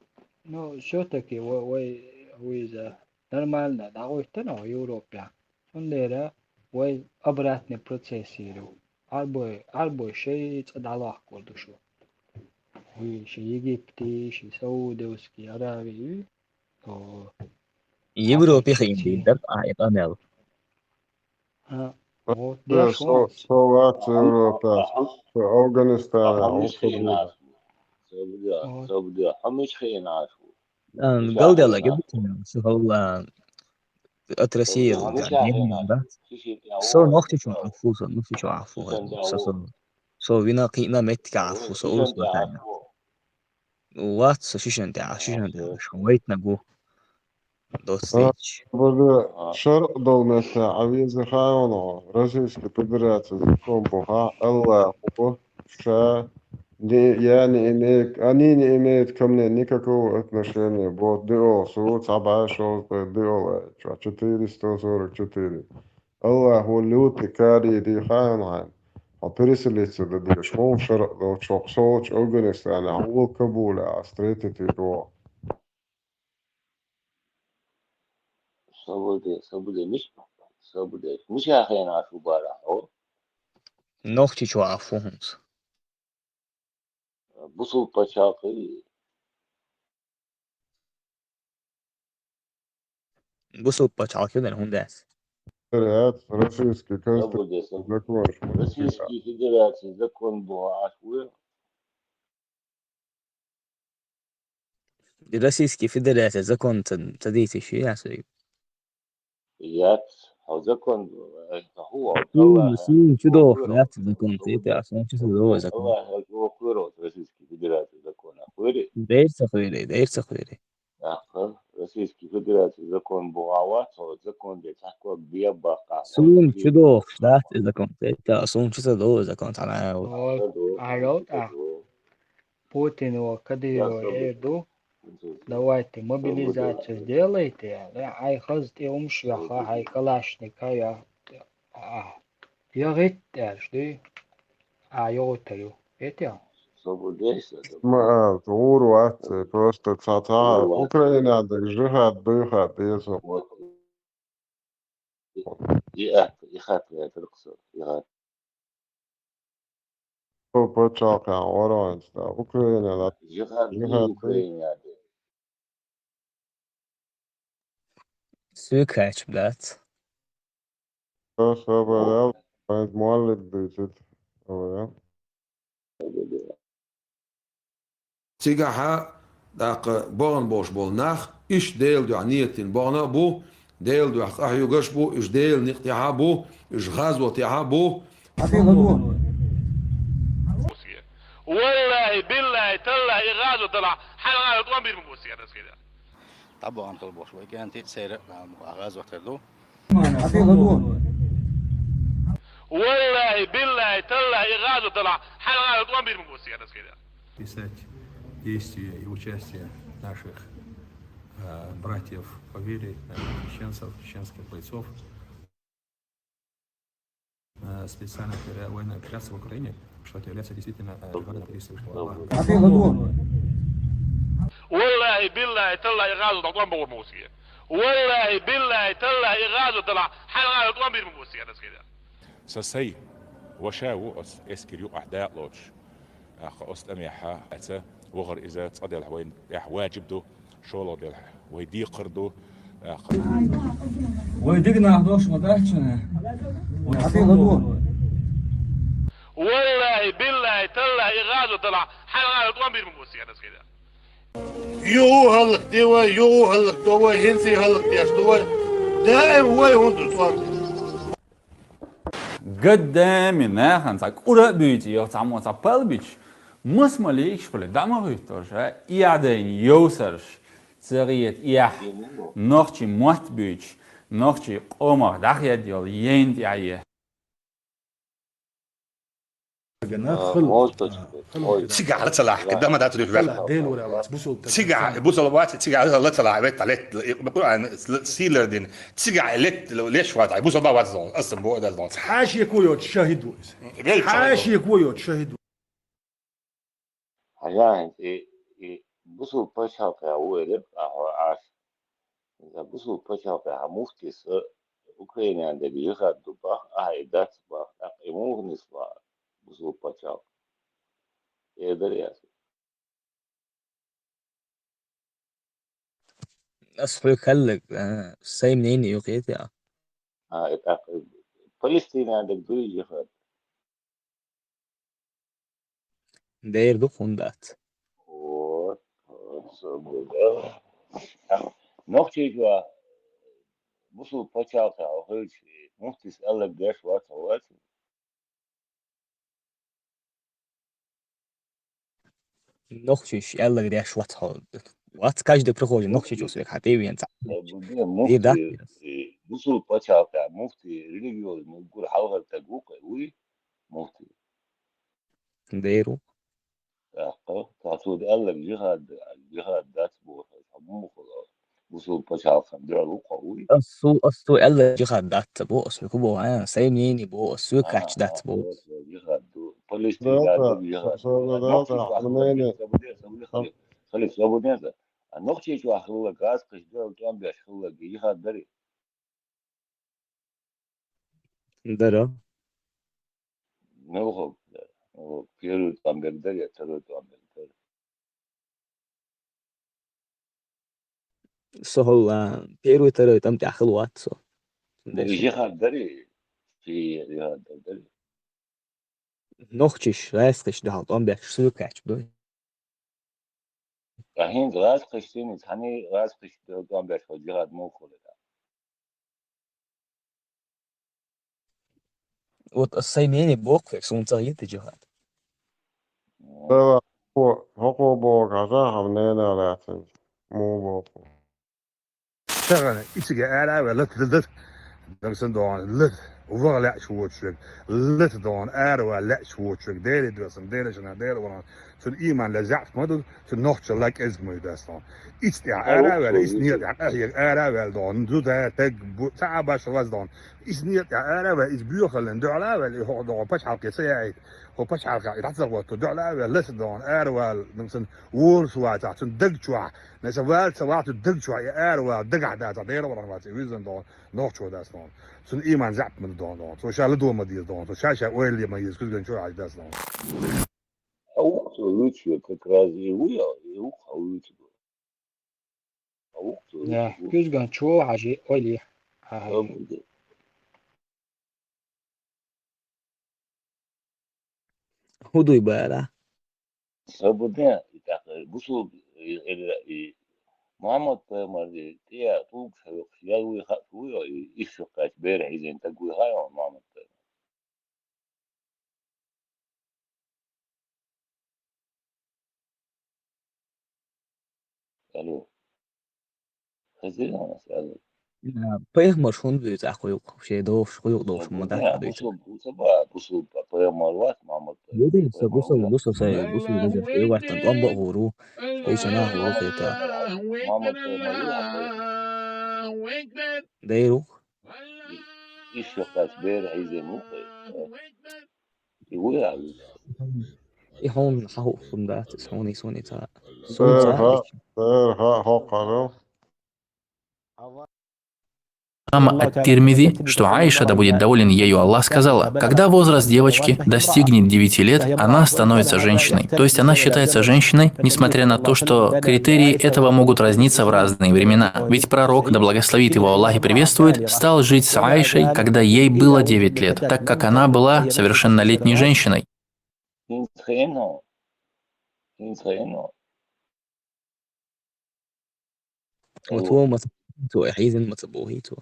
ну, всё-таки ва-, вай, вуй иза, нормально дӀагӀойтина вай Европехь. Цундела вай обратный процесс йийр ю. Ӏарбой, Ӏарбой шайн цӀа дӀалохкур ду шу. Вуй ши Египте, ши Саудовский Аравии, о, Европе хиндийр дара ахь и къамел. А, вот, да, со, со вац Европе, со Афганистане, Афганистане. Собуде, собуде, хьо мича хиъна ашу? А, галделла гибитина, шу хӀалла от России, да? Со нохчичу Ӏафу, со нохчичу Ӏафу, со, со, со вина кхиъна меттиге Ӏафу, со урус ватарна. Вац со шишан тӀе, шишан тӀе, шу вайтинарг ву. Доцу дийцча. Бада шаръ долу меттехь Ӏа веза хаьий хьуна, Российский Федерацин закон бу хьа, Аллахо ша не, я не имею, они не имеют ко мне никакого отношения. Вот, диъолгӀа со, цхьа бӀе шовзткъе диъолгӀа, чохь четыреста сорок четыре. Аллахо лютый карий дийхьа хьуна хьайна. Хьо переселиться дан дезаш, хьуна шаръ долчохь, со волчу Афганистанехь, хьуна Кабулехь встретить ву. Собуде, собуде, миш-, собуде, мичахь хиъна ашу бара хьо? Нохчичу Ӏафу хӀинца. Бусулба пачхьалкх хили. Бусулба пачхьалкх хилар хӀунда аьлча? Российский конституцин законаш. Российский Федерацин закон бу ашу. Российский Федерацин закон ца, ца дийцича яц вай? Яц, хьо закон, э, хӀун, суна, суна чу дохуш яц закон, ца йита, суна чу ца доху закон. Аллахьа чу вокхуьйра оцу Российский Федерацин закона, хуьйри? Дера ца хуьйри, дера ца хуьйри. Аха, Российская Федерация закон бу а вац, закон де цхьаькхок бе баккха. Суна чу дохуш дац и закон. ХӀета суна чу ца доху и закон цхьана а. Ой, ца доху, ца доху. Путин ва Кадырова эр ду. Давайте мобилизацию сделайте. Ай хаза тӀе умаш яха, ай калашника я. А, я гӀиттӀеш ди. А, йогӀу таю. ХӀета. Ма, а, гӀур вац, просто ца, ца, Украина даг жихад дуй хат деза. И а, и хат я турксо, и хат. О, пачалкхьан оранца, да, Украина, да. Жихад, жихад, Украина, да. Суьк хача дац. О, собарал, вайн моллиг дуьйцуд. О, я. Цигахьа, тӀаккха бахана болуш болу нах, иштта Делан дуьхьа нийятдина бахана а бу, Делан дуьхьа къахьоьгуш а бу, уьш Делан некъа тӀехь а бу, уьш гӀазот тӀехь а бу. Валлахьи, биллахьи, таллахьи, и гӀазот далахь, хьалха гӀазот тӀом бийр ма бу цига дас хилар. ДӀабахана хила болуш вай кӀентий, церан а гӀазот хир ду. Валлахьи, биллахьи, таллахьи, и гӀазот далахь, хьалха гӀазот тӀом бийр ма бу цига дас хилар. Писать действия и участие наших, э, братьев по вере, э, чеченцев, чеченских бойцов, э, специальной опера-, военной операции в Украине, что это является действительно, э, жихадом на пути Всевышнего Аллаха. Валлахьи, биллахьи, таллахьи, и гӀазот далахь, тӀом бийр ма бу цига. Валлахьи, биллахьи, таллахьи, и гӀазот далахь, хьалха гӀазот тӀом бийр ма бу цига дас хилар. Сан сай ваша ву оцу эскар юкъахь дакъалоцуш. ТӀаккха оцу тӀамехь а, аца, вахар иза цкъа делахь вайна тӀехь ваджиб ду, шолгӀа делахь вай декхар ду. ТӀаккха вай дика нах дош ма дац шуна. Вай хьабила ду. Валлахьи, биллахьи, таллахьи, и гӀазот далахь, хьалха гӀазот тӀом бийр ма бу цига дас хилар. Юха хӀаллакде вай, юха хӀаллакдо вай, хӀинца хӀаллакдеш ду вай. Даим вай хӀунда ду тӀом? Гаддами нахана цхьа кӀура а буьйцу, йо, цхьаммо цхьа пал бича, маса ма лийгаш хили, дӀа ма хӀуьттуш, а, и Ӏадайна йовсарш, ца гӀета эхь, нохчий мотт буьйцуш, нохчий къомах дӀахед йолу яйна тӀехь е. Цигахь ла ца лахь, кхин дама дац дуьхьа ваьлла. Цигахь, бусалба вац, цигахь ла ца лахь, ветта, лет, Къуръан, сийлар дин. Цигахь лет, леш вац, бусалба вац зон, аса бо дас зон. Хьашико йоцу шахид ву иза. Хьашико йоцу шахид ву. Хьажахьа, и, и бусалба пачхьалкхехь ву элира ахьа Ӏаш. Иза бусалба пачхьалкхехь муфтис а Украинан дерг жихад ду бах, ахьа и дац бах, тӀаккха и муха нисло бусалба пачхьалкх? Эр дара яц. Ас хьоьга хьаллаг, а, сайн мнение ю кхетий ахь? А, и тӀаккха Палестинан дерг дуй жихад? Дера ду, хӀунда дац? Вот, вот, со буьйцу. Нохчийчохь бусалба пачхьалкхехь хилча, муфтис аьлларг деш вац хьо, вац? Нохчийчу аьлларг деш вац хьо. Вац, каждый прохожий нохчийчу ву соьга хьан тӀе а веана цхьаъ. Э, бу-, бу-, муфти, да? Э, бусалба пачхьалкхехь муфти, религиозный, уггар хьалхара стаг ву-кх, вуй? Муфти. Дера ву. ТӀаккха, цо аьлларг жихад, жихад дац боху, хьо муха хила? Бусалба пачхьалкхан дуьхьал ву-кх хьо, вуй? Ас цо, ас цо аьлларг жихад дац ца боху, ас хьоьга боху, а, сайн мнение боху, ас соьга кхаьчча дац боху. Жихад ду. Палестинан дерг жихад ду. Нохчийчохь хилла, халиф, халиф, свободен ца. А Нохчийчохь хилла, гӀазкхаша дуьхьал тӀом беш хилла, жихад дарий? Дара. Муха, первый тӀом бер дара я второй тӀом бер дара? Со хьула первый, второй тӀом тӀехь хила вац со. Жихад дарий? Ши жихад дарий? Нохчийчу гӀазкхаша дуьхьал тӀом беш соьга кхаьчча дуй? Ткъа хӀинца гӀазкхаша синица, хьан гӀазкхаша дуьхьал тӀом беш хьо жихад муха хуьлу? Вот ас сайн мнение боху хьоьга, суна ца хета жихад. Хьо-, хьо-, хьо боху хьажахьа, хьан мнение лаьцна. Муха боху? тахана иццига ара а ваьлла, лата, лата, лата, дагсан догӀан, лата, ваха лаьаш воцуш верг, лата догӀан, ара вала лаьаш воцуш верг, Деле доьсна, Деле шана, Деле валан, цун иман ле заьӀап ма ду, цун нохчалла кӀезиг ма ю дас догӀан. Иццигахь ара а ваьлла, иццигахь къахьега ара а ваьлла догӀан, зуда, таг, бу-, цхьа а башха ваз догӀан. Иццигахь ара а ваьлла, иза боьхаллин дуьхьал а ваьлла, и хӀокху догӀан пачхьалкхе ца яийта, хӀо пачхьалкхехь и дӀа ца гӀотту, дуьхьал а ваьлла, лата догӀан, ара вала, дагсан, волуш вац ахь, цун даг чохь, Наса вала ца вахту даг чохь и ара вала дагахь дац, Делан вархьан вац, и вуьззина догӀу нохчо дац догӀу. Цунна иман заьӀап ма ду догӀу. Цо ша ладо ма деза догӀу. Цо ша-ша ойла ма еза, куьзган чохь дац догӀу. А вукхо луьйчу как раз и ву я, и вукхо луьйчу ду. А вукхо луьйчу ду. Куьзган чохь и ойла. Ага. ХӀун дуй бара? Сан бу де, и тӀаккха бусулба, и, и, и Мухьаммад-пайхамар, и тӀе а тӀулгаш хьоькхуш, ял вуй хаьа вуй, и ишшоккхачу бер хьийзина таг вуй хаьа Мухьаммад-пайхамар? Алло. Хезира аса, алло. Пайхамарш хӀунда вуьйцу ахь кхуьйкъу? Шен дохуш, кхуьйкъу дохуш, ма дац а дуьйцу. Бусулба, бусулба, бусулба пайхамар вац, Мухьаммад пайхамар. Юдин, со бусулба, бусулба, со бусулба вежарш, вегартан тӀом бакъ гӀур ву. Кхечанах ву хета. Мухьаммад пайхамар ву, Дайра ву. И, ишшоккхачу бер хьийзина ву кхуьй. И ву яхь вуьйцу. И хьуна хьан хӀуъа хӀума дац, иза хьуна, и суна, и ца. Суна ца. Дера, дера, хьо-, хьо-, хьо-, Имама ат-Тирмизи, что Аиша, да будет доволен ею Аллах, сказала: «Когда возраст девочки достигнет девяти лет, она становится женщиной». То есть она считается женщиной, несмотря на то, что критерии этого могут разниться в разные времена. Ведь пророк, да благословит его Аллах и приветствует, стал жить с Аишей, когда ей было девять лет, так как она была совершеннолетней женщиной. Оцо ма ца бохий цо, хьийзина ма ца бохий цо.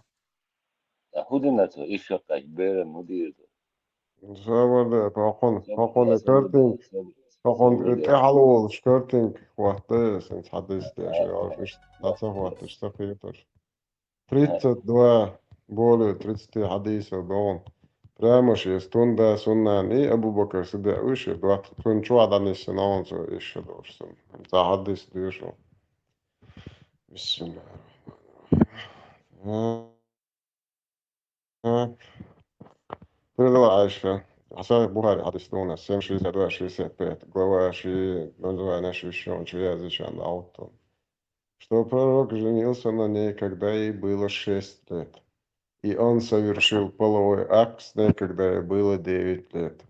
ТӀаккха хӀун дина цо, ишшоккхачу беран хӀун дийр ду? Сабар де, хӀокхуьнан, хӀокхуьнан картинка, хӀокхуьнан тӀе хьалаволуш картинка хӀотта, сан хьадис деш, иштта дӀа ца хӀотташ, ца кхеташ. Тридцать два, более тридцати хьадисов догӀу. Прямо шен стунда суннан и Абу-Бакр Сиддикъ вуьйш и доттагӀ. Цунна чохь дӀанисса ногӀун цо иша долуш санна. Цхьа хьадис доьшу. Бисмиллахир-рахманир-рахим. Так. Передала Айша. Сахих Бухари хьадис ду у нас, семь шестьдесят два шестьдесят пять. Глава ши, название ши, ши, он чу язычан аутон. Что пророк женился на ней, когда ей было шесть лет, и он совершил половой акт с ней, когда ей было девять лет.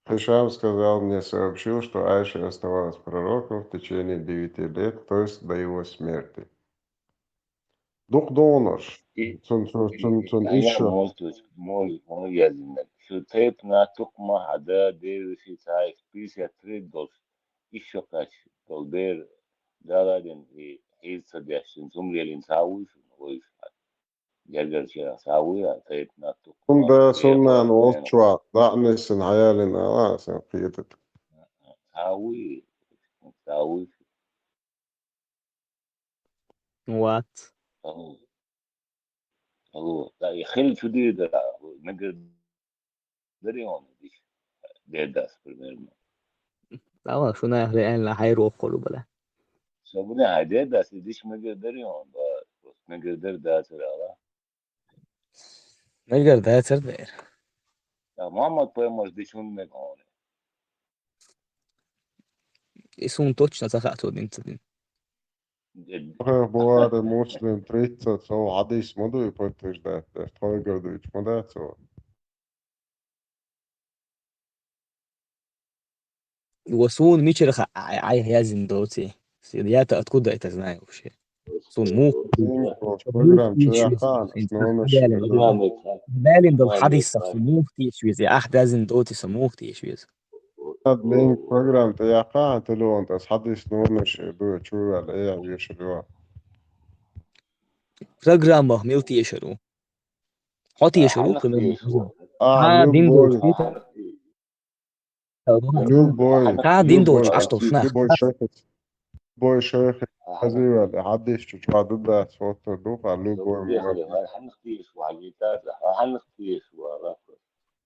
Хишам сказал мне, сообщил, что Айша оставалась с пророком в течение девяти лет, то есть до его смерти. Дукха догӀунарш. И, цун, цун, и, цун, и, цун а я иша. Может, может, может, я знаю. Что тайп на тук ма хьада девяти, цхьа пятьдесят три долуш. Ишшоккхачу долу бер даладина и хьийза ца деш, цуьнан цумрелин ца вуй шуна, вуй шуна. Гергарчех ца вуй, а тайпана ту. Хунда суннан волччохь дӀа а нисина хьаялина ала сан кхетат. Ца вуй, ца вуй. What? Алло. Алло. Да, и хила чу дийр дара, мегар дари он диш. Дедас, примерно. Ава, шуна реально хайру оккхулу бала. Шабуна хай дедас, и диш мегар дари он, ба, просто мегар дар дацар ала. Мегар дацар дер. Да, Мухаммад пайхамарш диш хун мег он. И сун точно ца хаьа цо дин ца дин. Бухари, Муслим, тридцать, цо хьадис ма дуй, подтверждать деш, тхойгара дуьйцуш ма дац цо. Ва суна мичара ха-, Ӏай, Ӏай хьязина доций? Седа ята откуда это знаю вообще? Суна муха? Программа чу яхха, Далин дал хьадис са суна муха теш веза? Ахь дазина доций са муха теш веза? Ад мин программа тӀе яхха, телефон тӀе хьадис нуна ши дуй чу ваьлла, э, вешар ю. Программах мил тешар ву? Хьо тешар ву, примерно. А, дин долчу. Любой, любой, любой шахец. Бой шайх хазивал, хьадис чу чӀа ду дац, фото ду, ха, любой. Хьанах тиеш валита, хьанах тиеш вала.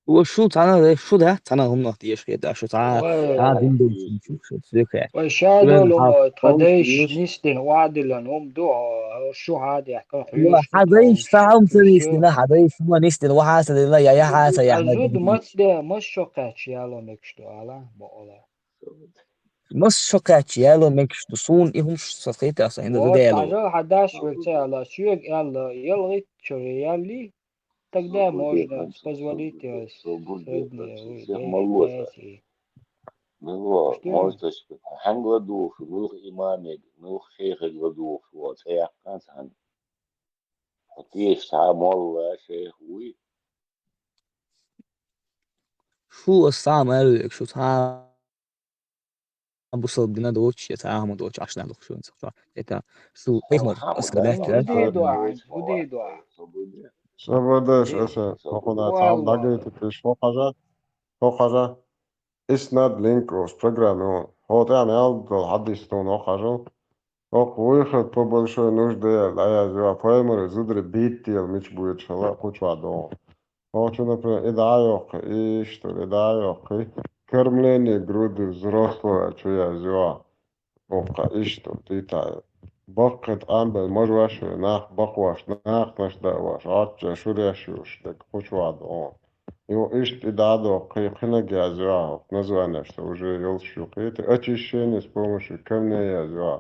Ва шу цхьана, шу да, цхьана хӀуманах тиеш хета, шу цхьа, Вай, цхьа дин деш, шу, шу, шу, шу, шу. Вай, шадолу Шуна ма, тхадайш хьа нисдина ваъдилан хӀума ду, хьо, шу хьадехка Ва хьуьйш хьадайш, ца хӀума ца шу. Нисдина, хьадайш, ма нисдина, ва хьаса дила, я, я хьаса, я, Аз я, зуд я. Мац де, мас шо кхаьчча яло мегаш ду, ала, бо ала. Мас шо кхаьчча яло мегаш ду, суна и хӀумаш са хета, аса хӀинда Вот, зуд яло. Хьажал хьадаш век ца ала, шуьга аьлла, ялгӀит чуьра ялли, Тогда можно позволить, э, среднее выдать. Милла, что? Морточка, хьанга ладугӀуш, муьлха имамега, муьлха шайхега ладугӀуш ву, цӀе яккханца хьан. Хьо тешаш цхьа молла шайх вуй? Шу ас сам аьллег, шу цхьа бусалба дина доцуш, я цхьа хӀума доцуш, Ӏаш нах духуш ван цахьа. Это шу пайхамар, ас габаьхча. Гудий дуа, гудий дуа. Собардаш, аса, хӀокхуна цхьа дагайтитиш, хӀокхажа, хӀокхажа. Иснад линк ош программе он. ХӀо тӀехь мел дол хьадис тун хӀокхажа. ХӀокху вуйхат по большой нужде дӀаязва, пайхамар зудри биттел мича буьйцуш хила кхучва догӀу. Хьо чу, например, и дӀа а йоккхий, иштта, и дӀа а йоккхий, кормление груди взрослого чу язйо. Укха иштта, тӀитӀа. Баккхий къамбел мажош ве, нах бакхош, нахнаш даош, Ӏочча шуреш юш, дерг кхучваьдда хьо. Ю иштта и дӀа а доккхий, кхинаг язйо, названеш ца уже йолуш ю кхета, очищение с помощью камней язйо.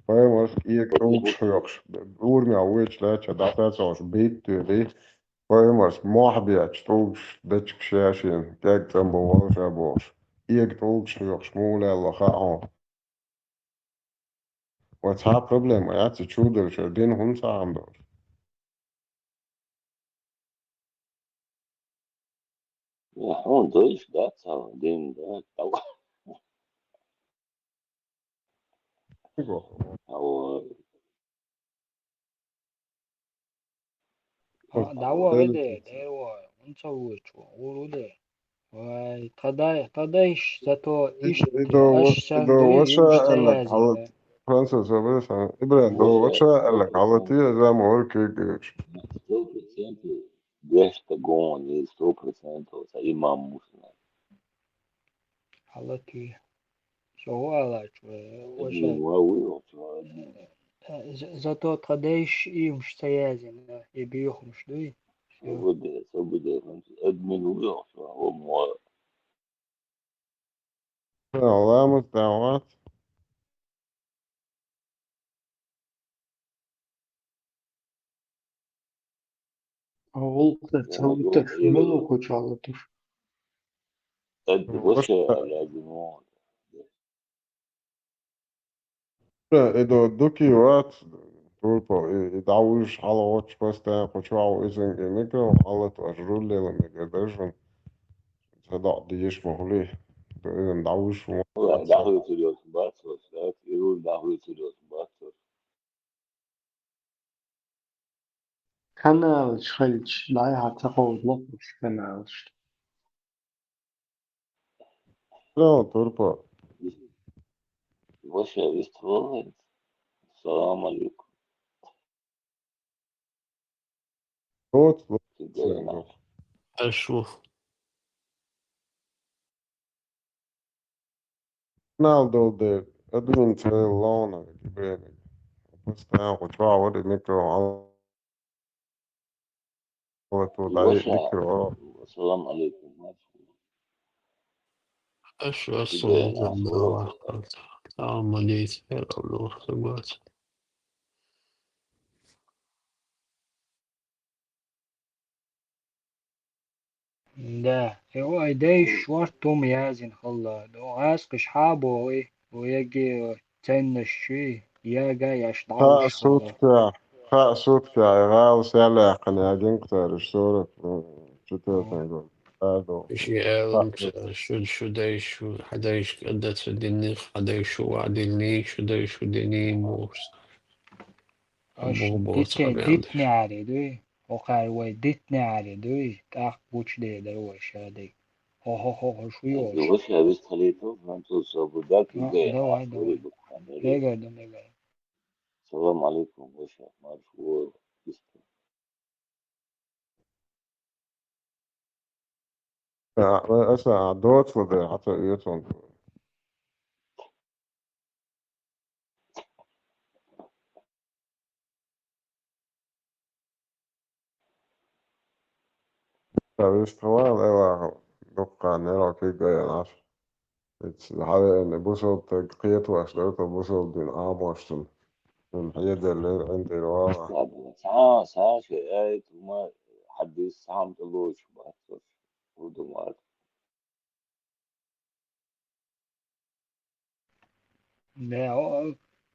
Паймарск ига тӀулгаш хьоькхуш, урмехь вуьйцуш лаьттача дӀасацӀалуш бийттуьйлий, Паймарс мохь бетташ тӀулгаш дечиг шаьшина, кӀегцӀан бу вовша бохуш. Эга тӀулгаш хьоькхуш муха лелла хаьа хьуна. Вай цхьа а проблема яц и чудерчара, дин хӀунда цхьа хӀума долуш? Э, хьуна дойш дац хьо, дин дац. Ау. ХӀа, дӀавахиде, дера вай, хӀунда ца вуьйцу, гӀур ву де. Вай, тхадай-, тхадайш зато иштта, и до аш ва-, сан и до дуй, ваша йимаш ца аьлларг яздина. Хьала-, Франциск Абрасан, Ибран, до ваша аьлларг хьалатий, зама хӀора кегийраш. Сто процентов, дешта гон, и сто процентов, ца имам мушна. Хьалатуьй. Со хӀун алачу, э, ваша? Админ ва вуй оцу админ. Э, з-, зато тхадайш иймаш ца язйина, и бехамаш дуй? Всё. Со бу де, со бу де, админ вуй оцу, хӀума ва. Ламаз дӀавац. ГӀуллакх ца витарш мила ву кху чохь латуш? Э, и до дукий вац, турпал, и, и дӀавуьжуш хьалагӀоттуш постоянно кху чохь ву иза, и микро хьалатош руль лела мегар дара шуна. Ца доӀа дезаш ма хуьлий. Иза дӀавуьжуш ву. ДӀахуьйцур йолуш бац, и руль дӀахуьйцур йолуш бац. Каналаш хилча, дӀай хьан ца кховдало уьш каналаш. Салам, турпа. Ваша вист волгӀен. Салам алейкум. Оцло. Ашло. Канал долу дела, админ царел ловна, Ибрайм. Постоянно кху чохь вара микро, хьалату дӀа микро. Ассаламу алейкум. Ассаламу алейкум. Да, и вай дайш шорта хӀума язйина хилла. Ду гӀаскхаш хьа а бохуй, ву яги ценнаш чуй, яга яш дӀа. Хаа суткехь, хаа суткехь, и гӀала сел яьккхина ягина кхараш сурат, м, чу тетан гу. Иша аьлла, шу, шу дайш, шу хьадайш кӀадда ца динниг, хьадайш шу ваӀдилний, шу дайш шу динийн бохуш. Аш дитне, дитне аьлла дуй, хӀокхара вай дитне аьлла дуй, тӀаккха гучудер дара вай шадерг. Хо-хо-хо, шу йолуш. Ваша, вист халитов, француз собу дак, а, иге, давай, давай. Бегай, да, бегай. Салам алейкум, ваша, марш, во, ист. А, аса, а, доцла де, а то и это он. Ца вистхила левагӀа дуккха нерал куьйга ян Ӏаш. Ица хьавеана бусалба стаг кхетош дара, тхо бусалба дин Ӏамош цунна. Цунна хьеделлера, ӀиндӀира вала. Ца, ца, ша, ай, тума, хьадис, цхьа хӀума тӀе лоцуш бац, хӀун ду мара. Да, о, о,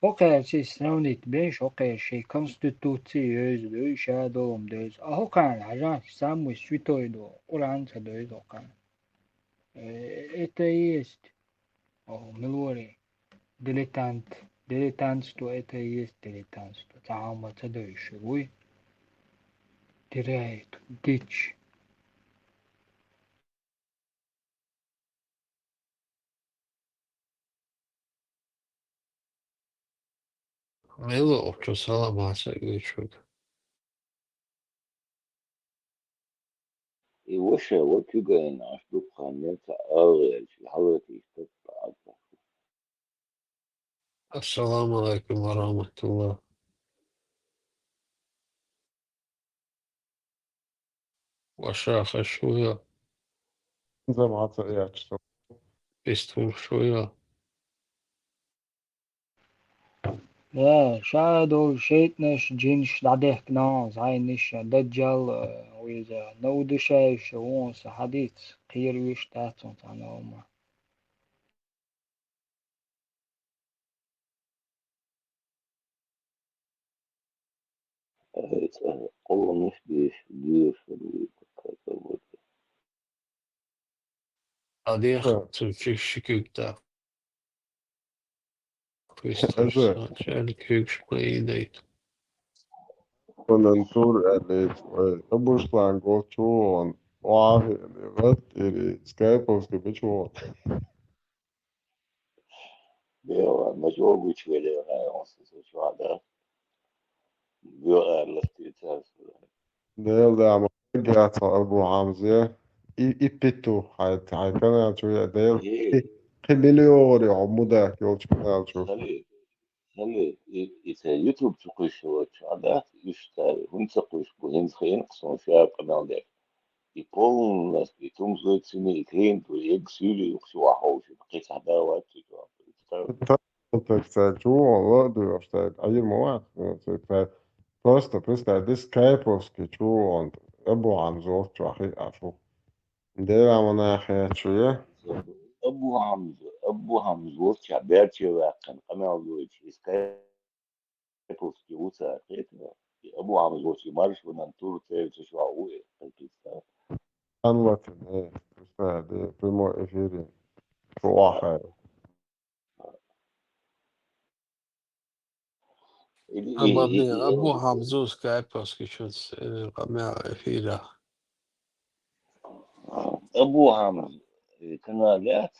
хӀокхаьрца сравнить беш, хӀокхаьрца шайн конституци йовза ду, ша долу-м девза. А хӀокхарна хьажахь, самый святой ду, Къуръан ца девза хӀокхарна. Э, это и есть, о, милори, дилетант, дилетантство, это и есть дилетантство. Цхьа хӀума ца девзаш вуй. Теряет, гич. Мила, чу салам аса гучуд. И ваша, ва куьйга ян Ӏаш дуккха нерал ца алгӀелча, хьалатийша таппа Ӏа. Ассаламу алейкум ва рахматуллах. Ваша, хеш вуй? Замаца яч со. Ист вуй шуя? Я, ша долу шайтӀанаш, джинаш дӀадехкина, зӀайнаш, даджал, э, вуьйза, наудашаеш, вон са хьадийца, кхера виш дац цхьана хӀума. Къоланаш деш, деш, Адех, ха, цу чу ши куьг тӀе. Христос, аса, шаьлла куьйгаш пайдайта. Онан тур аьллаца, вай, Абушлан гочу вон, вахи, гӀат ири, Скайповский бичу вон. Бева, мачо гучвеле, хай, он се чуада. Бева, ластица, сара. Дел дама гацал Абу Хьамзе. И, и питу, хай, хай канал чу я, дел. Е. Кхи, кхи миллион хьо мудак йолчу канал чу. Сали, сали, и, и ца YouTube чу кхуьйсуш волчу, а дац, уьш ца, хӀунда ца кхуьйсуш бу, хӀинца хиъна-кх суна ша къамел деш. И полностью, и тумсой цуьнан, и клиент ву, и эгга суьйлий юкъа чу вахьовши, кхин цхьа да вац цу чохь. Та-, та-, так цаьрга чу вон ла а доьхуш, цаьрга Ӏийр ма вац, ну, цаьрга цаьрга. Просто представь, дис Скайповский чу вон, Абу Хьамза волчохь хиъна шу. Дела ма нахе чу я. Абу Хьамза, Абу Хьамза волчохь баьрче ваьккхина къамел дойтуш, и Скайповский ву цара кхетара. И Абу Хьамза волчу маршонан тур цӀерачу чохь ву и кхетара. Анлатин, э, представь, де, прямой эфире. Шу вахара. Или, а, или, бабни, или, Абу Хьамза Скайповский чуьнца, э, къамел эфира. Абу Хьамза, э, канал яц,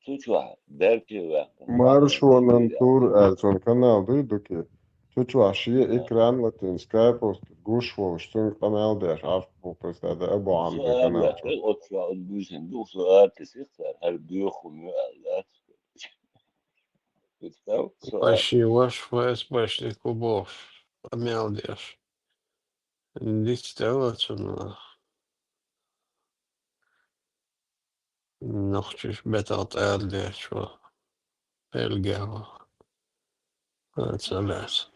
цу чохь баьрче ваьккхина. Маршонан тур аьлла цуьнан канал дуй дукхе. Цу чохь шен экран латийна Скайповский гуш волуш, цуьнга къамел деш, Ӏаш бу, представь, Абу Хьамза канал чохь. Оцу чохь буьйсина ду, со ара тесих цара, хӀара доьху хӀума ю аьлла дац. Представь, со ара. Паши ваш, фэс башни кубош, къамел деш. Диц тӀе ва цунна. Нохчаш бетал тӀаьл дечо, пелгева, ца лаьца.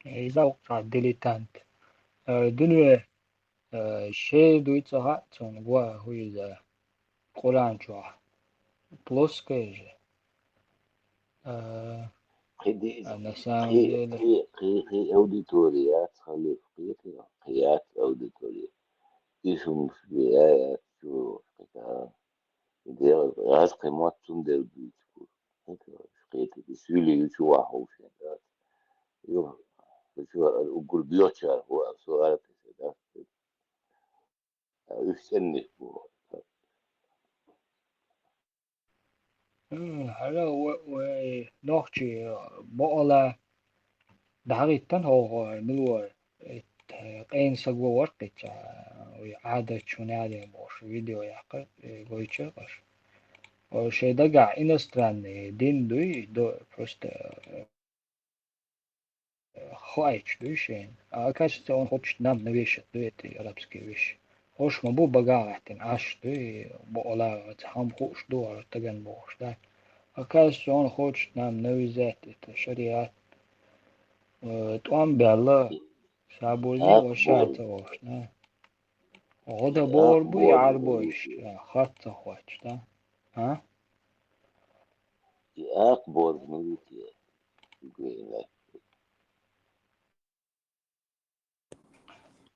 Иза вукху цхьа дилетант. Э, дуьне, э, шер дуй ца хаьа цунна, го хӀу иза. Къуръан чохь. Плоская же. А, кхин деза, а на самом деле, кхин, кхин, кхин аудитория яц, халиф, кхин, кхин, кхин яц аудитория. И шумаш бе я, я, чу, кхин, кхин, дела, гӀаз кхин мотт цундела дуьйцу. Кхин, кхин, кхин, и суьйлий ю чу вахьа хӀума шен дац. Ю, чу уггар боьхачара, хӀу, со ара тесе дац. уьш цӀеннаш бу. М, хӀара ва-, вай нохчий бокъала дӀахӀиттан хьо, мила вар, ит, къена саг ва варх ица, вай Ӏадат чу няден бохуш видео яккха, э, гойча аша. О, шайн дагахь иностранный дин дуй, до-, просто, э, хоуьйтуш дуй шайна. А оказывается, он хочет нам навешать, дуй, эти арабские вещи. Хьуш ма бу багахь гӀаттина Ӏаш дуй, бокъала хӀама хууш ду хӀара стагана бохуш, да. Оказывается, он хочет нам навязать это шариат. Э, тӀом баьлла, сабурзи а, ва ша ца вовш, да. ГӀуда бор буй, Ӏарбойш, хатта хоч, да? А? И акъ бор милти.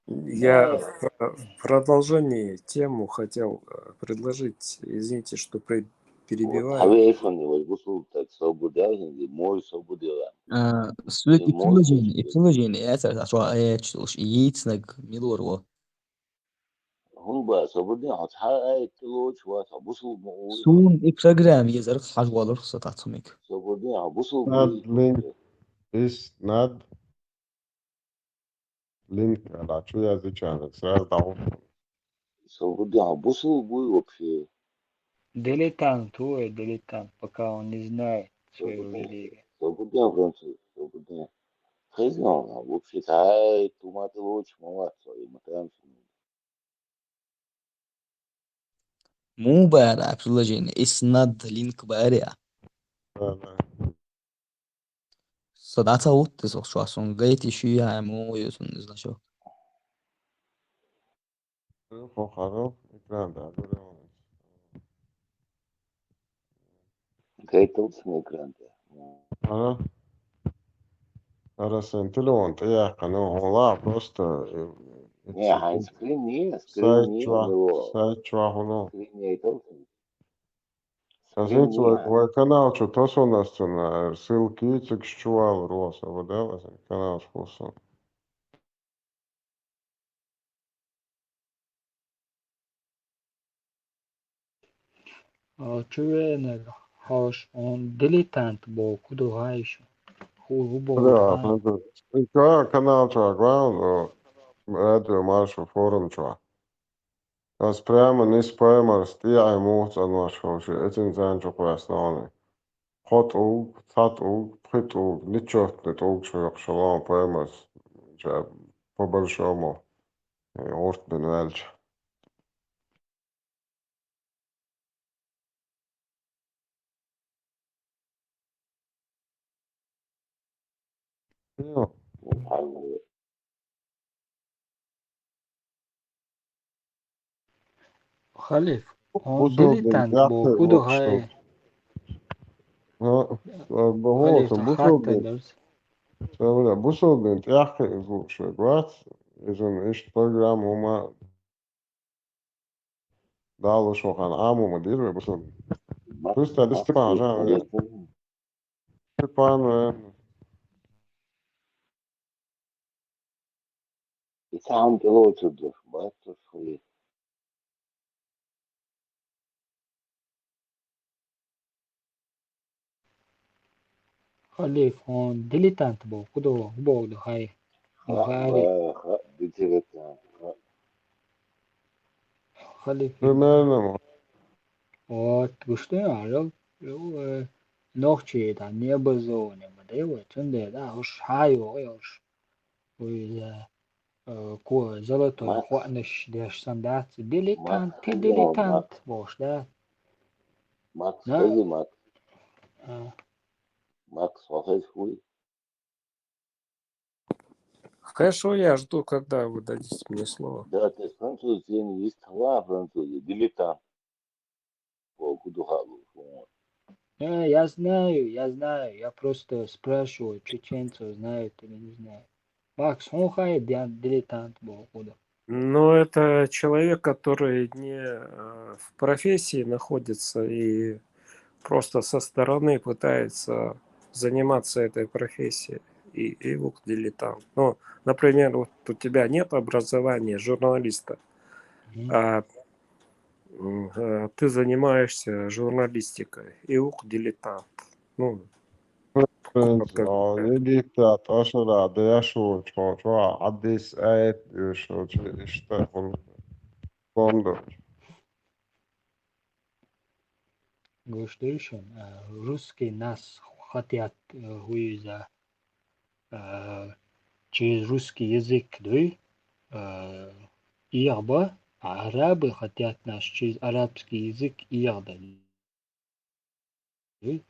Я в продолжении тему хотел, э, предложить. Извините, что пре-, перебиваю. Хьаве айфон, вай бусул так свободен, мой свободен. А, Свет, и приложение, и приложение, это, а что, а, что ж, и яйцнаг милор во. ХӀунда бац, со бу дин хьо цхьа а аят тӀе лоцуш вац, хьо бусулба ма ву. Суна и программа езарх хьажа валарх со тац хӀумиг. Со бу дин хьо бусулба ма ву. Надо линк. Is надо линк, ала, чу язычанок, сразу дӀахо. Со бу дин хьо бусулба ву вообще. Дилетант ву, э, дилетант, пока он не знает свою религию. Со бу дин француз, со бу дин. Хезна хьо, вообще, тай, ту ма тӀе лоцуш ма вац, со и ма тан. Муха бара приложение? Is надо линк бара? Да, да. Со дӀа ца хӀутту со чохь, суна гайти шу яхьа муха ю суна иза значок. Хьо хьагӀал экран тӀе а гур ю. Гайталц экран тӀе. Ага. Ара сайн телефон тӀе яьккхина, хьуна ла просто, э, не, хьайн скрин не, скрин сайт не, чохь, сайт чохь хьуна. Скрин не айталц. Сан хӀинца вай, вай канал чу тосун ас цунна, ссылки цига чу валар ву со, ва дел аса канал чу хӀусу. А, чу венар, хьош, он дилетант боху, ду гӀайша. Ху, ху боху. Да, ка-, канал чу, главное, радио Маршо форум чу. Ас прямо нийса паймарс тӀехьа муха цӀанвеш ховши, эцин царна чу кхоьссина хьуна. Кхо тӀулг, цхьа тӀулг, пхи тӀулг, нечётный тӀулг чу йоккхуш хилла хьуна паймарс, ша по большому, э, гӀурт бина ваьлча. Халиф, хьуна дилетант боху ду хьай. Халиф, бусулба дин. Бусулба дин тӀехь кхиъна лууш вац, иза иштта программа хӀума Далуш вахан Ӏамо ма дийр вай бусулба. Просто да Степан, жа, Степан, э, и цхьа хӀума тӀелоцур ду, бац уж хуьлий. Халиф, хьуна дилетант боху, хӀун ду, хӀун боху ду хьай? Хьуна хаьий? Ха, ха, дилетант, ха. Халиф. Примерно. Вот, гуш ду хьажал, ю, э, нохчий да, необразованный ма дай вай, цундела да, уж хьан йогӀу йолуш. Вуй, э, э, ко-, золотой хоанаш деш сан дац. Дилетант, ты дилетант, бохуш, да? Макс, хези Макс. А. Макс, хьо хеза хуй? Хорошо, я жду, когда вы дадите мне слово. Да, ты француз, есть слова французы, дилетант. О, куда хабу? Э, я знаю, я знаю, я просто спрашиваю чеченцев, знают или не знают. Макс, хьуна хаьий дилетант боху куда? Ну, это человек, который не, э, в профессии находится и просто со стороны пытается заниматься этой профессией. И, и вот дилетант. Ну, например, вот у тебя нет образования журналиста, А, м, э, ты занимаешься журналистикой, и ух, дилетант. Ну, Принц, а, не дилетант, ашара деш ву, чо, чо, хьадис айт, иш, чо, иш, та, хул, фондо. Гуштейшин, э, русский нас хотят, э, хуиза, э, через русский язык, дуй, э, иягӀба, а арабы хотят нас через арабский язык иягӀда. Дуй?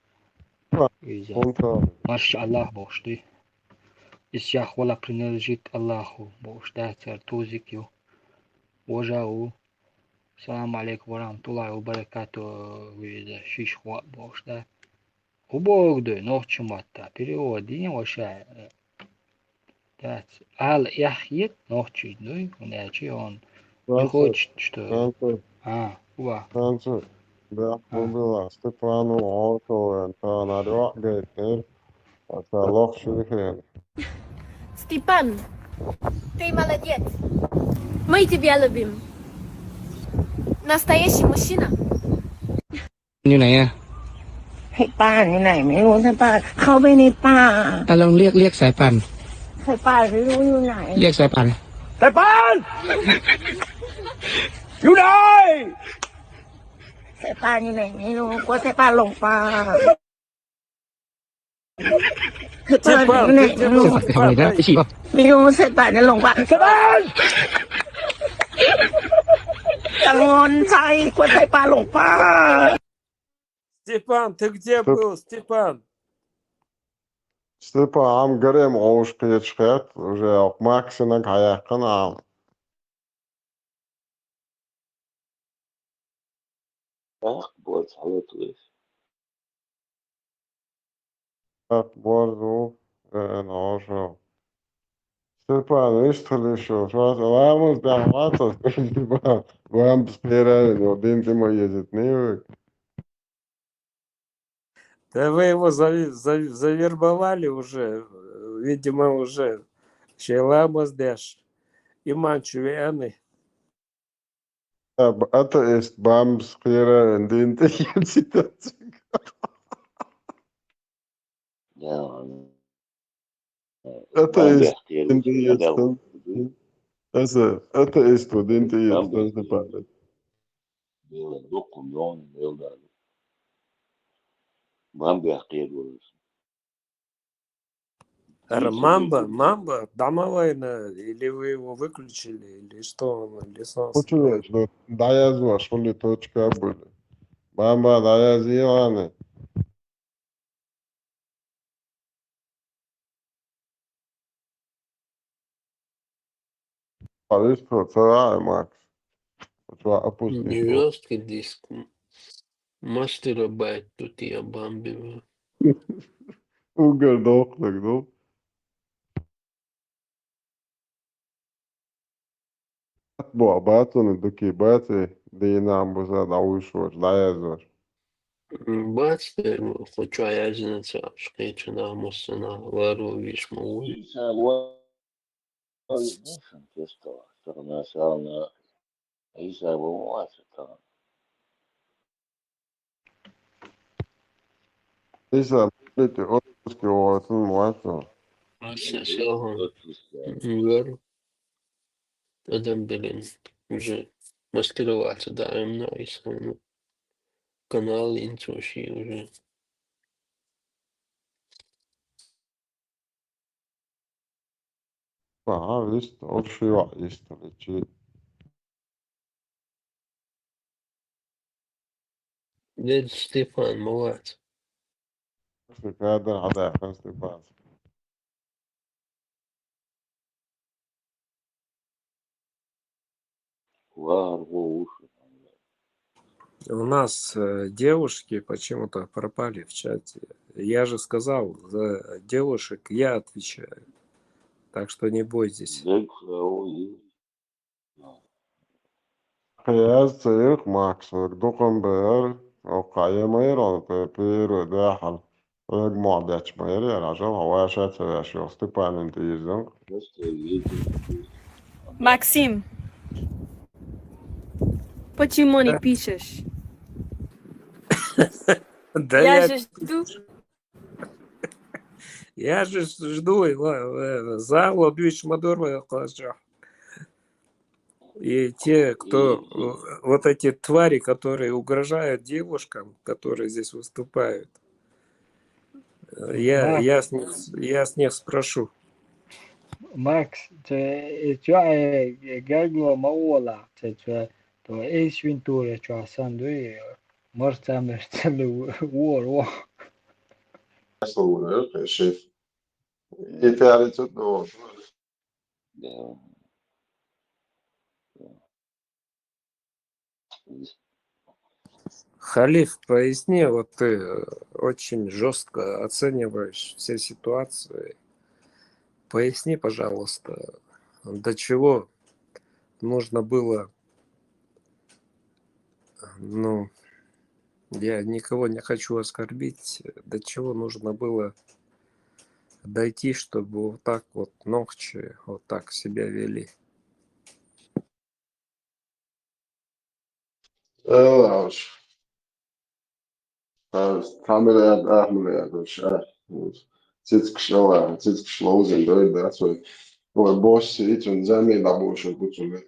Хуиза. Фондо. Марш Аллах бохуш дуй. Исях вала принадлежит Аллаху бохуш да, цар тузик ю. Вожа ву. Салам алейкум ва рахматуллахи ва баракату, хуиза, шиш хва бохуш да. Убог дуй, нохчи матта, перевод дин ваша. Дац, ал яхьет нохчи дуй, хунячи он. Не хочет, что... А, уа. Француз. Да, убила. Степану Околен, та на рёк, говорит, э, а та лох шурихен. Степан, ты молодец. Мы тебя любим. Настоящий мужчина. อยู่ไหนอะ ไทยป่านอยู่ไหนไม่รู้ไทยป่านเข้าไปในป่า อ่ะลองเรียกเรียกสายป่าน ไทยป่านไม่รู้อยู่ไหน เรียกสายป่าน ไทยป่าน อยู่ไหน ไทยป่านอยู่ไหนไม่รู้กลัวไทยป่านหลงป่าไทย Степан, ты где был? ทำอะไรนะไปฉี่ป่ะ ไม่รู้ไทยป่านจะหลงป่า ไทยป่าน กังวลใจกลัวไทยป่านหลงป่า Степан, ты где был, Степан? Степан, ам гарем оуш печхет, уже ок Максинаг хаяххан ам. Ах, вот, вот, вот. Так, борзу, э, ножо. Степан, ишт хилишо, шуас аламаз да хватас, Степан. Вам спирали, но дин ты мой езет, не вы. Да вы его зави- зави- завербовали уже, э, видимо, уже. Шеламаз деш. Иман чувеаны. Атеист бамбс хера дин ты езет. Да, ладно. Атеист Бамбехтер дин ты учителя езет. Эсэ, атеист дин ты езет, Бамбехтер. Степан. Белый, документ, белый. Бамбехтер. Р- Мамба, Мамба, домовой на, или вы его выключили, или что он, или сон. Почему? Ну, да, я звал, что ли, точка были. Мамба, да, я звал, Алис, что, целая, Макс? Что, опусти, Не что? Жесткий диск. М, Мастера байт тут я бамбил. Угар дохлык, ну. Бу абатуны дуки бати, динам буза да уйшур, да язур. М, Бац, э, хочу я знать, а, что я чё на муссана, вару вишму. Иса, вот, ой, ну, что, что, что она сказала, Иса, вот, что. Иса, бити, отпуске, отын, муату. Ася, сяга. Вер. Адам, блин, уже маскироваться, да, именно Иса, ну. Канал инцуши уже. Ага, ист, орши ва, ист, личи. Дед Степан, молодец. Кадр, хада, Степан. Вар, во, уши. У нас э, девушки почему-то пропали в чате. Я же сказал, за девушек я отвечаю. Так что не бойтесь. Дек, о, и. Кыяз цыйык Макс, дукан бер, о, кая майыр, он, пе, пиру, да, хал. Эг муабяч майыр, я, ражал, хаваша, цавяш, ё, Степанын тыйырзын. Просто видео. Максим, Почему не пишешь? Да Я я, же жду. я же жду его. Э, Зарло дүүш ма дора вай кхача. И те, кто, э, вот эти твари, которые угрожают девушкам, которые здесь выступают, э, я, Макс, я, с них, я с них спрошу. Макс, це, це, е, Google ма ола, це, це, то Ace Ventura, що сам дує, може, там не, це не вор, о. Слово, шеф. И ты говоришь, ну, Халиф, поясни, вот ты, э, очень жестко оцениваешь все ситуации. Поясни, пожалуйста, до чего нужно было, ну, я никого не хочу оскорбить, до чего нужно было дойти, чтобы вот так вот нохчи вот так себя вели. Э, лааш. Э, тамилиад, ахмилиад, уж, э, цицкаш ала, цицкаш лоузин дой, да, свой. Ой, босси, и цун зами да боши, куцули.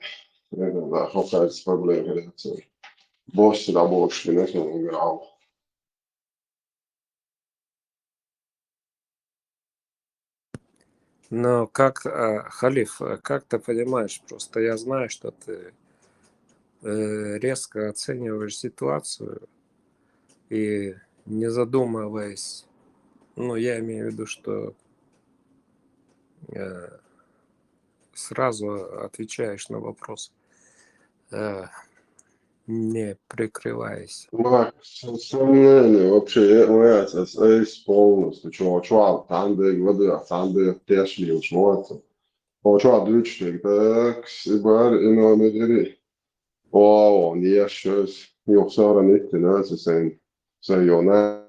Это, да, хокац проблем, это, свой. Босси да боши, не, свой, грау. Но как, э, Халиф, э, как ты понимаешь, просто я знаю, что ты, э, резко оцениваешь ситуацию и не задумываясь, ну, я имею в виду, что, э, сразу отвечаешь на вопрос, э, не прикрываясь. Ма, с-, сомнение вообще, э, моя, с-, с-, эйс полностью, чё, чё, там, да, воды, а там, да, тешли, уж, вот. О, чё, дучник, так, сибар, и номер три. О, он, я щас, юхсара нитти, на, с-, сэн, сэн, ёна.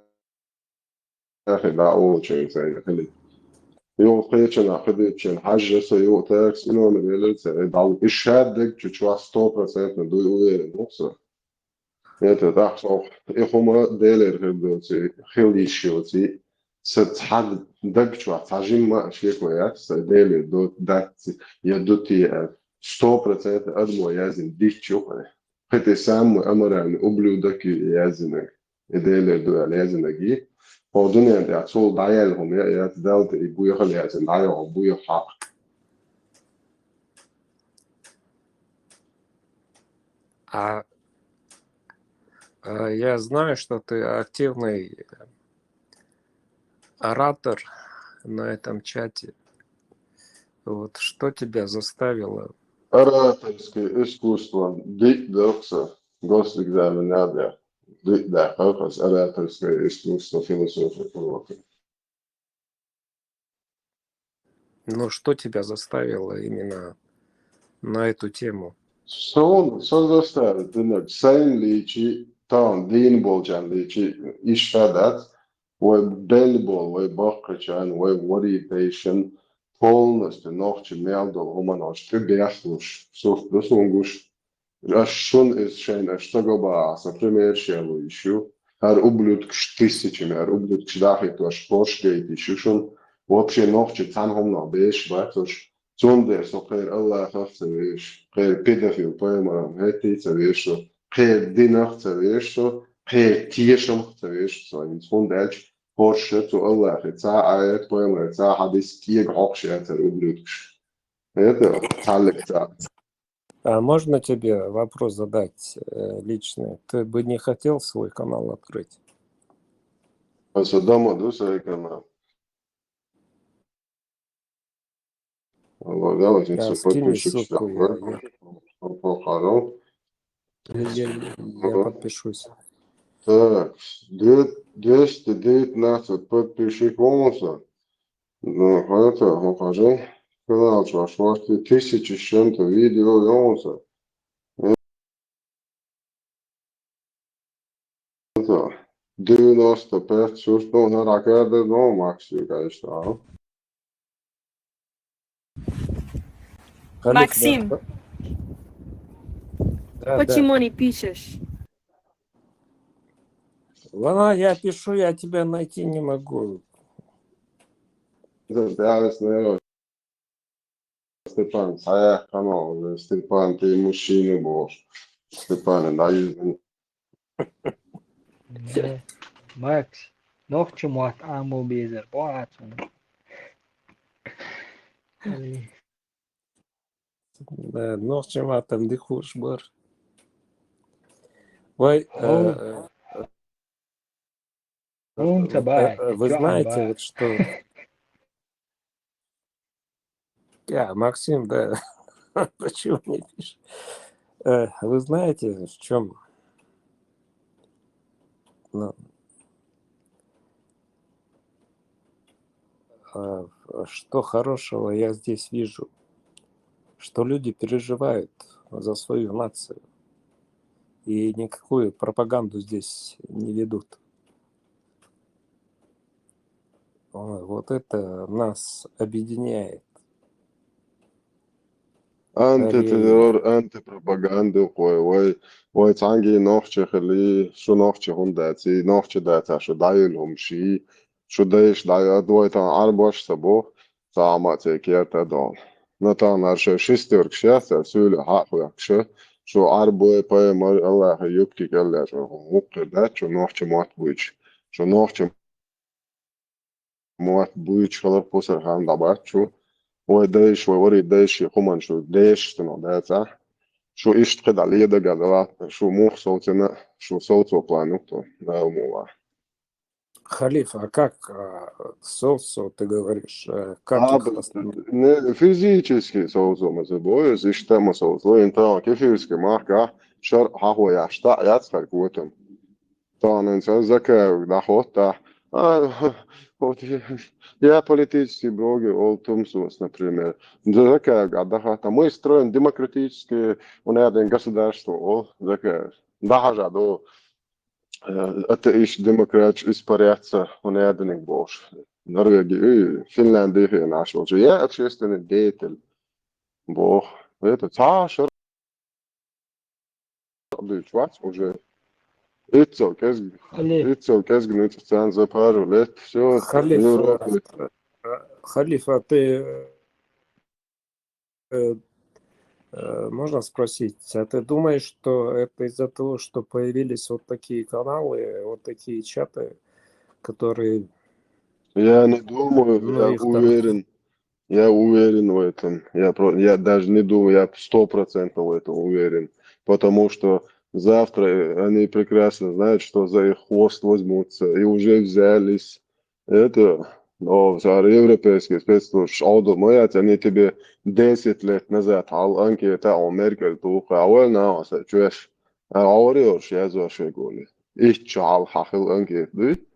Ахи, да, очень, сэн, хили. Юх, кечена, хидичен, хажа, сэн, юх, так, и номер, или, сэн, дал, и шаддык, чё, чё, сто процентов, дуй, уверен, ну, всё. Это, так, со, и хума, делер, хил, доци, хил, ещё, ци, с-, цхьа даг чё, цхьа жимма, шеква, я, сэн, делер, до, даци, я, дути, э, сто процентов, адмо, я, зин, дичу, э. Хити самый аморальный ублюдок, я, зин, э. И делер дуэл язынагы. О дунен я цул даял хум я, я дал и буяхал язын, даял буяха. А, а, я знаю, что ты активный оратор на этом чате. Вот что тебя заставило? Ораторское искусство, дик докса, госэкзамен надо. Дик да, хохос, ораторское искусство, философия, уроки. Ну, что тебя заставило именно на эту тему? Сон, сон заставит, ты на сайн личи, тан, дин болчан личи, ишфадат, вай бен бол, вай баккачан, вай вари пейшен, полностью нохчи мел дол, оман оч, ты бяхлуш, суф, дусунгуш, аш шун из шейн, аш сагоба, са пример шелу ищу, ар ублюдкш тысячами, ар ублюдкш дахит, аш порш гейт ищу шун, вообще нохчи цан хомно беш, бачош, цундер со кэр Аллах ахца веш, кэр педофил поймарам, хэтти ца веш со, кэр динах ца веш со, кэр тешам ца веш со, ин цундерч, порш цу Аллах, ца аят поймар, ца хадис тиег хокш я ца ублюдкш. Это цалик ца. А можно тебе вопрос задать, э, личный? Ты бы не хотел свой канал открыть? А за дома, да, свой канал? Алло, давайте Да, всё, скинь мне подписчик, ссылку, что я, такое? Что, что, хорошо? я, я, я подпишусь. Так, две-, двести девятнадцать подписчиков у нас. Ну, это, ну, покажи. Канал, что, что, тысяча с чем-то видео, у нас. Это, девяносто пять, всё, что на ракете, ну, Максим, конечно, а? Халиф, Максим. да, Да, да. Почему не пишешь? Вона, я пишу, я тебя найти не могу. Це зараз не Степан, сая канал, Степан, ты мужчина был. Степан, да, извини. Э, Макс, нохчи мотт Ӏамал безар бохьа цунна. Э, нохчи маттан дика хууш бар. Вай, э, Хьо- э, хьуна ца баьхкина, э, вы чохь знаете, баьхкина. Вот что Я, Максим, да. Почему не пишешь? Э, вы знаете, в чем, ну, а, что хорошего я здесь вижу? Что люди переживают за свою нацию и никакую пропаганду здесь не ведут. Ой, вот это нас объединяет. Анти Али. Террор, анти пропаганда кхой. Вай, вай цхьанги нохчи хили, шу нохчи хӀунда дац, и нохчи дац, шу дӀайолу хӀума ши, шу дайш дӀайо, вай тан Ӏарбош ца бо, ца Ӏама ца керта дон. Но тан ар ша шестёрка шех, ца суьйле хьа хьоькхуш, шу Ӏарбой, пайхамар, Аллахьа юбки кӀеллаьш, шу хӀума муккхир дац, шу нохчи мотт буьйцуш. Шу нохчи мотт буьйцуш хилар пусар хан дӀабац шу. Вай дайш, вай вари дайш, хӀуман шу дешаш цунах дацахь. Шу иштта кхидӀа ледага далахь, шу мух совцина, шу совцо план ю тхо, Дала мукъ лахь. Халифа, а как, а, совцо, ты говоришь, э, как А, их б-, остановить? Не, физически совцо ма ца бой, иштта ма совцо, интан кефирский махка, шар хьахо яхь, штаъ яц хар котам. Тахана ца Закаев дӀахоттахь. А, вот я, я политический блогер, ол Тумсос, например. Закаев гӀа дахатта. Мы строим демократическое, у нас государство, ол Закаев. ДӀахьажа до, э, атеист, демократаш, испаряться, у нас бохуш. Норвеги, и Финляндии хенаш волчу. Я общественный деятель. Бох. Это цхьа шар дуьйцуш вац уже. Иццо кӀезиг-, Халиф. Иццо кӀезиг нуьцкъ царна за пару лет. Всё, Халиф, Европа. Э, Халиф, а ты, э, э, можно спросить, а ты думаешь, что это из-за того, что появились вот такие каналы, вот такие чаты, которые, Я не думаю, ну, я их там уверен. Я уверен в этом. Я про-, я даже не думаю, я сто процентов в этом уверен. Потому что завтра, э, они прекрасно знают, что за их хвост возьмутся. И уже взялись. Это, но цара европейский спецслужбаш Ӏовдал ма яц, они тебе десять лет назад хьал анкета Ӏо Меркель туху, а вай нахьа аса чуьш. А Ӏовар йолуш язва шегули. Итт чу хьал хьахил анкета дуй.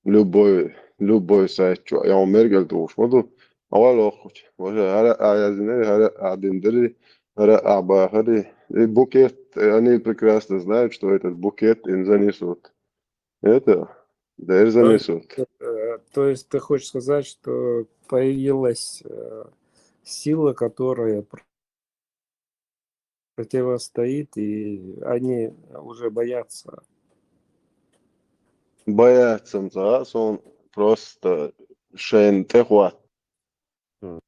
Любой, любой сайт чу, я Ӏо Меркель тухуш ма ду. А вай лохучу. Важа хӀара а яздинарий, хӀара а диндарий, хӀара а бахарий. И букет, они прекрасно знают, что этот букет им занесут. Это, да, и занесут. То есть, э, то есть ты хочешь сказать, что появилась, э, сила, которая пр-, противостоит, и они уже боятся? Боятся, да, сон просто шен тӀехват. М.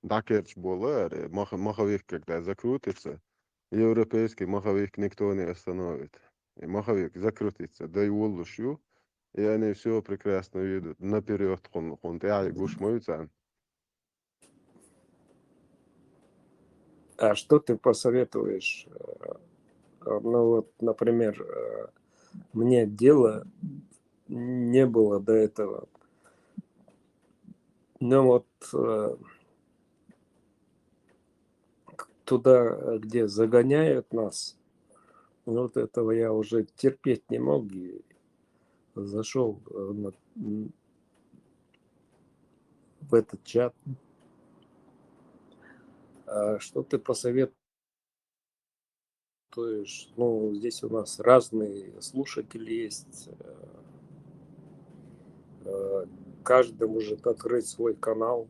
ДӀакерча бола, аре, маха-, маховик, когда закрутится, европейский маховик никто не остановит. И маховик закрутится, дай воллуш ю, и они всё прекрасно видят, наперёд хун, хун тӀаьхьа гуш ма ю царна. А что ты посоветуешь? Э, ну вот, например, э, мне дела не было до этого. Ну вот, э, туда, где загоняют нас, вот этого я уже терпеть не мог и зашёл, э, на, м, в этот чат. А что ты посоветуешь? Ну, здесь у нас разные слушатели есть. Э, э, каждый может открыть свой канал.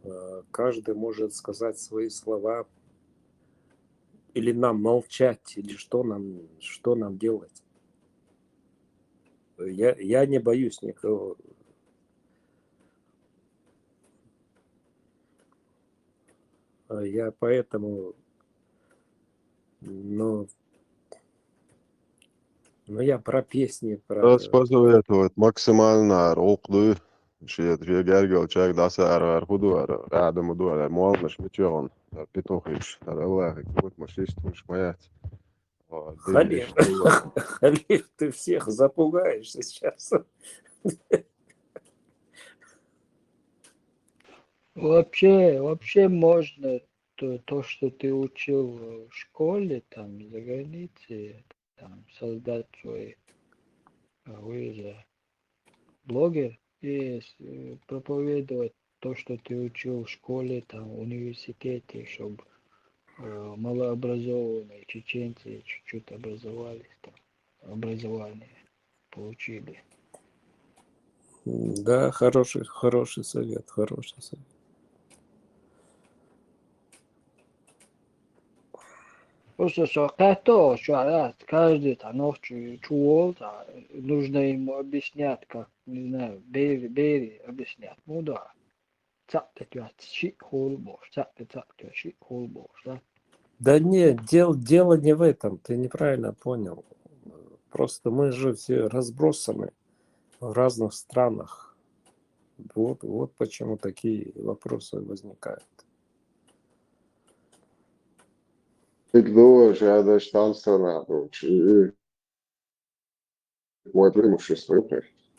Э, каждый может сказать свои слова. или нам молчать, или что нам, что нам делать? Я, я не боюсь никого. А я поэтому, ну, ну, я про песни, про... Тас посоветовать максимально ар укъду. Шиет фе гаргал чаг даса ар ар худу ар. Адам худу ар. Муалмаш мичон. Ар петухиш. Ар Аллах. Вот машиш туш маят. Халиф, Халиф, ты всех запугаешь сейчас. Вообще, вообще можно то, то, что ты учил в школе, там, за границей, там, создать свой, а, вы же блогер, и с- э, проповедовать то, что ты учил в школе, там, в университете, чтобы малообразованные чеченцы чуть-чуть образовались, там, образование получили. Да, хороший, хороший совет, хороший совет. Просто со катто, что раз каждый там ночью чувол, нужно ему объяснять, как, не знаю, Бери, Бери объяснять. Ну да. Цак ты туда щи холбош, цак ты, цак ты щи холбош, да? Да нет, дел, дело не в этом, ты неправильно понял. Просто мы же все разбросаны в разных странах. Вот, вот почему такие вопросы возникают. Ик думаешь, я даже там страна, короче. Вот преимущество,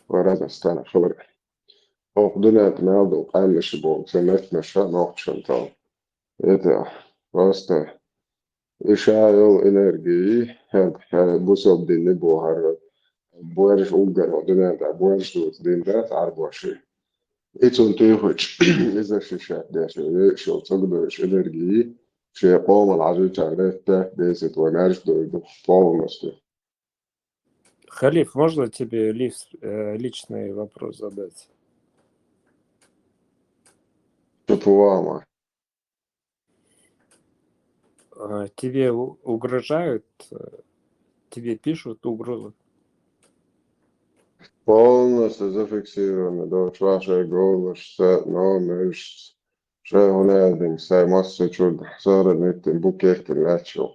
в разных странах, хабар. Ох, дунят мялду, конечно, бог, заметно, что ног чем-то. Это просто ишайл энергии, бусоб динни бухар, буэрш уггар, дунята буэрш дут динда, арбоши. Ицун тыхыч, из защищать деши, вешил цогдойш энергии, ше полмал ажи чагретта, десит ванарш дойду полностью. Халиф, можно тебе лис- э, личный вопрос задать? Что вама? А, тебе у- угрожают, э, тебе пишут угрозы. Полностью зафиксировано, да, ваши голоса, номер, шагунадин, сай масса чуд, сара нитин, букехтин, лячок.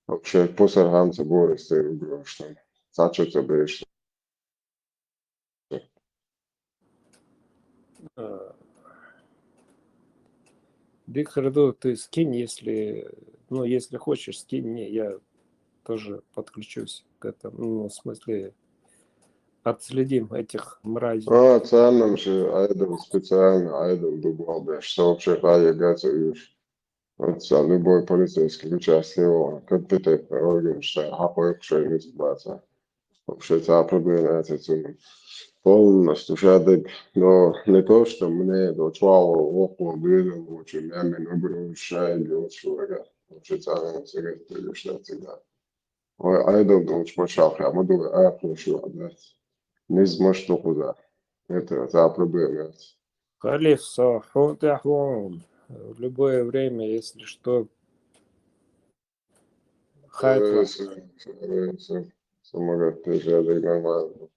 Вообще, пусар хамца борис, ты угрожаешь. Сачо цабеш. Э, Биг Херду, ты скинь, если, ну, если хочешь, скинь мне, я тоже подключусь к этому. Ну, в смысле, отследим этих мразей. А, ценным же айдол, специально айдол дубал, да, что вообще хай гацаюш. Вот сам любой полицейский участливый, компетентный орган, что хапой, что не сбаться. Вообще, это проблема, это цена. Полностью шадык. Но не то, что мне до чего около двери лучше, я мне наберу шайги, вот что я. Вообще, это не секрет, что всегда. Ой, айдол, да, очень почал, я буду, а, хорошо, да. Не сможешь, что куда. Это, это проблема. Халиф, со, хун ты ахун. В любое время, если что, хайт вас. Самогат, ты же, нормально.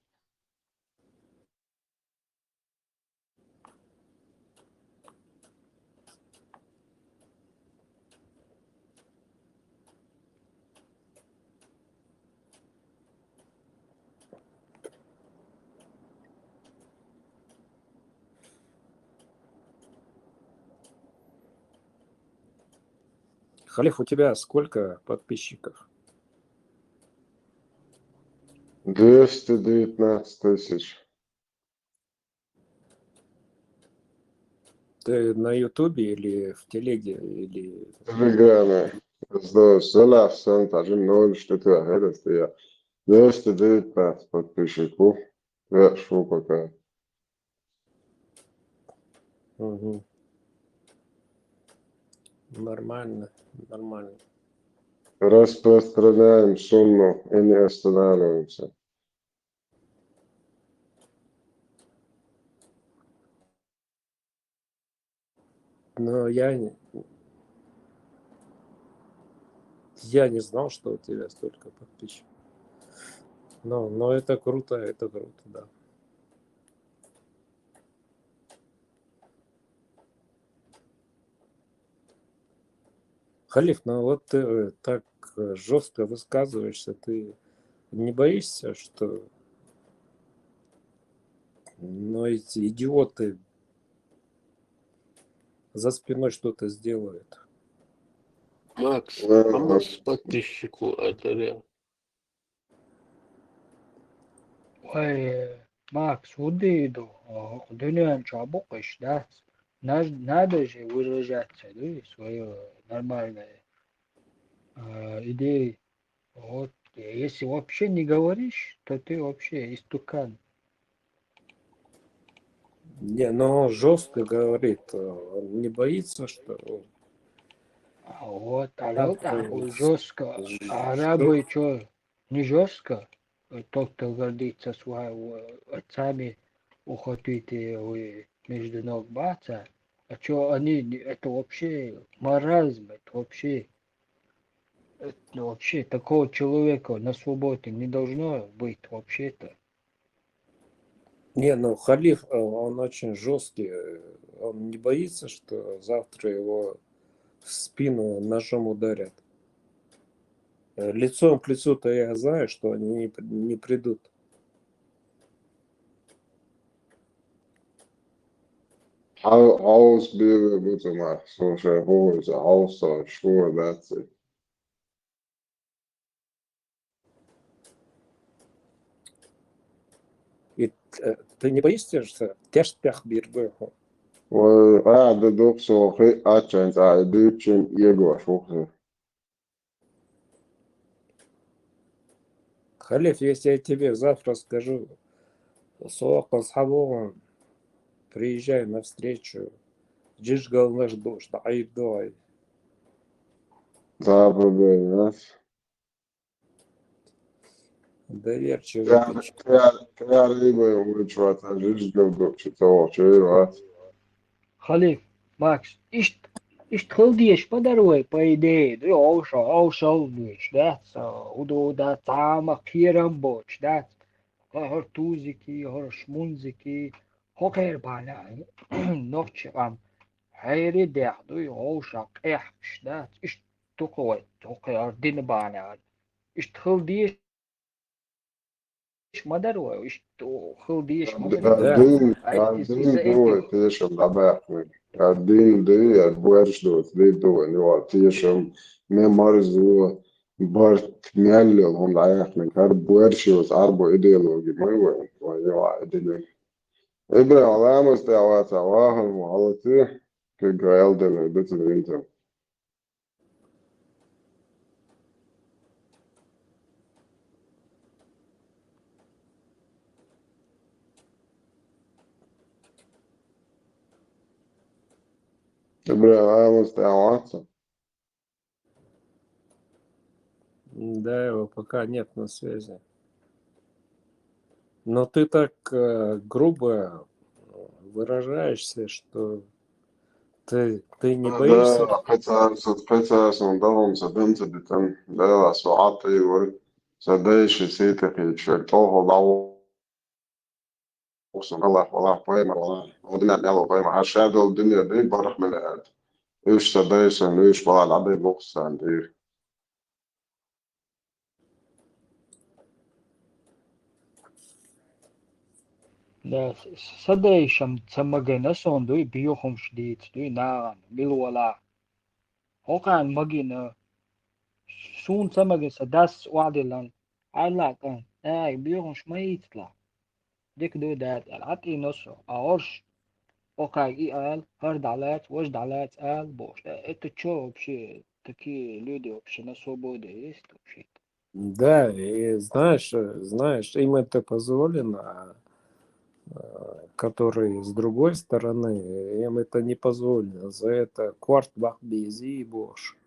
Халиф, у тебя сколько подписчиков? Двести девятнадцать тысяч. Ты на Ютубе или в Телеге, или В Телеграме. Сдаю, села, сен, даже ноль, что ты, это, я. Двести девятнадцать подписчиков. Я шел пока. Мгм. Нормально, нормально. Распространяем сунну и не останавливаемся. Но я не- Я не знал, что у тебя столько подписчиков. Ну, но это круто, это круто, да. Халиф, ну вот ты, э, так, э, жёстко высказываешься, ты не боишься, что, ну, эти идиоты за спиной что-то сделают? Макс, а Э, можешь подписчику это реально? Вай, Макс, удиду, дуьнен чу букъиш дац. Наж-, надо же выражаться, да, свою нормальную, а, идею. Вот, если вообще не говоришь, то ты вообще истукан. Не, но он жёстко говорит, э, он не боится, что А вот, а вот так вот жёстко. Арабы чё, не жёстко? Тот, кто гордится своего отцами, ухватите вы между ног баца. А чё они, не- это вообще маразм, это вообще, это вообще такого человека на свободе не должно быть вообще-то. Не, ну, Халиф, э, он очень жёсткий, э, он не боится, что завтра его в спину ножом ударят. Э, лицом к лицу-то я знаю, что они не при- не придут. Хьал-, хьалс беве бу ца мах, со шай хӀугӀуйца хьалс ца шура дац. И, э, ты не боишься, что тешт пех бир бу? Вай, а, да дукха со хи аччан цӀа и дуччун егош вуху. Халиф, если я тебе завтра скажу, со кхузахьа вогӀун, приезжай навстречу, жижигал наш душ, да айдой. Да, да, да, да. Доверчивый ты. Тяр-, тяр-, тяр-, вай, вай, чё-то жижигал душ, чё-то, чё-то. Халиф, Макс, ишт, ишт хила дезаш ма дара вай, по идее, ду, овша, овша, овша, дац, уду, дац, цхьа а кхерам боцуш, дац. ХӀора тузики, хӀора шмунзики, хӀокхеран бахьана нохчи къам хьерий дехьа дуй, овша къехкаш, дац. Ишт дукха вай, хӀокхеран дина бахьана. Ишт хила дезаш ма дара вай, ишт хила дезаш ма дара. Да. Дин, а, дин ду вай тешам дӀабаьккхинарг. А, дин ду, а, боьрша доцу дин ду вай, ну, а, тешам, ме марзо, барт, мел йолу хӀума дӀаяьккхинарг. ХӀара боьрша йоцу Ӏарбо идеологи ма ю вай, вай, ю, а, дина. Ибрахим, ламаз тӀе ваца, вахана, валлахи, кхин гал дина, дицин винтан. Ибрахим, ламаз тӀе ваца. Да, его пока нет на связи. Но ты так, э, грубо, э, выражаешься, что ты, ты не боишься? Да, кхин цара со, кхин цара сон дагӀом ца дан ца дитан, Дела со Ӏа тӀе вара, сан дайша сийта кхечу шайн тӀехула дӀа ву-, ву сан Аллах, валлах, пайхамар, валлах, ву динан мел ву пайхамар, хьан ша долу дуьне дай барх мила аьлла. Уьш сан дайша, уьш валлах, дӀа дай боху сан дийр. Да, с-, сан дайшам ца магийна сон дуй, бехамаш дийца дуй, нахана, мила валахь. ХӀокхарна магийна, суна ца магийна, сан дас охьадиллина, Ӏайла кӀант, ай, бехамаш ма йийцалахь. Дика ду, дада, аьлла, Ӏа тӀийна со, а хӀорш, хӀокхаьрга и ала, хӀара дӀалаца, важа дӀалаца ала бохуш. Э, это чё вообще? Такие люди вообще на свободе есть вообще-то? Да, и знаешь, э, знаешь, им это позволено, а, э, которые с другой стороны, им это не позволено. За это кхорт бакъ безий бохуш.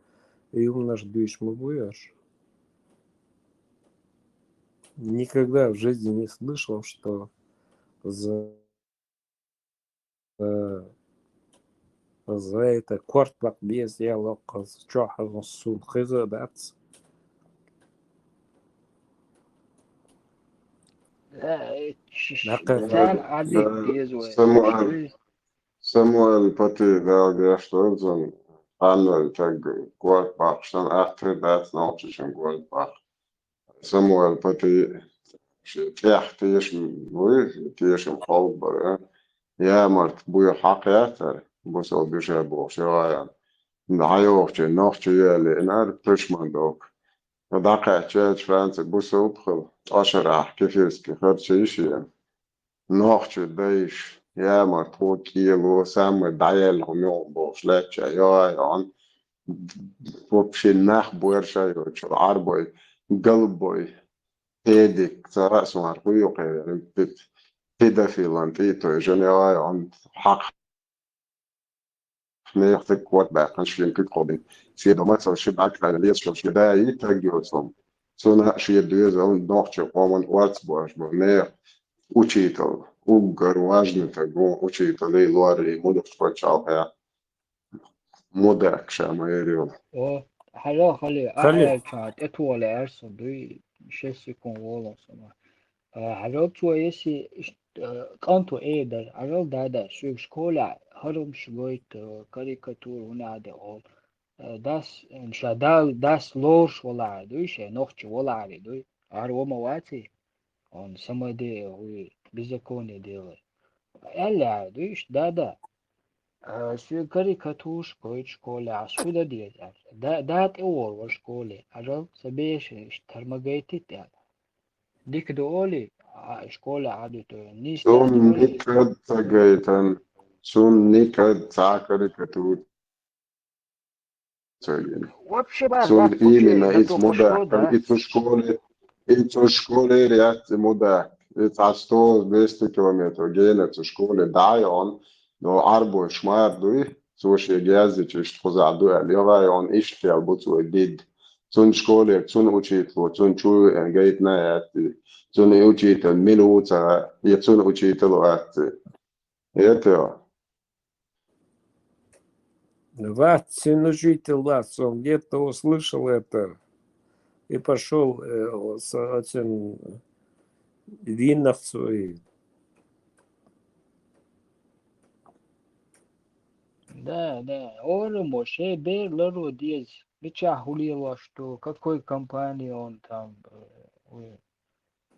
И умнаш дуьйш ма бу аш. Никогда в жизни не слышал, что за, э, за это кхорт бакъ беза ял ваккхаза чохь суна хеза дац. Э, ш-, ш-, Нахъа. Царна Ӏадика деза вай. Самуэл, Самуэл Пати, Дала гешт долзун, ханнал чаг горд бахш сан ахтар дац, нохчишин горд бах. Самуэл Пати ши тӀех тешам вуй, тешам хьалбара. Ямарт буй хьакъ ятар, бусал биша бохуш йогӀаян. Дӏайохчи нохчи яли инар тушман док. Дакъача Франция бусал пхал, тӀашарахь кефирский харча йиш ян. Нохчи дайш, ямарт хо киело, самый дӀаялла хӀума йогӀу бохуш лаьттача йогӀаян. Вообще нах буьрша йолчу Ӏарбой, галбой, педик, ца а сумар хӀу юкъе, педофилан тӀе а тойжан йогӀаян. Хьакъ Нехан стаг кот баьккхина шен куьг кхобина. Шен дома цо ши баккхайна лезачо шен да йиттарг йоцу хӀума. Цунна шен доьзална нохчийн къоман орца бош бу. Нехан учитал, уггар важный стаг ву учиталий лоррий мудах пачхьалкхехь. Мудак ша ма эр йолу. О, хьажал, хали, Хали. Ахьелча тӀетоле аьрса дуй, шесть секунд волу сама. А, хьажал цо, если иш-, а, кӀанто э дара, хьажал, да, да, соьга школе хӀарумаш гойту, карикатура хӀуна а де олу. А, дас, ша да-, дас лоруш валахьа дуй, шен нохчи валахьа дуй. Ара ма ваций? Он самоде-, уй, беззаконие делай. Аьлла дуй, да, да. А, соьга карикатураш гойту школе, ас хӀу дан деза аьлла. Да, да, тӀевогӀу вара школе. Хьажал, ца беша, иштта тар ма гайтийта аьлла. Дика ду олий, а, школе Ӏадуьту, нийса Цунна дац олий. Никад ца гайтан, цунна никад цхьа карикатура ца гина. Вообще, бах, Цунна бах, именно вообще, иза на то мудак, пошло, да? И цу школе, и цу школе яц и мудак. И цхьа сто двести километр гена цу школе дӀайон, но Ӏарбой шмар дуй, цо шен гяззича иштта кхузахь ду аьлла, йогӀа йон иштта аьлла бу цо дид. Цунна школе, цунна учитело, цунна чу веана гайтина а яц и. Цунна и учитель мила ву ца хаьа, я цунна учитель вац и. Это Вац, цунна учитель вац, он где-то услышал это и пошёл, э, с этим винах свои. Да, да. Ора мо, шен бер ларо деза. Мичахь хӀу лелош ду, какой компании он там, э,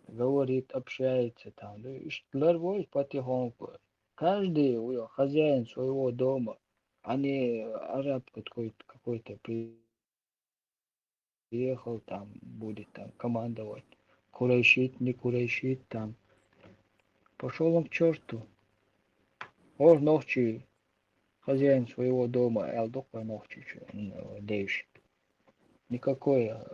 говорит, общается там. Да, иштта ларвой потихоньку. Каждый у-, хозяин своего дома, а не араб какой-то, какой-то при-, приехал там, будет там командовать. Курайшит, не курайшит там. Пошёл он к чёрту. Ор нохчи, хозяин своего дома, аьлла доккхой нохчичу, м, девш. Никакой, э,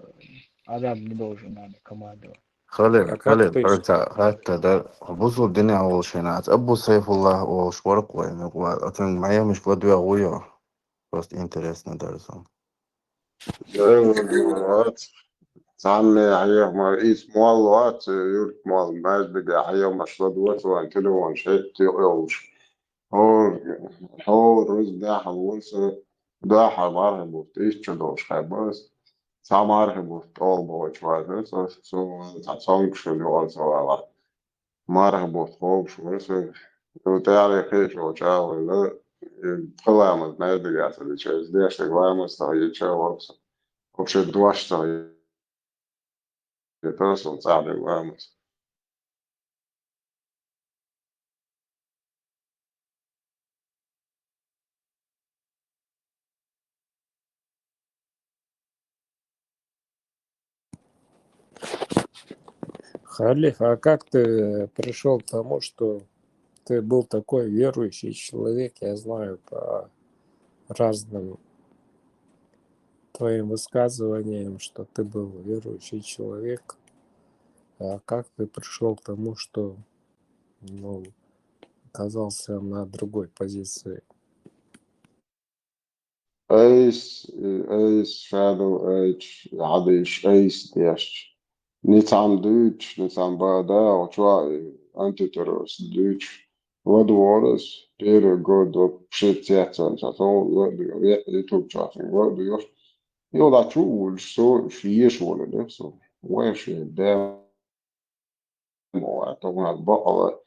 араб не должен нами командовать. Халил, А как Халил, ты ещё? Хатта, хатта, да, бусул динехь волуш хенахь, Абу Сайфуллах волуш вара кхойна, ацун Майамиш ладоьгӀу йо. Просто интересно дара сан. Цхьанне хьехамар, иза молла вац, юрт молла, маьждиге хьехамаш ладоьгӀу, вайн телефон шетта йолуш. ХӀора, хӀора рузбехьа ву со, дуьххьара мархи бутт, иштта долуш хаьа бара со. Цхьа мархи бутт тӀолбохуьйтуш вазара со, со цхьа цомгушалла юкъара со валахь. Мархи бутт кхобуш вара со. Цу тӀаьхьа кхечо чӀагӀвелла, и пхи ламаз маьждиге ца дича, иза дешниг ламаз ца хилча вара со. Вообще дош ца хилча, тара со цӀахь дерг ламаз. Халиф, а как ты пришёл к тому, что ты был такой верующий человек? Я знаю по разным твоим высказываниям, что ты был верующий человек. А как ты пришёл к тому, что, ну, оказался на другой позиции? Айс, айс, шадал айч, хьадийш айс деш. Ницам дуьйцуш, ницам бада, чоа антитеррорс дуьйцуш. Ладвора ас, первый год вообще цецан, ца сон ладуьйгӀ, ютуб чоа сан ладуьйгӀ. Йола чу вулш, со шеша волу лех со. Вай шен дем. мо вац, тохана бакъала,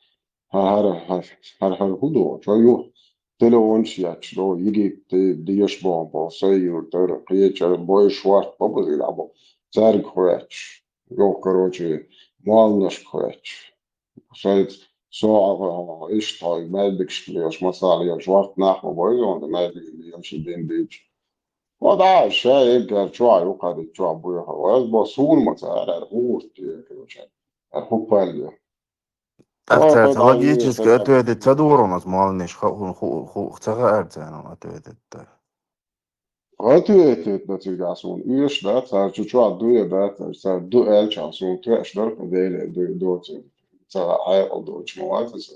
хӀара, хӀара, хӀара хӀун ду, чо ю? Телефонаш еччо, Египте, деш боху, сай юртара, кхечара, бой шорт бабазил або, цаьрга хоьттуш, йо, короче, молланашка хоьттуш. Шайца со а, иштта, маьждигашка лелаш, масала, лелаш, вахт нах ма бойзу, маьждиге лелаш, дин дийцаш. Ва да, ша эггара чохь ю кхаьдда чохь буьйхьа. Ва бо суна ма цара, аьлла, хӀун гӀурт те, короче, аьлла, хӀун палле. ТӀаккха цара логически ответить ца дора, аса молланаш ху-, ху-, ху-, ца хаьара царна ответить дан. Ответить дан цигахь суна оьшуш дац, цара чу чохь дуй а дац, цара ду аьлчахь суна тоьаш дара, кху Деле дуй доцург. Ца хьекъал доцуш ма вац аса.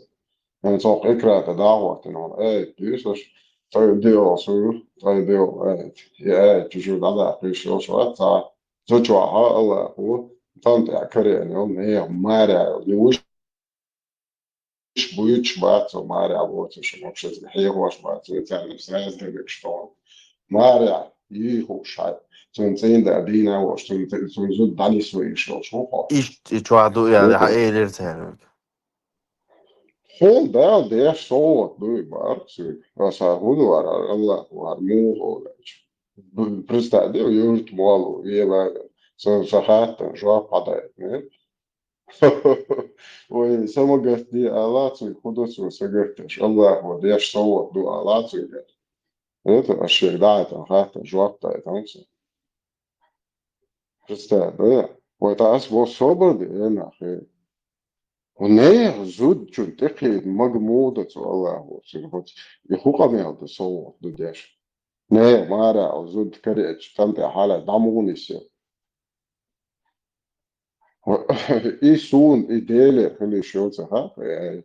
Эн цхьа экран тӀе дӀахӀоттина хьуна. Эй, дуьйцуш, тӀе дио су, тӀе дио, эй, и эй, чу-чу дӀадаккхийша йолуш вац цхьа. Цу чохь Аллахо тан тӀехь карийна йолу нехан марехь йолу. Уьш буьйцуш бац цо марехь воцурш, вообще хьехош бац, цо царна сразу дагахь тоху. Марехь йийхуш хьайна, цуьнан цӀийнда дийна а волуш, цуьнан, цуьнан зуда дӀанисвийш йолуш ву хьо. Иштта и чохь ду аьлла, хьан элира цаьрга? Хьуна Дала деш совгӀат ду и бакъ соьга. Аса хӀун ду вара, Аллах вара, муха вара аьлча. Представь, де, юрт молу, вела, сан, сан хаттарна жоп хьадаийтинера. Вай, са ма гатде ала цуьнга, хӀун ду цо са гатдеш? Аллахо деш совгӀат ду ала цуьнга. Это аш шега даийтина хаттарна жоп даийтина сан. Представь, да? Вай, тӀаккха ас бо собар де, э, нах, э. Нехан зудчун тӀекхийна мага муха ду цу Аллахо, цуьнан хӀоца, и хӀун къамел ду, совгӀат ду деш? Нехан марехь зуда кариъча, тӀам тӀе хьала дӀа муха нисъян? И суна, и Делера хила йиш йолу ца хаьа, э,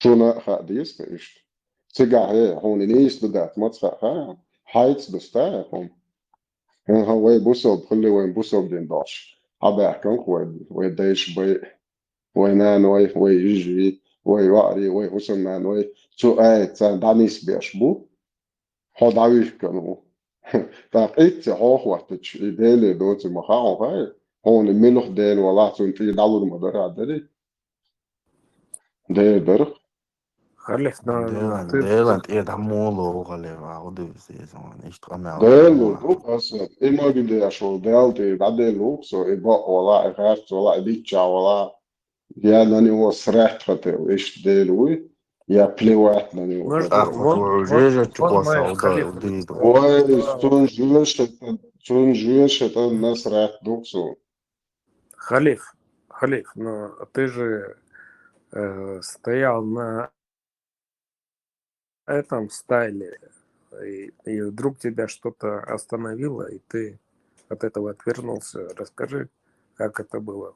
шуна а хаа деза-кх иштта. Цигахь, э, хьуна нийса ду дац, маца хаьа, хьайца ду стаг хьуна. ХӀан-хӀа, вай бусалба хилла, вайн бусалба дин долуш. Хьабаьхкина-кх вай, вай дайша бай, вай наной, вай йижарий, вай йоӀарий, вай хӀусамнаной, цу аятца дӀанисбеш бу. Хьо дӀавихкина ву. ТӀаккха итт цӀе хьо хӀоттича, и Деле доций ма хаьа хьуна, хьуна муьлха Дела валахь, цунна тӀе дӀалур ма дара, дарий? Дера дара. Халиф, но Делан, ты Делан тӀе дӀа муха лору, Халиф, а хӀун ду иза, иза ван, иштта къамел Дела ду-кх аса, и мага деш волу Дала тӀе дӀаделла ву-кх со, и бакъ валахь, и харц валахь, и диччахь валахь. Я на него срать хотел, иштта Дела вуй, я плевать на него хотел. Можно, ТӀаккха мон-, цо мон-, жежачу можно кхоссал халиф? Вай, цунна жоьжахатан, цунна жоьжахатан насрать ду-кх суна. Халиф, Халиф, но ты же, э, стоял на этом стайле, и, и вдруг тебя что-то остановило, и ты от этого отвернулся. Расскажи, как это было.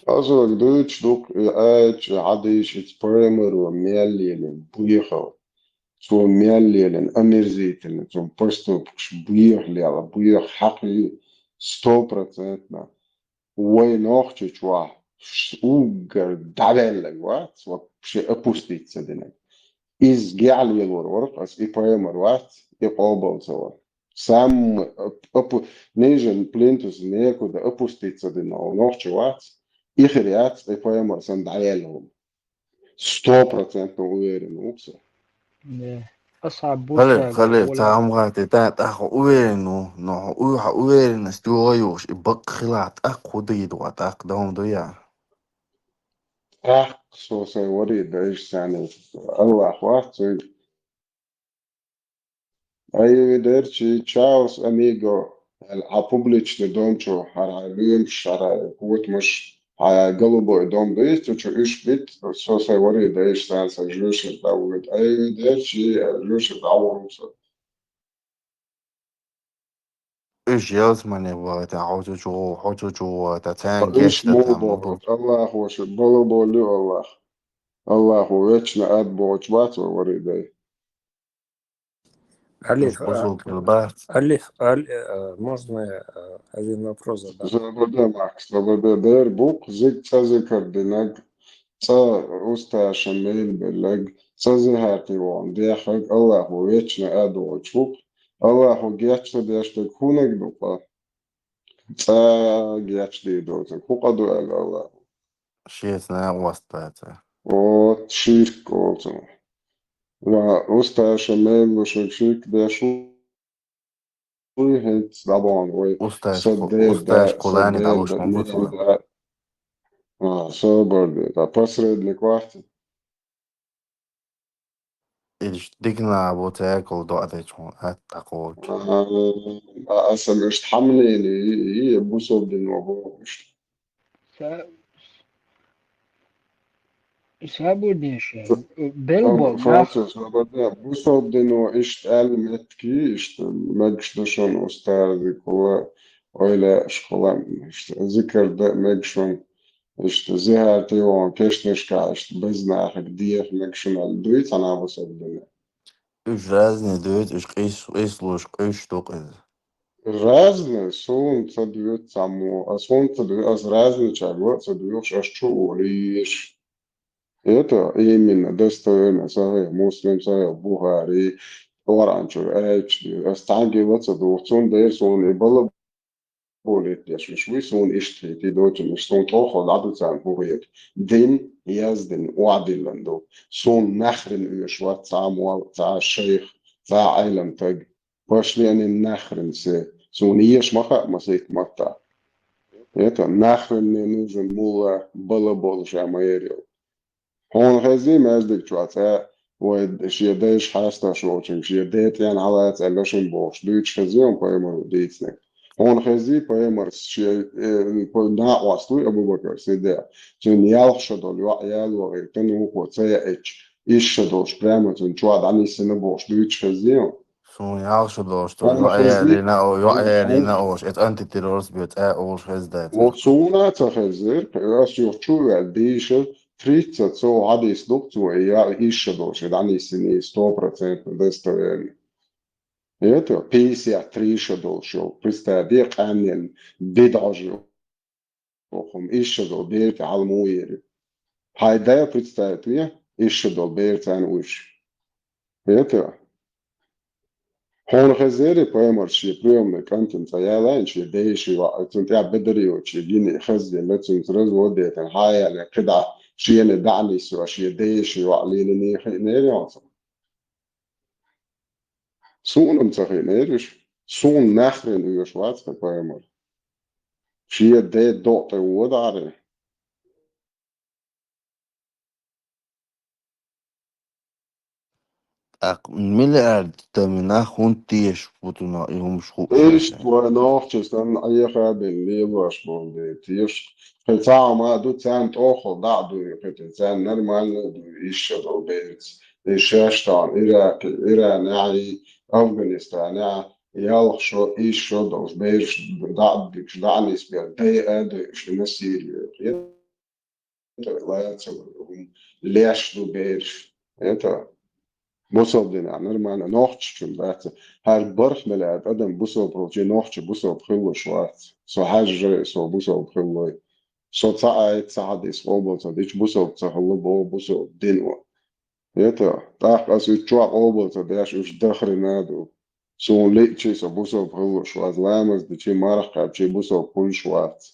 Аса вайга дуьйцуш ду-кх и аяташ, и хьадисаш, и пайхамаро мел лелийна бехал. Цо мел лелийна омерзительно, цуьнан поступкаш бехал, бехал хьакхий сто процентов. Вай нохчи чохь уггар дӀаваьлларг вац, вообще опустить ца динарг. Иза геӀ лелор вара-кх ас, и пайхамар вац, и къобал ца вара. Самый оп-, опу-, ниже плинтуса некуда опустить ца дина нохчи вац, и хир яц, и пайхамар санна дӀаяьлла хӀума. Сто процентов уверен ву-кх со. Не. Аса Хале, бусса хале, гӀола. Ца хьамгӀа те, та, тӀаккха уверен ву, но хьо у-, хьо уверенность юха юхуш, и бакъ хила, тӀаккха хӀун дийр ву, тӀаккха дом ду я? ТӀаккха со сайн вари дайша санна, Аллах вац цуьнга. Аривидерчи, чаус, амиго, аьлла, хьан публичный дом чу, хьара хьайн лоьмаш, хьара хьайн котамаш, хьан голубой дом дуьйцу, цу чу уьш битта, со сайн вари дайша санна, сайн жоьшар дӀавоьду. Аривидерчи, аьлла, жоьшар дӀавоьду со. Уьш ялсамане вахийтина, хьо цу чу, хьо цу чу вахийтина, царна гечдан там ма бу. Аллахо шу балаболу Аллах. Аллахо вечно ад бохучу бац вай вари дай. Алиф, уьш бусулба хила бац. Алиф, Ал-, э, можно, э, один вопрос задам? Забарда, Макс, забарда. Дер бу-кх зиг цӀа зикар динарг, цӀа устазашна мел белларг, цӀа зихьарте вахана дехарг Аллахо вечно ад волчу ву-кх. Аллахо гечдан деш дерг хӀуннаг ду-кх? цӀа гечдийр доцург хӀун къа ду аьлла Аллахо? Шеца накъост бац. О, ширк олу цунах. Ва усташа мел лушург ширк деш ву, хӀинца дӀабахана вай. Усташ, усташ кху-, кхулани дӀалуш ма бу цунах. А, собар де, ткъа посредник вац. Иштта диканах бу цаьргахула доӀа дечу хьуна атта дӀакхочу. А, аса иштта хьамнене, и, и, бусалба дино бохуш. Са-, сабур деш, Ф-, белбол, фа-, нах. Француз, бусалба дино иштта аьлла меттиг, иштта мегаш ду шуна устазикула, ойла школа, иштта зикар дан мегаш шуна. Иштта зихар тӀе вахана, кешнашкахь иштта беза нахе деха мегаш шуна аьлла дуй цхьана бусалба дино? Уьш разный дуьйцу, уьш къис-, къислуш, къуьйсуш ду-кх иза. Разный, суна ца дуьйцу цхьаммо, ас хӀунда ца дуьйцу, ас разныйчаьрга ца дуьйцуш, ас чу олийша. Это именно достоверно, сахьихь Муслим, сахьихь Бухари, Къуръан чуьра аьлча, ас цхьаьнгге ла ца дуьйцу, цундела суна и бала болит деш уьш вуй, суна иштта хийтий доцург, уьш суна тӀохула дӀа ду царна хӀун хета. Дин яздина, охьадиллина ду. Суна нахрина оьшуш вац цхьа молла, цхьа шайх, цхьа Ӏелам таг. Пошли они нахрен все. Суна еша ма хаьа масийтта маттахь. Это нахрен мне нужен мулла, бала болу ша ма эр йолу. Хьуна хезий маьждиг чохь цкъа вай шен дайша хьасташ волчуьнга, шен ден тӀена хьалаца аьлла шуна бохуш, дуьйцуш хезий хьуна пайхамаро дийцинарг? Хьуна хезий пайхамарс шен, э, накъост вуй Абу-Бакар Сиддикъ? Цуьнан ялх шо долу йоӀ ялавахийта, тан вукхо ца яийтича, исс шо долуш прямо цуьнан чохь дӀанисйина бохуш, дуьйцуш хезий хьуна? Суна ялх шо долуш ду, хьуна йоӀ хезий, ялийна а, йоӀ хьуна, ялийна а олуш, эцу антитеррорс бен цкъа а олуш хеза дац. Вот суна а ца хезира, ас юха чу а ваьлла дийша, тридцать сов хьадис ду-кх цо, и йоӀ исс шо долуш, и дӀанисйина, и сто процентов достоверно. Это пятьдесят три шо долуш йолу. Представь, де къаьмнийн бидӀа жо. Охума исс шо долу бер тӀе хьала муха ери? Хьайн да представить ве, исс шо долу бер царна уьш. Это хьуна хезерий пайхамарс шен приемный кӀантана цкъа ялийна, шен ден шен йоӀ, цунна тӀехь бедар йоцуш, шен гина хазделла, цуьнца развод а даьтта, хьан а ялийна, кхидӀа шена дӀа а нисвеш, шен ден шен йоӀ лелийна хиънера йоцу? Суна-м ца хиънера уьш. Суна нахрина оьшуш вац хьан пайхамар. Шен ден докъа тӀе вода Ӏаре. ТӀаккха миллиард тайпана нах хӀунда тешаш бу цунах и хӀумаш хууш? Иштта вай нохчий санна Ӏеха а бина лелош болу дела, тешаш. Кхин цхьа хӀума а ду, царна тӀохула дӀа а дуй, кхин царна нормально а дуй, исс шо долу берца. И шаьш тахана Иракехь, Иранехь, и Афганистанехь ялх шо, исс шо долуш бераш дӀа а дикаш, дӀа а нисбелла, дай а дойуш, и насилие. Лаца вара хӀума, леш ду бераш. Это бусалба динехь нормально, нохчочун бац. ХӀара барх миллиард адам бусалба хилча, нохчо бусалба хилалуш вац. Со хьаьжжа, со бусалба хилалой. Со ца айта, ца хьадис къобал ца дича, бусалба ца хилла боху бусалба дино. Это, тӀаккха аса уьш чохь къобал ца деш, уьш дахрина а ду. Суна лиъчий со бусалба хилалуш вац, ламаз дичий, марха кхаьбчий бусалба хуьлуш вац.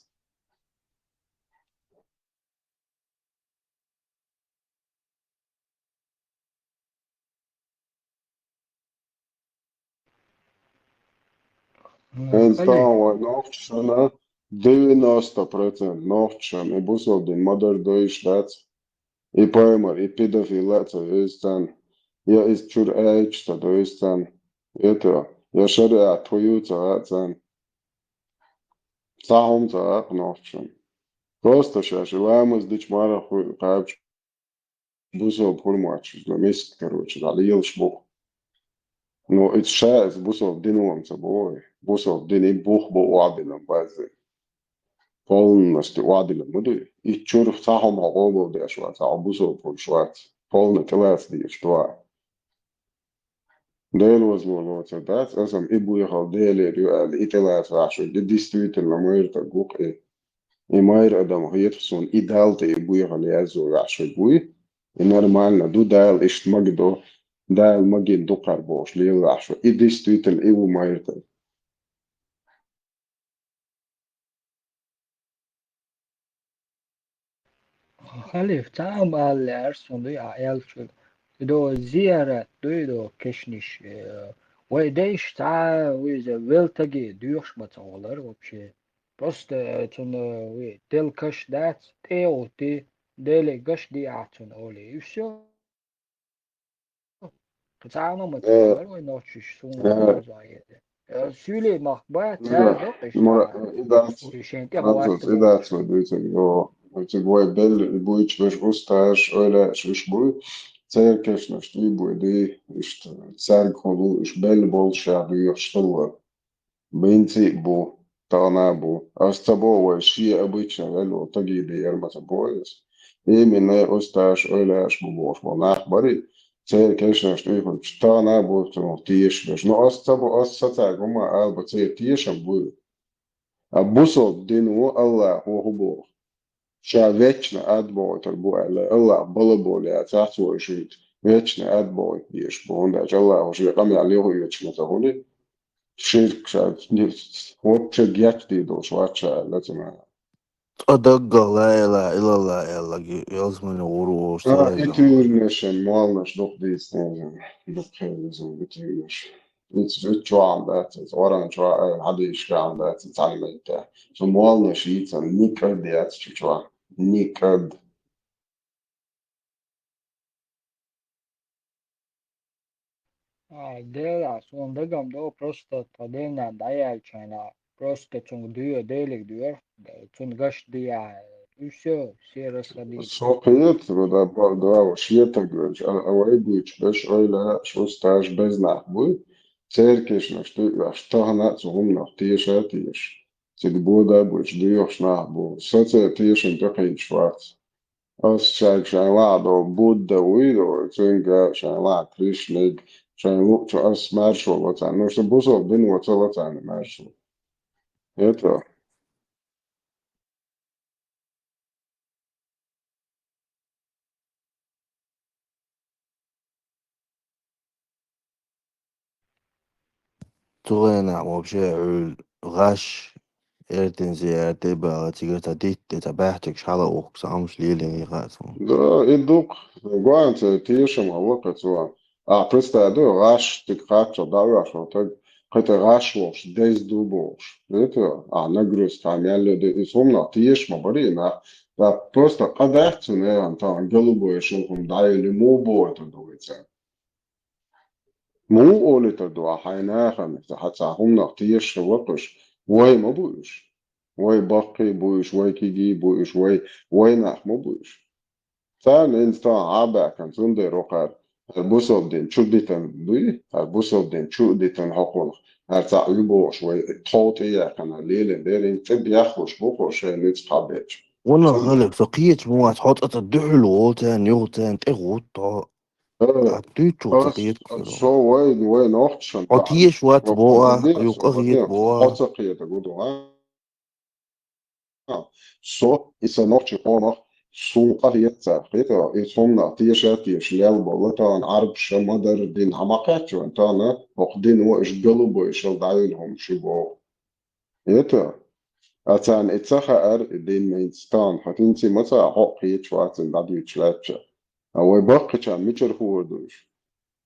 ХӀинца тахана вай нохчашна девяносто процент нохчашна и бусалба дин ма-дарра дойуш дац. И пайхамар, и педофил а ца вевза царна, я иза чуьра аьлча ца дойуьйту царна, это, я шариат хӀун ю ца хаьа царна. Цхьа хӀума ца хаьа кху нохчашна. Просто шаьш и ламаз дича, марха хуьлу кхаьбча, бусалба хуьлу моьттуш, иза мискат, короче, дӀа лелаш бу-кх. Ну, иза ша иза бусалба дино ца боху, бусалба дин и бух бу охьадиллина базза. Полностью охьадиллина ма ду. И чуьра цхьа хӀума хьо къобал деш вац, хьо бусалба хуьлуш вац. Полна тӀелаца дезаш ду хьо. Дела возможно ца дац, аса-м и буьйхал Делера ю аьлла, и тӀелаца ваьхьаш верг, и действительно майра таг ву-кх и. И майра адам хеташ суна, и Далла тӀе и буьйхал язъян ваьхьаш верг вуй. И нормально ду, Дала иштта магадо, Дала магийна ду кхара бохуш лела ваьхьаш верг. И действительно и ву майра таг. Халиф, цхьа хӀума ала лаьара суна, дуй, ахь аьллачуьра. И до зиярат дуй, и до кешнаш, э, вай дайша цхьа а веза велтаге доьхуш ма ца хилар вообще. Просто, э, цунна, э, вай делкаш дац, тӀе а гӀутти, Деле гаш диахь цунна олий. И всё. Цхьа хӀума ма ца хилар вай нохчаш, суна хӀума оза хета. Э, суьйле мах ба, цара доккхаш мура, ца. И дац, Шен тӀе дац, хӀоттабо. И дац вай дуьйцург, йо. Вайцига вай белла буйчу берш, устазаш, эвлаяаш уьш буй, церан кешнаш тӀе буй дуй, иштта цаьрга хуьлу, уьш белла болуш ша дуьйхуш хилла. Бинци а бу, тахана а бу. Ас ца боху вай шен обычно велла волу тагийде яра ма ца боху ас. Именно устазаш, эвлаяаш бу бохуш болу нах барий, церан кешнаш тӀехуьлчу тахана а бу цунах тешаш берш. Но ас ца бо, ас сацаьрга хӀума ала бан церан тешам буй. А бусалба дино Аллахо хӀун боху? Ша вечно ад бохуьйтур бу аьлла, Аллах балаболу яцахь цо и шуьйта вечно ад бохуьйту дезаш бу, хӀунда аьлча Аллахо шен къамел юхаоьцуш ма ца хуьлий. Ширк ша вообще гечдийр долуш вац ша аьлла цунах. Цкъа даггах ла илаха иллаллах аьлла, ялсамане гӀур волуш ца А, и вайза. Туьйранашан молланаш дукха дийцина, дукха хезна, и туьйранаш. Ицу чохь дац, иза Къуръан чохь а, хьадисаш чохь дац, иза цхьаьна меттехь. Цу молланаш йийцан никъад яц чу чохь. Никъад. А, Дела, суна дагам до, просто тхан Дела дӀаяьллачу хенахь, просто цунга доьху, Деле доьху, цунна гаш дехьа, и всё, все расходились. Со кхета, да, ба-, да, шен таг велча, а, а вай буьйцу берш, эвлаяаш, устазаш беза нах буй, церан кешнаш тӀе а ваьхьаш, тахана а цу хӀуманах теша а теша. Цига бода а буьйцу, доьхуш нах бу. Со церан тешам тӀекхийдаш вац. Ас шайга шайн лаахь долу Будда вуй, цуьнга шайн лаахь Кришниг, шайн луъучу ас маьршо ло царна. Ну, сан бусалба дино ца ло царна маьршо. Это. Цу хенахь вообще Ӏуьйла гӀаш, эртин зиярте а баха, цигара цхьа дитт тӀе цхьа баьхчиг шхьала ухку, сан амаш лелийна хаьа суна. Да, и дукха. Гоьнца тешам а вакха цо. А, представь, ду, гӀаш цига кхаччалц дӀа а ваьхьаш волу таг, кхин тӀе гӀаш волуш, деза ду бохуш. Вета, а, нагрузка мел ле ду, иза хӀуманах теша ма барий нах. Да, просто къа дац цу нехан тахана голубой шелхум дӀайолу, муха бохуьйтур ду вай царна? Муха олуьйтур ду ахьа хьайн нахана, цхьа, цхьа хӀуманах теша хилла уьш? Вай ма бу уьш. Вай баккхий а бу уьш, вай кегий а бу уьш, вай, вай нах ма бу уьш. Царна хӀинца тахана Ӏа а баьккхина, цундела рокхара, хӀара бусалба дин чу дитина дуй, хӀара бусалба дин чу а дитина хьокхунах, хӀара цхьаъ ю бохуш вай тхов тӀе яьккхина лелийна дерриг цӀе беххуш бу кхо шайн ницкъ хьабечу. Ванах Цундела хилар, со кхечу ма вац, хьо цӀа ца дуьхьал волу царна юха царна тӀе гӀутту хьо. Э, Хьан туьйцу ца ас, кхетахь ас со? Со вай, вай нохчашна Хьо тӀехь теша вац боху, хьо юха къа хета боху. Хьо ца кхетаг ву ду, а? Со, и сан нохчийн къомах, суна къа хета цара, кхета, и цунна теша а теша лел болу, тахана Ӏарбаша ма-дарра дин хьан ма кхаьчча вайн, тахана хӀокху дино иша голубой шел дӀайолу хӀума шу боху. Это, а царна и ца хаьара, и дин меца тахана, хӀокху хӀинца ма ца хьокху кхечу вацан дӀадуьйцуш лаьттача. А вай баккхичарна мичара хуур ду уьш?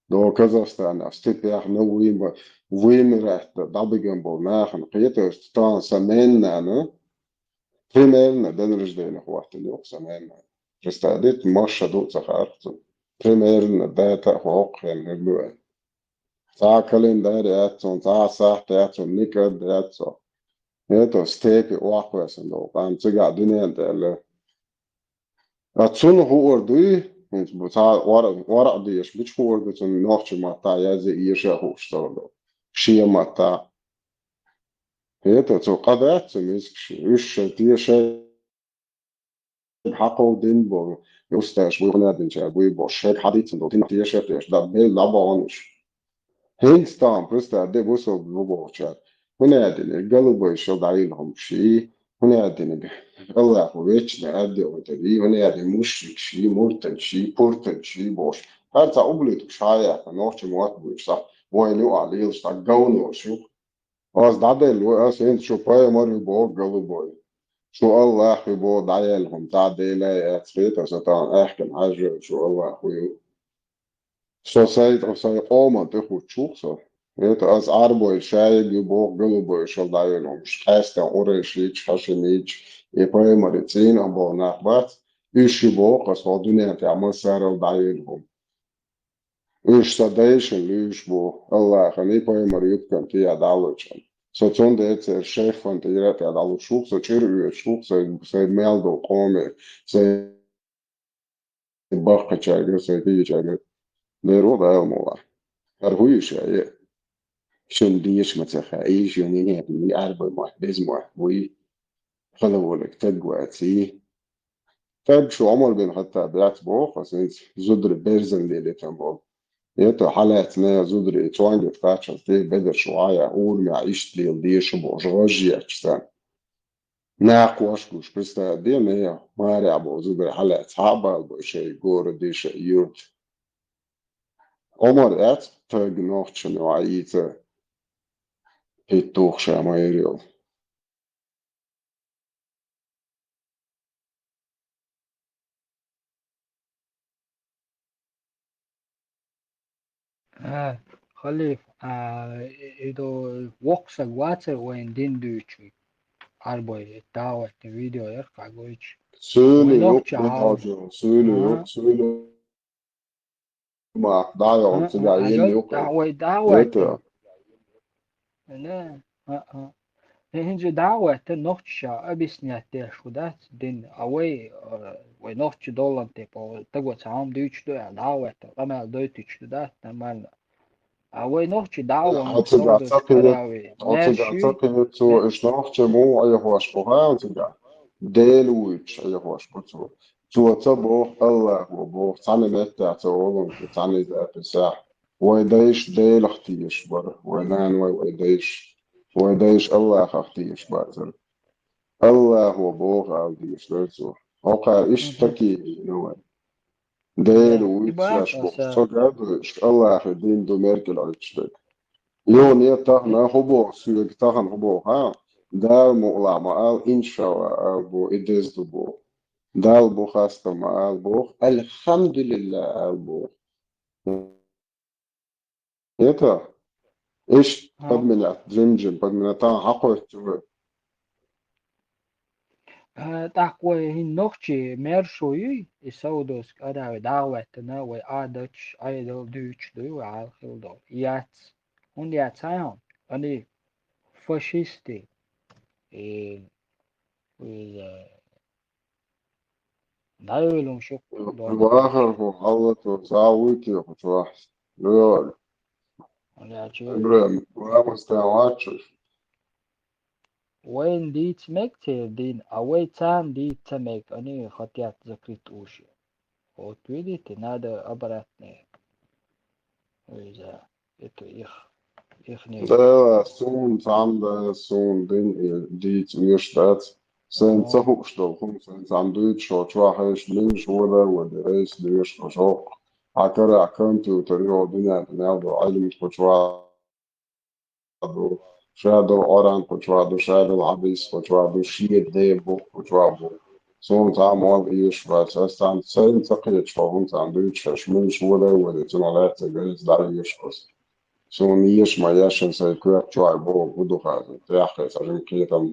До Казахстанах, степях, ну, вуйма-, вуймаратта дӀабиган болу нахана кхетарца тахана сан меннана, примерно, день рождения хӀоттина юкъа сан меннана. Представь, дитт, маша ду а ца хаьара цунна. Примерно, дата а хӀокху хенна хир ду вайн. Цхьа а календарь яц цунна, цхьа а сахьт яц цунна, никъад яц цо. Это степи охьакхоьссина долу, къам цигахь дуьненна тӀе аьлла. А цунна хуур дуй, хӀинца бу цхьа ора-, ора а дезаш, мича хуур ду цунна нохчийн маттахь язъе, эша а хууш ца хир ду. Шен маттахь. ХӀета, цо къа дац цу мискаш, уьш шайн тешай хьакховдина болу, и усташ буй, хӀунда динчара буй бохуш, шайга хьадийцина долу, динах теша а теша, да, бел дӀабогӀун уьш. ХӀинца тахана, представь, де бусалба бу бохучара. ХӀунда дина, голубой шел дӀайина хӀума ший, хӀунда дина, Аллахо вечный отдел это, и хӀунда дина, мушрик ший, муртад ший, пуртад ший бохуш. ХӀара цхьа ублюдкаш хьаяьккха, нохча мотт буьйцуш, цхьа вайна юкъахь лелаш, цхьа говнош ю. Ас дӀаделла ву, ас хӀинца шу пайхамар ву боху голубой. Шу Аллахь ю боху дӀаяьлла хӀума, цхьа Дела а яц, хета со тахана аьхкина хьажжа, шу Аллахь ву ю. Со сайн, сайн къоман тӀехуттуш ву-кх со. ХӀета аса Ӏарбой шайиг ю боху, галубой шал дӀайолу хӀумаш, къаьстина къурайшийча, хьашимийча, и пайхамаре цӀийнах болу нах бац, уьш ю боху аса хӀокху дуьнен тӀехь массарал дӀайолу хӀума. Уьш сан дайшна луьйш бу, Аллахьан и пайхамар юткан тӀехь дӀалучун. Со цундела церан шайх-фан тӀера а тӀехь дӀалуш ву-кх, со чӀир оьцуш ву-кх, сайн, сайн мел долу къоме, сайн баккхачаьрга, сайн кегийчаьрга. Дера ву Дала мукъ лахь. ХӀара хӀун ю ша е? Шуна деша ма ца хаьа, и шуна и некъан, и Ӏарбой мотт, беза мотт буй. Хала волаг таг ваций. Таг шу Ӏумар бин Хаттаб яц боху аса хӀинца, зударий берзан лелийтина болу. ХӀета хьалаьцна зударий цуьнга кхаччалц тӀе бедарш ву хьан я, урамехь иштта лела деша бохуш, гӀаж ечча санна. Накха ваш гуш, представь де, марехь болу зударий хьалаьцна, хьа а балабой шайн гора, дешан юрт. Ӏумар яц таг нохчашна ваийца, хӀиттух ша ма йийр йолу. А, халиф, а, и ду воккха саг вацара вайн дин дуьйцуш, Ӏарбой дӀа а ваьттина видео яра кхагойчу. Суьйли юкъ, суьйли юкъ, суьйли. Ма, дӀа а йогӀу цигахь, елла юкъе. ДӀа вай, дӀа вай. Не, а, а. Э, хӀинца дӀа а ваьттина, нохчаша объяснять деш хӀу дац дин. А вай, э, вай нохча доллан типа, таго цхьа хӀума дуьйцуш ду аьлла, дӀа а ваьттина, къамел дойтуш ду дац, нормально. А вай нохча дӀа а ваьттина, хьо цигахь ца кхета, хьо цигахь ца кхета цо, уьш нохча муха Ӏехош бу хаьа цигахь? Дела вуьйцуш Ӏехош бу цо. Цо ца боху, Аллахо боху, цхьана меттехь ца олу, цхьана иза аписахь. Вай дайша Делах тешаш бара, вай наной, вай дайша. Вай дайша Аллахах тешаш бацара. Аллахо боху ала дешаш дара цо. ХӀокхара иштта такийна вай. Дела вуьйцуш боху. Цо гадуьйш, Аллахе дин ду меркӀал Ӏуьттуш дерг. Юха не тахана хӀу боху соьга, тахана хӀу боху, хьа? Дала мукъ лахь ма ала, иншалла ала боху, и деза ду боху. Далла бу хастам ма ала боху, альхьамдулиллахӀ ала боху. ХӀета? Иштта подменять, жим-жим подменять, тахана хьакхоьтту вай. А, тӀаккха вай хӀинца нохчий мер шу юй, и Саудовская Аравия дӀа а ваьттина, вай Ӏадаташ, Ӏедал дуьйцуш дуй вай хьалха хилла долу? Яц. ХӀунда яц хьан хьуна? Они фашисты. И, иза, дӀайолу шух. Вахар хӀу хьаллато, сагӀа вуй те хӀу чохь? ЛоьгӀа. Ибрахим, ламаз тан ваччуш? Вайна дийца мега церан дин, а вай царна дийца ца мега, они хотят закрыть уши. Вот видите, надо обратное. Иза, это их, ихние. Да, суна цхьамма, да, суна дин и дийца оьшуш дац. Сайна ца хууш долу хӀума сайна цхьамма дуьйцуш, хьо чохь хьаьжча, муьлш вада а вада, айса доьшу хьо шоккха. Хьан карахь компьютер йогӀу, дуьнен тӀе мел долу Ӏилмаш кху чохь ду, ша долу Къуръан кху чохь ду, ша долу хьадис кху чохь ду, шен ден бу кху чохь бу. Суна цхьа а молла оьшуш бац, ас цхьамма сайна ца кхеташ, хьо хӀума цхьамма дуьйцуш, аша муьлш вада а вада, цунах лаьцна гайца дӀа а оьшу ас. Суна еша ма ешшина сайн коьрта чохь боху хӀу ду хаза, тӀехь кхеташ, жима кхетам,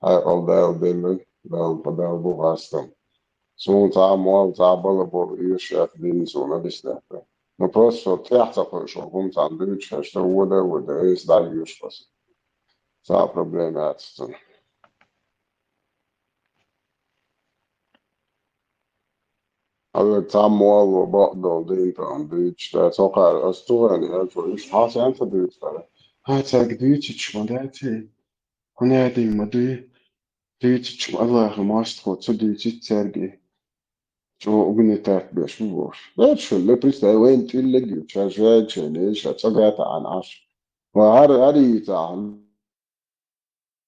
хьекъал Дала делла, Дала, Дала бу хастам. Суна цхьа а молла, цхьа а бала болу оьшуш яц дин суна дисинарг. Ну, просто со тӀехь ца кхуьуш, хӀума цхьамма дуьйцуш, аша ца вада а вада, айса дӀа а оьшу ас. Цхьа а проблема яц цунах. Хьан верг цхьамма молло бакъдолу дин тахана дуьйцуш дац, хӀокхара ас цу хенахь аьлла, иштта хьан сенца дуьйцу хьара? Хьан цаьрга дуьйцуьйтуш ма дац и? ХӀун яа дин ма дуй? Дуьйцуьйтуш ма Аллахьан мостагӀо ца дуьйцуьйту цаьрга и. ЧӀогӀа угнетать беш бу бохуш. Лечу, ле, представь, вайна тӀуллаг ю, ша жайчайна, ша цӀа гата Ӏан Ӏаш. Ва хӀара, хӀара йийцахь,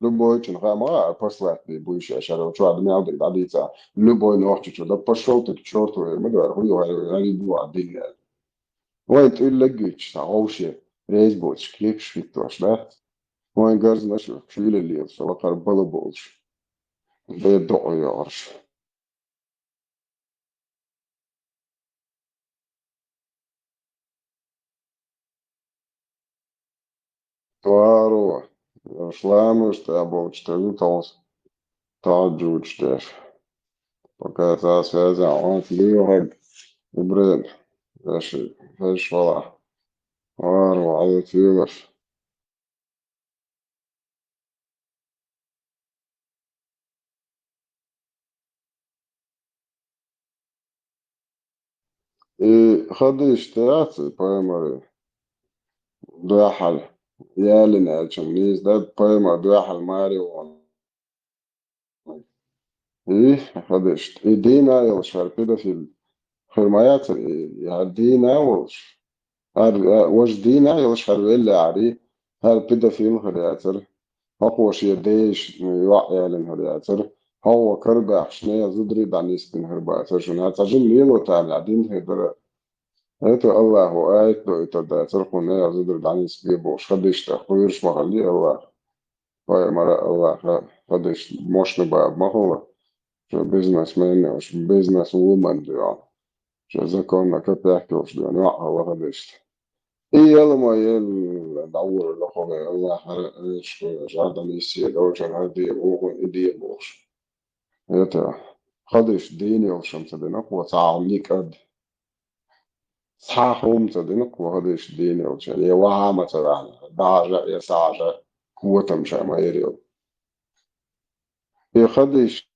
любойчун хаа ма послать бе буй ша, шаьра чохь да мел дерг дӀадийцахь, любой нохчичу, да пошёл ты к чёрту, ма дара, хӀун ю хӀара, хӀара бу а динна. Вайн тӀуллаг гуьйцуш, сан вовше, реза боцуш, кепаш хӀиттош дац. Вайн гарзнаш, чуьйлаллера, со лакхара бала болуш. бе дукъа йоьгӀарш. Варо, ламаз тӀа болчу теза толс, тӀаьхьа жучу деш. Пока цхьа связь хьонца лоьхург, Ибрем, веши, веши вала. Варо, Ӏалашо лоьхуш. И хадийш дац и пайхамаре дуьхьал ялина аьлча, нийса дац, пайхамар дуьхьал маре вон. И хадийш, и дийна йолуш хӀара педофил хир ма яцара, и хӀара дийна волуш. ХӀара, а, важа дийна йолуш хӀара веллехьарий, хӀара педофил хир яцара. ХӀокхо шен дайша йоӀ ялина хир яцара. ХӀокхо карабаьхча, нехан зударий дӀанисдина хир бацара шуна. Цхьа жима лело тарлахь дина хир дара. ХӀета Аллахо аят доуьйтур дацара кхунна, нехан зударий дӀанисбе бохуш, хадийш тӀе кхоьруш ма хиллий Аллах. Пайхамара Аллаха хадийш мощный баба ма хуьлу. Шу бизнесмен йолуш, бизнес-вумен ду йоӀ. Шу законна капек йолуш ду йоӀ хьала хадийш. И яла ма елла, дӀавуьйр лохугӀе Аллахара аьллачу, жӀардан йиссе долчун хӀара де вухун и де бохуш. ХӀета хадийш дийна йолуш ца дина кхо цхьа а никъад. Цхьа хӀума ца дина кхо хадийш дийна йолчун. Я ваха ма ца ваьхьна, дӀахьажа, я схьахьажа, котам ша ма яра йолу. И хадийш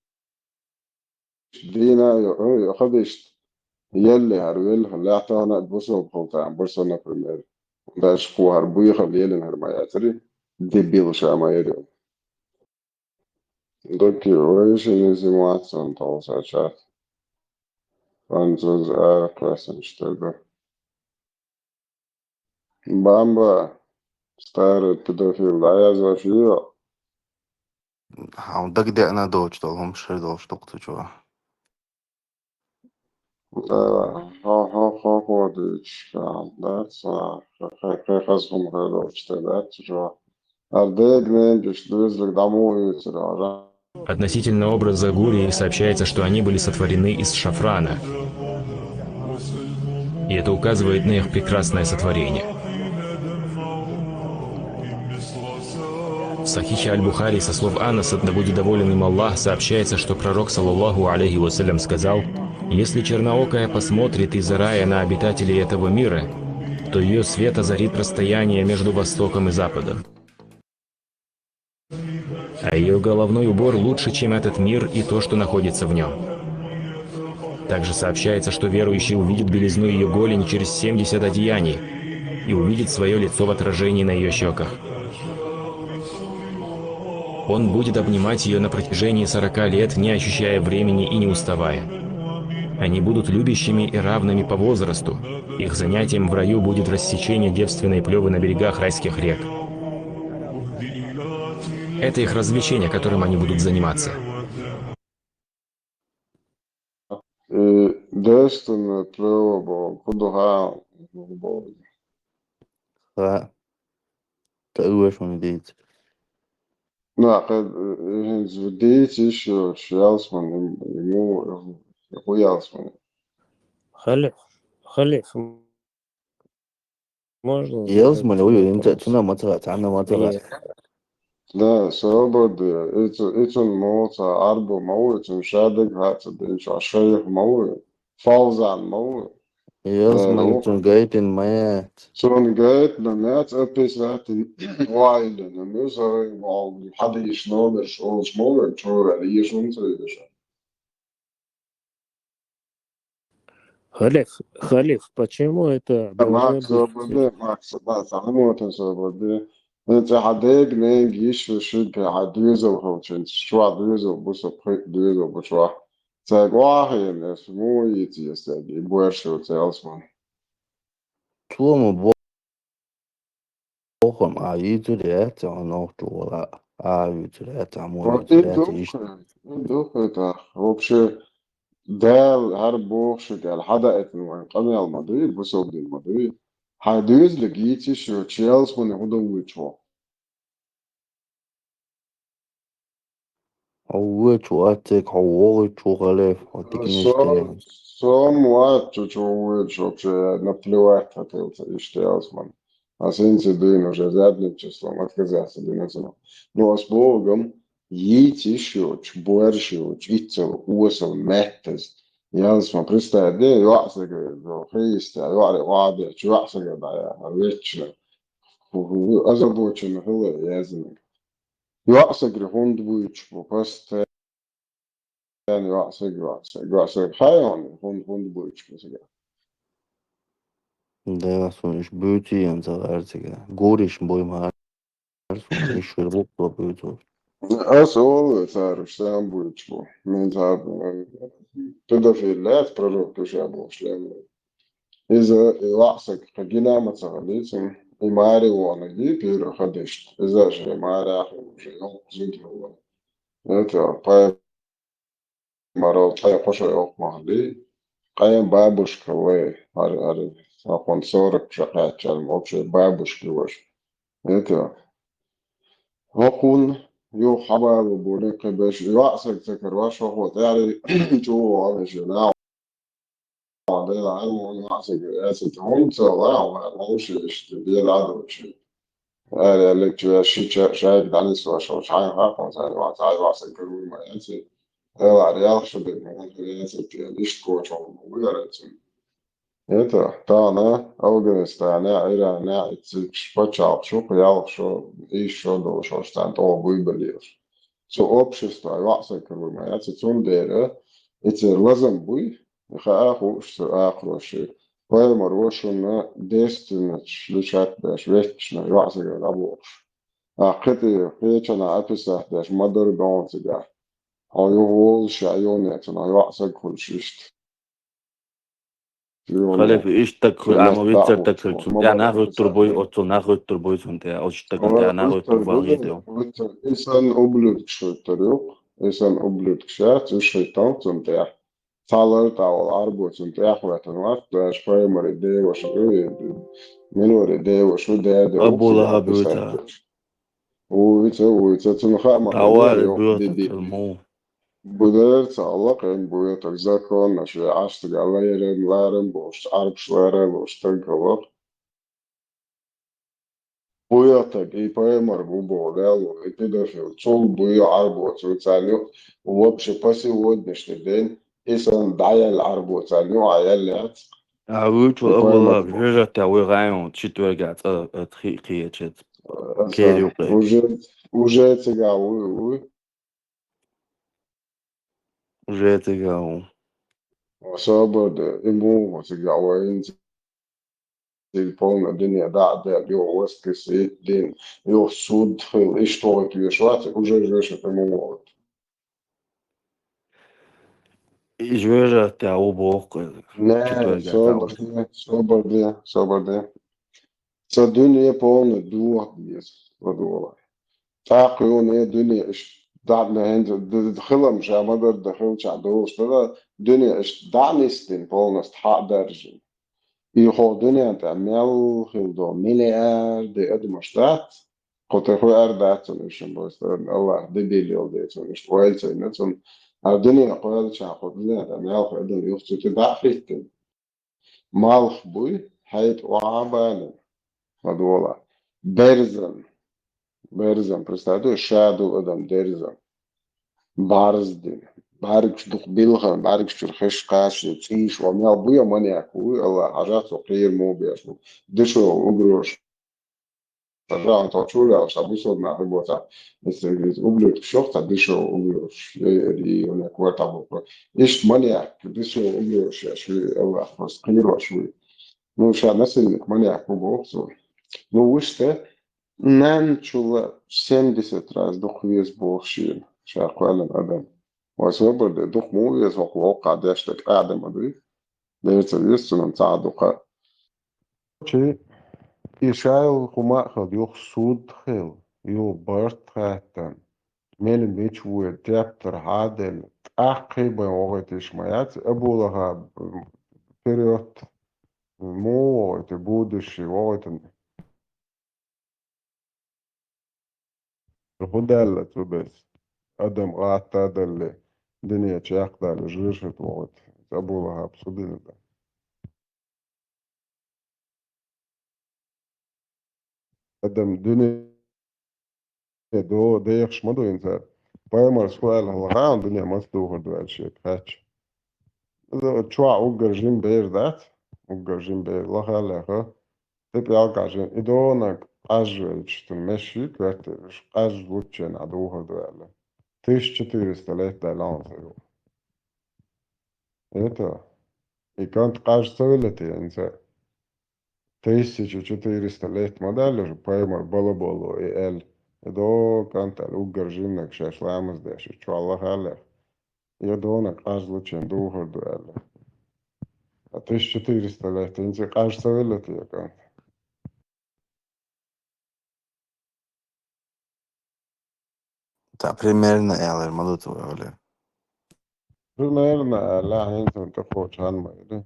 дийна йо-, ой, хадийш елли хӀара велла, лаьттахана а бусалба хила тан, барса, например. Даже кхо хӀара буьйхал еллина хӀара ма яцара, дебил ша ма яра йолу. Докки вайшинна зимацан толсачат. Француз ара кхоьссинчу тера ду. Бамба, старый педофил, дӀаязваш йо? Хьан дагадеана доцуш долу хӀума шер долуш дукха цу чохь. Да, хо-, хо-, хо-, хо дуьйцуш, да, ца, хе-, хе-, хе-, хаза хӀума хир долчу тера дац цу чохь. ХӀара дега-ненга иштта доьзалиг дӀа муха оьцура хьожа? Относительно образа гурий сообщается, что они были сотворены из шафрана. И это указывает на их прекрасное сотворение. В Сахихе Аль-Бухари со слов Анаса, да будет доволен им Аллах, сообщается, что пророк, саллаллаху алейхи ва саллям, сказал: «Если черноокая посмотрит из-за рая на обитателей этого мира, то ее свет озарит расстояние между востоком и западом». А ее головной убор лучше, чем этот мир и то, что находится в нем. Также сообщается, что верующий увидит белизну ее голени через семьдесят одеяний и увидит свое лицо в отражении на ее щеках. Он будет обнимать ее на протяжении сорока лет, не ощущая времени и не уставая. Они будут любящими и равными по возрасту. Их занятием в раю будет рассечение девственной плёвы на берегах райских рек. Это их развлечение, которым они будут заниматься. Э, девственная плёва боху, кху дуьхьа боху. Ха, ка уьш ван дийца. На, кхе, э, хӀинца дийца йиш йолуш ялсмани, ему, хӀу ялсмани. Халиф, халиф, можно? Ялсмани вуй, хӀинца цунна ма ца хаьа, цхьанна ма ца хаьа. Нет. Да, собар де, и цу-, и цунна муха ца, Ӏарбо ма вуй, цунна ша дага хаьа ца динчохь, шайх ма вуй, Фавзан ма вуй. Ялсмани, э, цунна гайтина ма яц. Цунна гайтина ма яц, описать ваийлина, муьсарий вал, хьадийш номерш олуш ма вуй, чура лешун ца веша. Халиф, халиф, почему это должно быть? Макс, собар де, Макс, Макс, хьан мотан собар де. ХӀинца хьан дега-ненга йиш ю шига хьан доьзал хилчинца, чохь доьзал бу со, пхи доьзал бу чохь. Цаьрга охьахиъна, ас муха йийца еза цаьрга, и боьрша ю цаьлас ван. Цо ма бо-, бохам а йийцур яц, а нохчо вала а йийцур яц, а муха йийцур яц, иштта. И дукха, и дукха, и дукха, вообще, Дала хӀара боху шига аьлла, хьадаийтина вайн къамел ма дуй, бусалба дин ма дуй. Хьайн доьзалиг йийци шу, чу ялсмани хӀун дан вуьйцу хьо? Хьо вуьйцу вацциг, хьо вогӀуьйту халеф, хьо диканаш Со, тӀе. Со ма вац чу, чу вуьйцу, вообще, наплевать хӀотилла ца иштта ялсман. А синца дуьйна уже задним числом отказаться дина ца. Ну, ас богам, йийца йиш йоцуш, боьрша йоцуш, иццал, осал, меттаз. Ялсман, представь, де, йоӀсага, хиста, йоӀаре вадечу, йоӀсага дӀаяхьа, вечно. Озабоченно хила язман. ЙоӀсагара хӀунда буьйцуш бу, постоянно йоӀсаг, йоӀсаг, йоӀсаг. Хьайона, хӀунда, хӀунда буьйцуш бу цига? Да, суна уьш буьйций ца гӀар цига. Гуриш буй ма гӀар, суна уьш вир буква буьйцу. Ас олу цара уьш сам буьйцуш бу. Мин цара, э, педофил лаьц пророк иша бохуш лем. Иза и йоӀсаг кхин гина ма ца хилийцина, и маре вахана гий пира хадишта. Иза же маре ахула, же йолу зудхула. Это, пай марал, пай кхо шо йоккха ма хилий. Къайн бабушка вай, ари, ари, сахун сорок шо кхаьччалла, вообще бабушка ваш. Это, хӀокхунна юха хьабалу буьйна кхин беш, йоӀсаг ца карош, хӀокхо тӀаьхьа чӀогӀа вахана шена. Дела, хьан вон вациг, эцит хӀунда ца ла, ван ловши иштта, дела а дочи. Аьлла, аьллачу ши ча-, шайга дӀанисош, шайга хапан сан вац, ай вациг каруй ма эцит. Эла, аьлла, ялх шу дерг ма хӀунда эцит, иштта коча хӀума вуй ара эцит. Это, тахана Афганистане, Иране, и цига пачхьалкх шух ялх шо, ийс шо долуш, ош царна тӀо буй балеш. Цу общество йоӀсаг каруй ма эцит, цундела, и церан лазам буй, И хаа хууш цу акхароши, пайхамаро шуна девственносташ лишат беш, ветташна йоӀсагара дӀабохуш. А кхетий, кхечанхьа описать деш ма дара догӀу цигахь. Хьо юха волуш а йонецунах йоӀсаг хуьлуш иштта. Халефа иштта стаг хуьлу, амма вицар стаг хуьлу, цунна тӀехь нах хӀуьттур буй, оццул нах хӀуьттур буй цунна тӀехь, оцу стагана тӀехь нах хӀуьттур бан хӀинтӀе. И санна ублюдкаш хӀуьттур ю, и санна ублюдкаш яц, уьш хӀитталла цунна тӀехь. Цхьа лар тӀехь волу Ӏарбо цунна тӀехь хӀоьттина вац, аша пайхамаре деваша ву, милоре деваша ву, деда ву, Абу Лахьаб ву цара. Вуьйца, вуьйца, цунна хаа ма хилла, йоху диди. Бу дара ца хьалакхина, бу я так законно, шен Ӏаш цигахь лайран, ларам болуш, Ӏарбаш лара болуш стаг хилла. Буьйхатаг, и пайхамар бу боху лело, и педофил, цул буьйху Ӏарбоца ву царна ю, вообще по сегодняшний день, и санна дӀаяьлла Ӏарбоца царна ю, а яьлла яц. А вуьйчу Абу Лахьаб, жожагӀатехь вуй гӀайон, четвергехь цӀа, э, хи-, кхеча, кер юккъе. Уже, уже цигахь вуй, вуй. Уже цигахь ву. Собар де, и муха цигахь вайна цига полна дуьне дӀа а даьлла, юха воскресить дина, юха суд хила, иштта вахийта веш вац, уже жожагӀатехь ма вахийта. И жожагӀатехь ву боху-кх иза. Не, четвергехь собар де, собар де, собар де. Ца дуьне полна доха деза, ладогӀалахь. ТӀаккха юха дуьне иштта дӀа а, хӀинца д-, д-, хилам ша ма-дарра дан хилчахь долуш дара, дуьне иштта дӀа а нисдина, полностью хьа а даржина. И хӀокху дуьнен тӀехь мел хилла долу миллиарде адамаш дац, кху тӀе хуьар дац цунна, иштта боху, Аллах дебил йолу дела цунна, иштта ойла ца йина цунна. А дуьне кхоьлличахь, кху дуьнен тӀехь мел хилла адам юха цу тӀе дӀа а хӀиттина. Малх буй, хьайта охьа а балина, ладогӀалахь. Берзан. Берзан, представь, ша долу адам дерзан. БӀарздина. БӀаьргаш дукха билхина, бӀаьргаш чуьра хиш кхача, цӀийш ван мел буй, а маньяк вуй, Аллах хьажа, цо кхийра муха беш ву. Дешевая угроза. Ша хьан тхо чу а ваьлла, ша бусалба нах хир боцахь, иза, иза ублюдкаш йоху цхьа дешевая угроза, э, э, э, э, кортахь боху. Иштта маньяк, дешевая угроза шаьш вуй, Аллах просто кхийрош вуй. Ну, ша насильник, маньяк ву боху цо. Ну, вуьшта, нанна чула семьдесят раз дукха веза боху шена, ша кхоьллина адам. Вай собар де, дукха муха веза хӀокху воккхахь деш дерг, адам а дуй. Дера ца веза цунна цхьа а дукха. Чи, и шайла хӀума а хила, юха суд хила, юха барт хаьттина. Мила мича вуй, тептар хьаделла, тӀаккха бен вогӀуьйтуш ма яц, Абу Лахьаб, вперёд, муха вогӀуьйту, будущий вогӀуьйту. ХӀун даьлла цу бес? адам гӀатта а далале, дуьне чекхдалале, жоьжахате вохуьйту. Абу ЛахӀаб цу дина дан. Адам дуьне до-, дехаш ма ду хӀинца. Пайхамарс хӀун аьлла хьалха, дуьне маца духур ду аьлла шега хаьттича. Иза чохь уггар жима бер дац, уггар жима бер лаха а лаьхна, тӀе пӀелг а жима, и донаг къажвелча, цунна мешший коьртера, уьш къажлучченахь духур ду аьлла. Тысяча четыреста лет даьлла хьуна ца юкъа. Это, и кӀант къаж ца велла те хӀинца? Тысяча четыреста лет ма даьлла уьш, пайхамар бала болу и аьлла. И до кӀант аьлла, уггар жиманиг шаьш ламаз деш, и чохь лаха а лаьхна. И донаг къажлучченахь духур ду аьлла. А тысяча четыреста лет, хӀинца къаж ца велла те кӀант? Цхьа примерно аьлла ма ду цо, Оля. Примерно аьлла, хӀинца тӀекхочу хьан ма ду.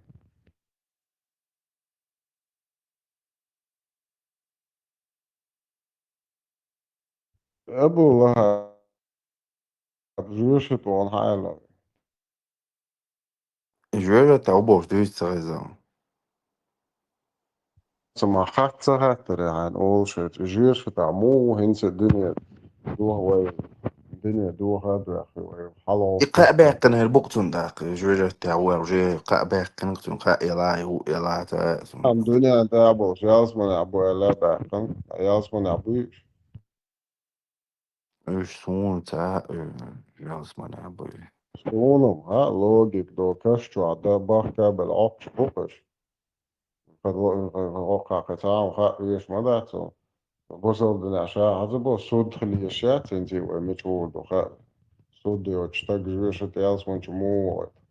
Абу ЛахӀаб жоьжахате вахана хьан аьлла? Жоьжахате ву бохуш дуьйцу ца хезна. Ца ма хатта ца хаттара хьайна олуш хилча, жоьжахатехь муха хӀинца дуьне доху вай, дуьне доха а доьхкий вай, хьалха. И кхаъ баьккхина хир бу-кх цунна тӀаккха, жоьжахатехь ву аьлла, уже кхаъ баьккхина-кх цунна, кхаъ елахь, хӀуъа елахь, ца, цунна. Амма дуьнен тӀехь болуш, ялсаманехь бу аьлла а баьккхина, ялсаманехь буй уьш? Уьш суна ца хаьа, ялсаманехь буй. Суна-м хаьа, логика до каш чохь дан бахка а белла Ӏоккхуш бу-кх уьш. Кхин, кхин, кхин, кхин цхьа хӀума хаа везаш ма дац цунна. Бусалба динехь ша хьан ца боху, суд хила езаш яц хӀинца вай мича гӀур ду хаьа. Суд йоцуш стаг жоьжахате, ялсамани чу муха вахийта?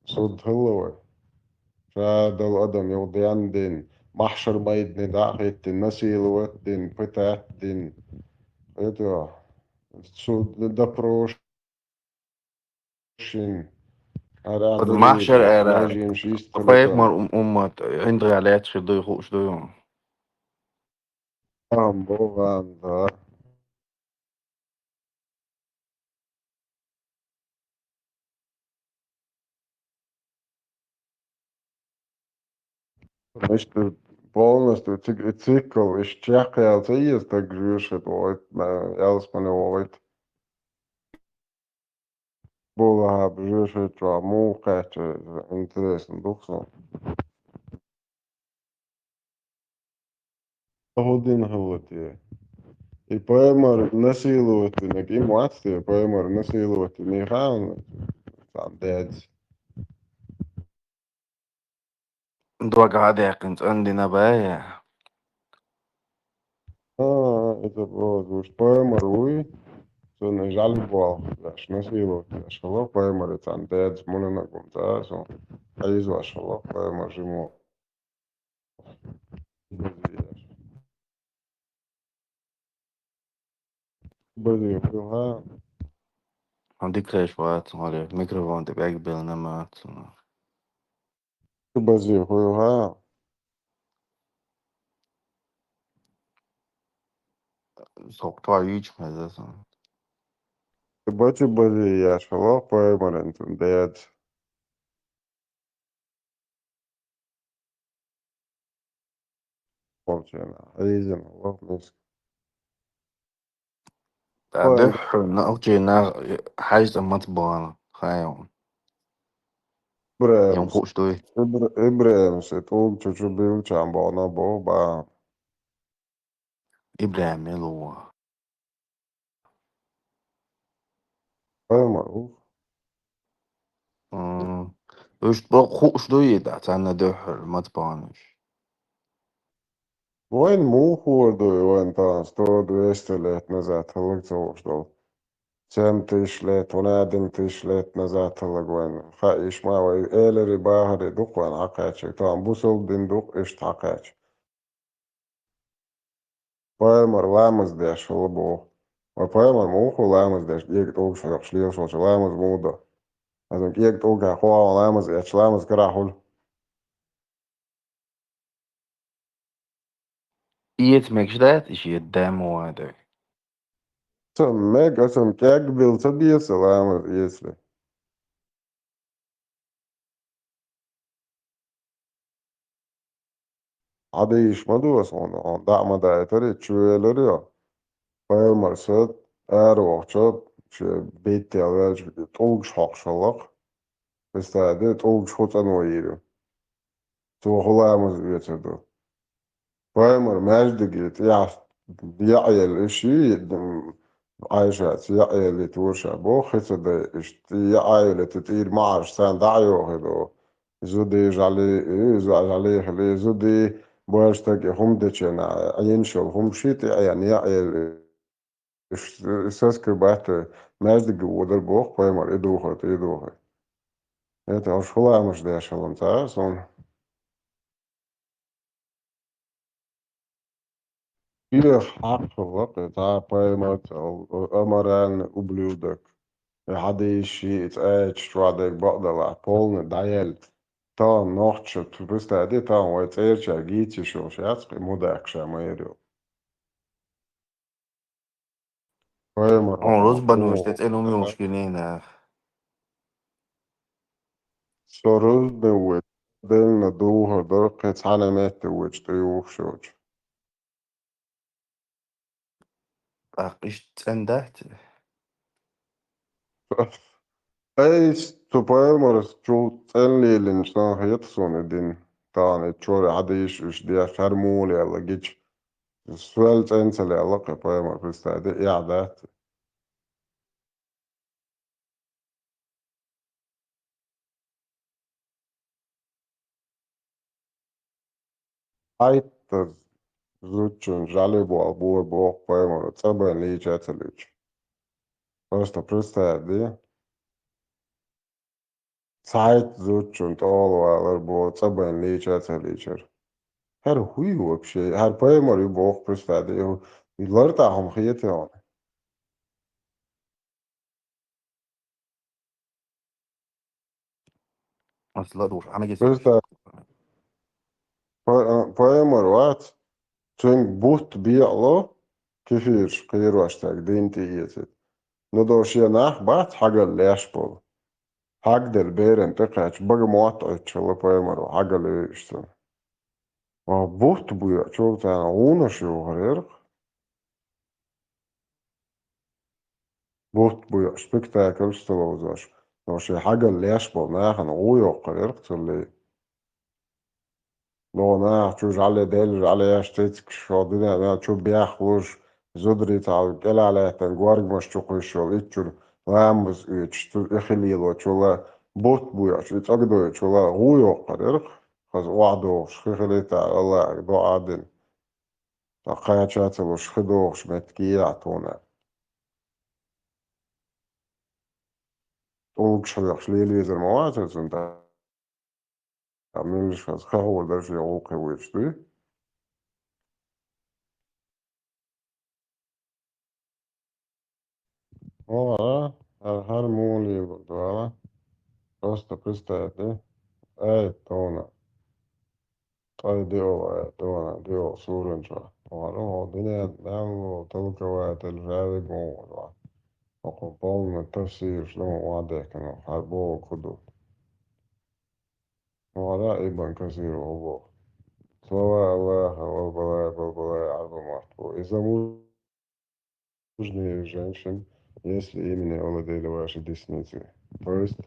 Суд хилла вай. Ша долу адам юха денна дина, махьшар майдане дӀа а хӀиттина, насиловать дина, пытать дина. Это, суд, допрос шина. Ара, ара, махьшар ара. Пайхамар ум-, уммат, ӀиндагӀа лаьтташ хир дуй, хууш дуй хьуна? Амма боху, да. Иштта полностью ци-, цикл иштта чекхъяьлла ца еза стаг жоьжахате вахийта, ялсамане вахийта. Абу ЛахӀаб жоьжахати чохь муха кхаьчча, интересно ду-кх суна. ХӀун дина хилла те? И пайхамар насиловать динарг и ма вац те, пайхамар насиловать дина и хаьа хьуна цхьана даьца? Дог хьа а даьккхина, цӀандина бен? А, это боху, уьш пайхамар вуй, цунна жӀаьла болх беш, насиловать беш хилла пайхамар, и цхьана даьца муьлханиг хӀума ца а суна, хьийзош хилла пайхамар жима. Базий, хуьлу хьан? Хьан дика хезаш вац, хьан микрофон тӀе бегабелла ма вац. Базий, хуьлу хьан? Со кхо йийча хеза сан. Бачу базий яш хилла пайхамаран цунна даьца. Волчена, Ӏийзина, лох миска. Ой. Дуьххьарна, окей, нах, хьаьжцӀа маца бахана, хаьий хьуна? ИбрахӀим. Ям хууш дуй? Ибр-, ИбрахӀимс и тӀулг чу чу билгча бахана боху бахьана. ИбрахӀим мила ву? Пайхамар ву. М, уьш бакъ хууш дуй и, да, царна дуьххьара маца бахана уьш? Вайн муха хуур ду и, вайн тахана сто двести лет назад хӀаллак ца хууш долу? Семь тысяч лет, хӀун, один тысяч лет назад хӀаллак вайн. Хаийша ма вай, элари бахари ду-кх вайн хьакхаьчча, тахана бусалба дин ду-кх иштта хьакхаьчча. Пайхамар ламаз деш хилла боху. Вай пайхамар муха ву ламаз деш, кӀега тӀулгаш хьоькхуш лелаш волчу ламаз муха до? Аса кӀега тӀулгахь кхо хьо ламаз эцча, ламаз карахь хуьлу. Эца мегаш дац и шен дам ван дерг? Ца мега, аса кӀегбилла ца деза ламаз эцале. Хьадийша ма ду аса хьуна, хьуна дӀа а ма дайтари, чу велар йо. Пайхамар са аравахча, шен беттел ваьлча, тӀулгаш хьокхуш хилла-кх. Представь де, тӀулгаш хӀу цӀано йийр ю. Цо хӀу ламаз оьцур ду. Пайхамар маьждиге тӀехь яа елла, и ши, Ӏайшаца яа елла, и тура ша боху, хи ца дайа, иштта яа елла, тӀе тӀера маӀарш царна дӀа а йохий ду. Зуди жӀали, и зу-, жӀали хили, зуди баш стаг и хӀума дечена, Ӏийна шел хӀума ши тӀе Ӏийна яа елла. Ш-, соскабатта маьждиге водар боху пайхамар, и духар, и духар. Это уж хӀу ламаз деш хилла ца суна. Кхин хьакхалла кхин цхьа пайхамарца, аморальный ублюдок. И хьадийша ши и цӀа аьлча чохь дерг бакъдалахь, полный дӀаелла. Тахана нохча, представь де, тахана вай цӀерачаьрга йийца йиш йолуш яц-кх и мудак ша майра йолу. Пайхамар Хьуна рузбан вуьш тӀе цӀена хӀума йолуш гинийна. Со рузбан вуьш, делна духар дара кхин цхьана метте вуьш тӀе юхуш йолчу. ТӀаккха иштта цӀена дац? Айса цу пайхамарца чул цӀена лелийна сан хета суна и дин. Тахана и чуьра хьадийша уьш деш, хӀара мула аьлла гича, соьл цӀена ца лелла кхин пайхамар, представь де, эхь дац. Хьайттаза зудчун жӀали болу бора боху пайхамаро, цӀа байна лийча а ца лийча. Просто представь де. Цхьайтта зудчун тӀехула валар боху, цӀа байна лийча а ца лийчар. ХӀара хӀу ю вообще? ХӀара пайхамар ю боху, представь де. И лартӀахь хӀума хетий хьуна? Ас ладугӀуш, Ӏамагес Христа па-, пайхамар вац, цуьнга бутт бекъало, кефираш кхерош цаьрга дин тӀеэцийта. Ну, до шен нах бац хьагал леш болу. Хьагделла беран тӀекхаьчча, бага мотт Ӏуьттуш хилла пайхамаро, хьагал вевзаш цунна. Ва бутт боьхучул царна гӀунаш юхур яра-кх. Бутт боьхуш, спектакльш ца ловзош, но шен хьагал леш болу нахана гӀу йоккхур яра-кх цул ле. Но наха чу жӀале делла, жӀалеш цицкаш, шо дуьнен мел чу бехлуш, зударий цхьа кӀелахь лаьттина горгамаш чу кхуьссуш йолу иччуьра ламаз оьцуш, цу и хи лелочул а, бутт боьхуш, и цӀогдойтучул а гӀу йоккхур яра-кх, хаза охьадогӀуш, хи хилийта Аллахьага доӀа дина. Ткъа кхача а ца луш, хи догӀуш меттиг яхьа тхуна. ТӀулгаш хьоькхуш лелавезар ма вацара цунна тӀаккха. Ткъа муьлш хаза хахур дара шен гӀуллакхе вуьйцуш дуй? О, а? ХӀара, хӀара муха лелор ду, а? Просто представь де. Ай, тхуна. Ткъа диъал ай, тхуна, диъал суран чохь. ХӀара хьо дуьненна мел волу толкователь жаьвиг вон вара. ХӀокху полный тафсираш дан вон ван дехкина, хӀара бохург хӀун ду? ХӀара Ибн Касир ву боху. Слова Аллаха: «Валбалай, балбалай», Ӏарба мотт бу. Иза му- Мужние женщин, если ими не овладели ваши десницы. То есть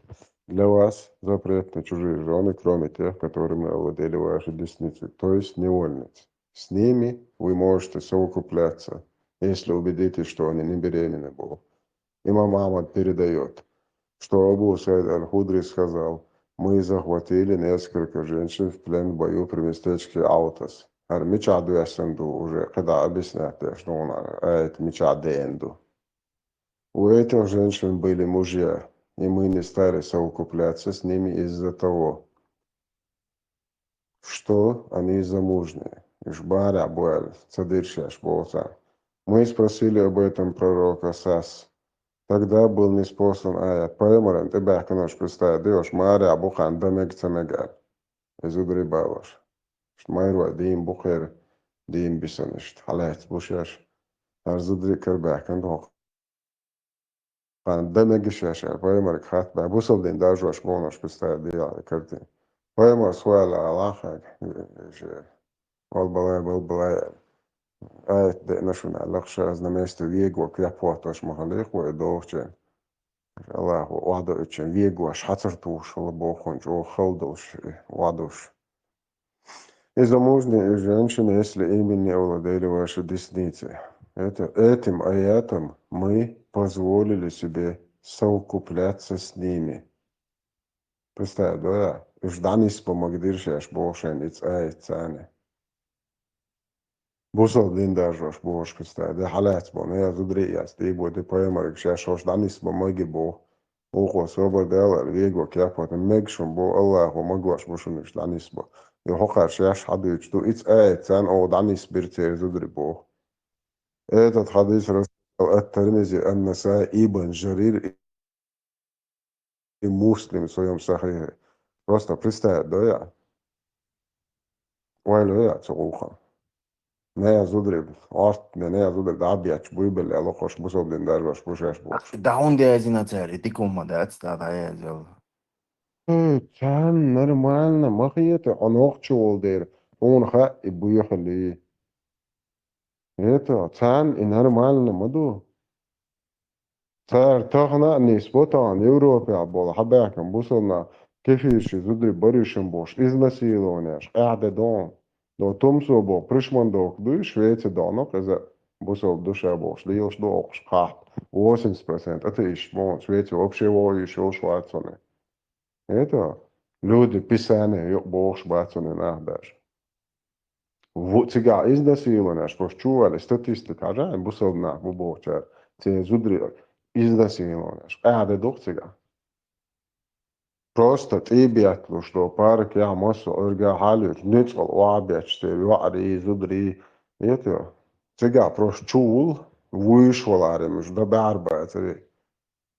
для вас запретны чужие жены, кроме тех, которыми овладели ваши десницы, то есть невольницы. С ними вы можете совокупляться, если убедитесь, что они не беременны были. Имам Ахмад передает, что Абу Саид Аль-Худри сказал: «Мы захватили несколько женщин в плен в бою при местечке Аутас». ХӀара мичахь доьссина ду уже, кхидӀа объяснять деш ду хьуна, аят мичахь деана ду. У этих женщин были мужья, и мы не стали совокупляться с ними из-за того, что они замужние. Уьш барехь бу аьлла, ца дира шаьш боху царна. Мы спросили об этом пророка Сас. Тогда был ниспослан аят. Пайхамаран тӀебаьхкинарш, представь, деш, марехь бу хан, дан мега ца мега аьлла. И зударий балош. Иштта майрой дийна бу кхера, дийна бисана иштта. Хьалаьцна бу шаьш. ХӀара зударий карабаьхкина ду хӀокху Ханна дан мегаш шаьш аьлла, пайхамарга хатта баьхкина, бусалба дин даржош бохуш, кхы стаьа дехьа картина. Пайхамар схьаваьлла алахьа, вал балай, вал балай аьлла. Аят деана шуна аьлла, ша аз на место вего кхеппотташ ма хилийта вай дохучун. Аллахо охьадоуьйтучун вегош хьацар тухуш хила боху, чӀогӀа хала долуш, охьадуш. И замужняя женщина, если ими не овладели ваши десницы. Это, этим аятом мы позволили себе совокупляться с ними. Представь, да? Уьш дӀанисбан магадира шаьш боху шайна и цӀа а, и царна. Бусалба дин даржош бохуш, представь, да, хьалаьцна боху, я зударий яц, тӀе бо, де пайхамарга шаьш хӀорш дӀанисбан маги боху. Вукхо собар дала аьлла, вего кхеппотташ, мегаш шуна боху, Аллахо магош бу шуна уьш дӀанисбан. И хӀокхара шаьш хьадуьйцуш ду, и цӀа а, и царна оха дӀанисбира церан зударий боху. Этот хьадис рассказал ат-Тирмизи, ан-Насаи, Ибн Жарир и Муслим в своём Сахихе. Просто представь, да, я? Ойла йо я цу гӀуллакхана. Нагахь зударий, орта, нагахь зударий дӀа а бетташ буй белла, локхуш бусалба дин даржош бу шаьш бохуш. ДӀа хӀунда яздина цара, и дика хӀума дац, дӀа дӀаязъяла. Э, царна нормально ма хета, хьо нохчо волу дера, хьуна хаьа и буй хилий. Это, царна и нормально ма ду. Цара тахана а нисбо тахана Европехь болу хьабаьхкина бусалба нах, кефирчу зударий баришам болуш, изнасилованеш, къаьхьа де догӀу. До тумсо боху пришмандовка дуй, Швеци догӀу, иза бусалба ду ша бохуш, лелаш ду окхуш кхахьта. Восемьдесят процентов атеисташ боху, Швеци вообще вогӀу йиш йолуш вац цунна. Это люди Писания юкъа бохуш бац цунна нах даже. Ву-, цигахь изнасилованеш, просто чу ваьлла статистика хьажа, бусалба нах бу бохучара, церан зударий изнасилованеш, къаьхьа де догӀу цигахь. Просто тӀе бетталуш до парк яхь массо а Ӏуьрга хьалуьйтуш, нуьцкъала охьабетташ церан йоӀарий, зударий, это, цигахь просто чу вуьллу, вуьйш валаре, муьш дан баьхьар бацаре.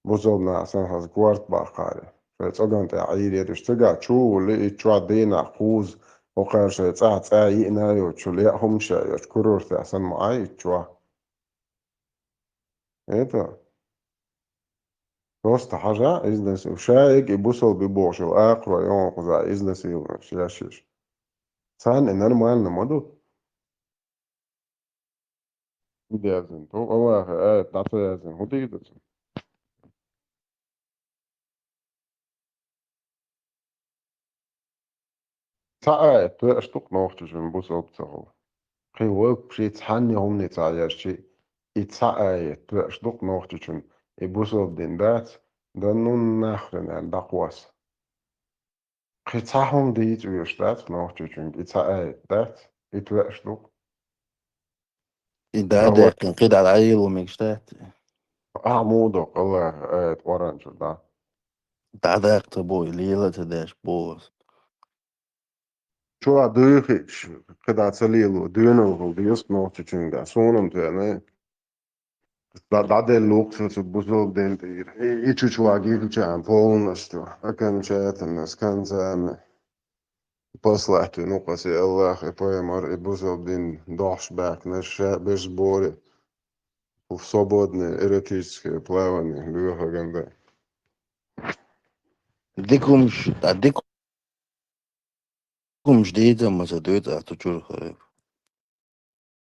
Бусалба нах санна хаза корта баккхаре. Шайн цӀоган тӀехь Ӏийр ериш. Цигахь чу вуьллу, и чохь дийнахь кхуза, хӀокхара шайн цӀахь цӀа йиъна а йоцуш, леа хӀумаш а йоцуш, курортехь санна ма Ӏай и чохь. Это. Просто хьажа, изнасил-, ша эгга и бусалба бохуш йолу акхарой йогӀу кхуза изнасилованеш еш йиш. Царна и нормально ма ду. Яздина. ТӀаккха Аллахьа аят дӀа ца яздина, хӀун дийр ду цунна? Цхьа аят веаш ду-кх нохчочун бусалба ца хула. Кхин вовшашца цхьанна хӀуманца ца яздича, и цхьа аят веаш ду-кх нохчочун, и бусалба дин дац, дан ну нахрен аьлла дӀакхосса. Кхин цхьа хӀума дийца везаш дац нохчочуьнга, и цхьа аят дац, и веаш ду-кх. И дӀа а даьккхина, кхин дӀа дӀайело мегаш дац. Ахьа муха доккху Аллахьа аят Къуръан чу дӀа? ДӀадаккха ца бо, и лела а ца деш бо ас. Чохь дуьйхийташ, кхидӀа ца лело, доьналла хила деза нохчочуьнга, суна-м тоьна. ДӀа-, дӀаделла ву-кх со цу бусалба дин тӀера. И, и чу чохь гихча полностью, окончательно, с концами. Послать вина ву-кх аса и Аллахь, и пайхамар, и бусалба дин дохьуш баьхкинарш ша берш боре. В свободное эротическое плавание лоьхург дан. Дика хӀумаш, а дика хӀумаш дийца ма ца дуьйцу ахь цу чуьра хӀара.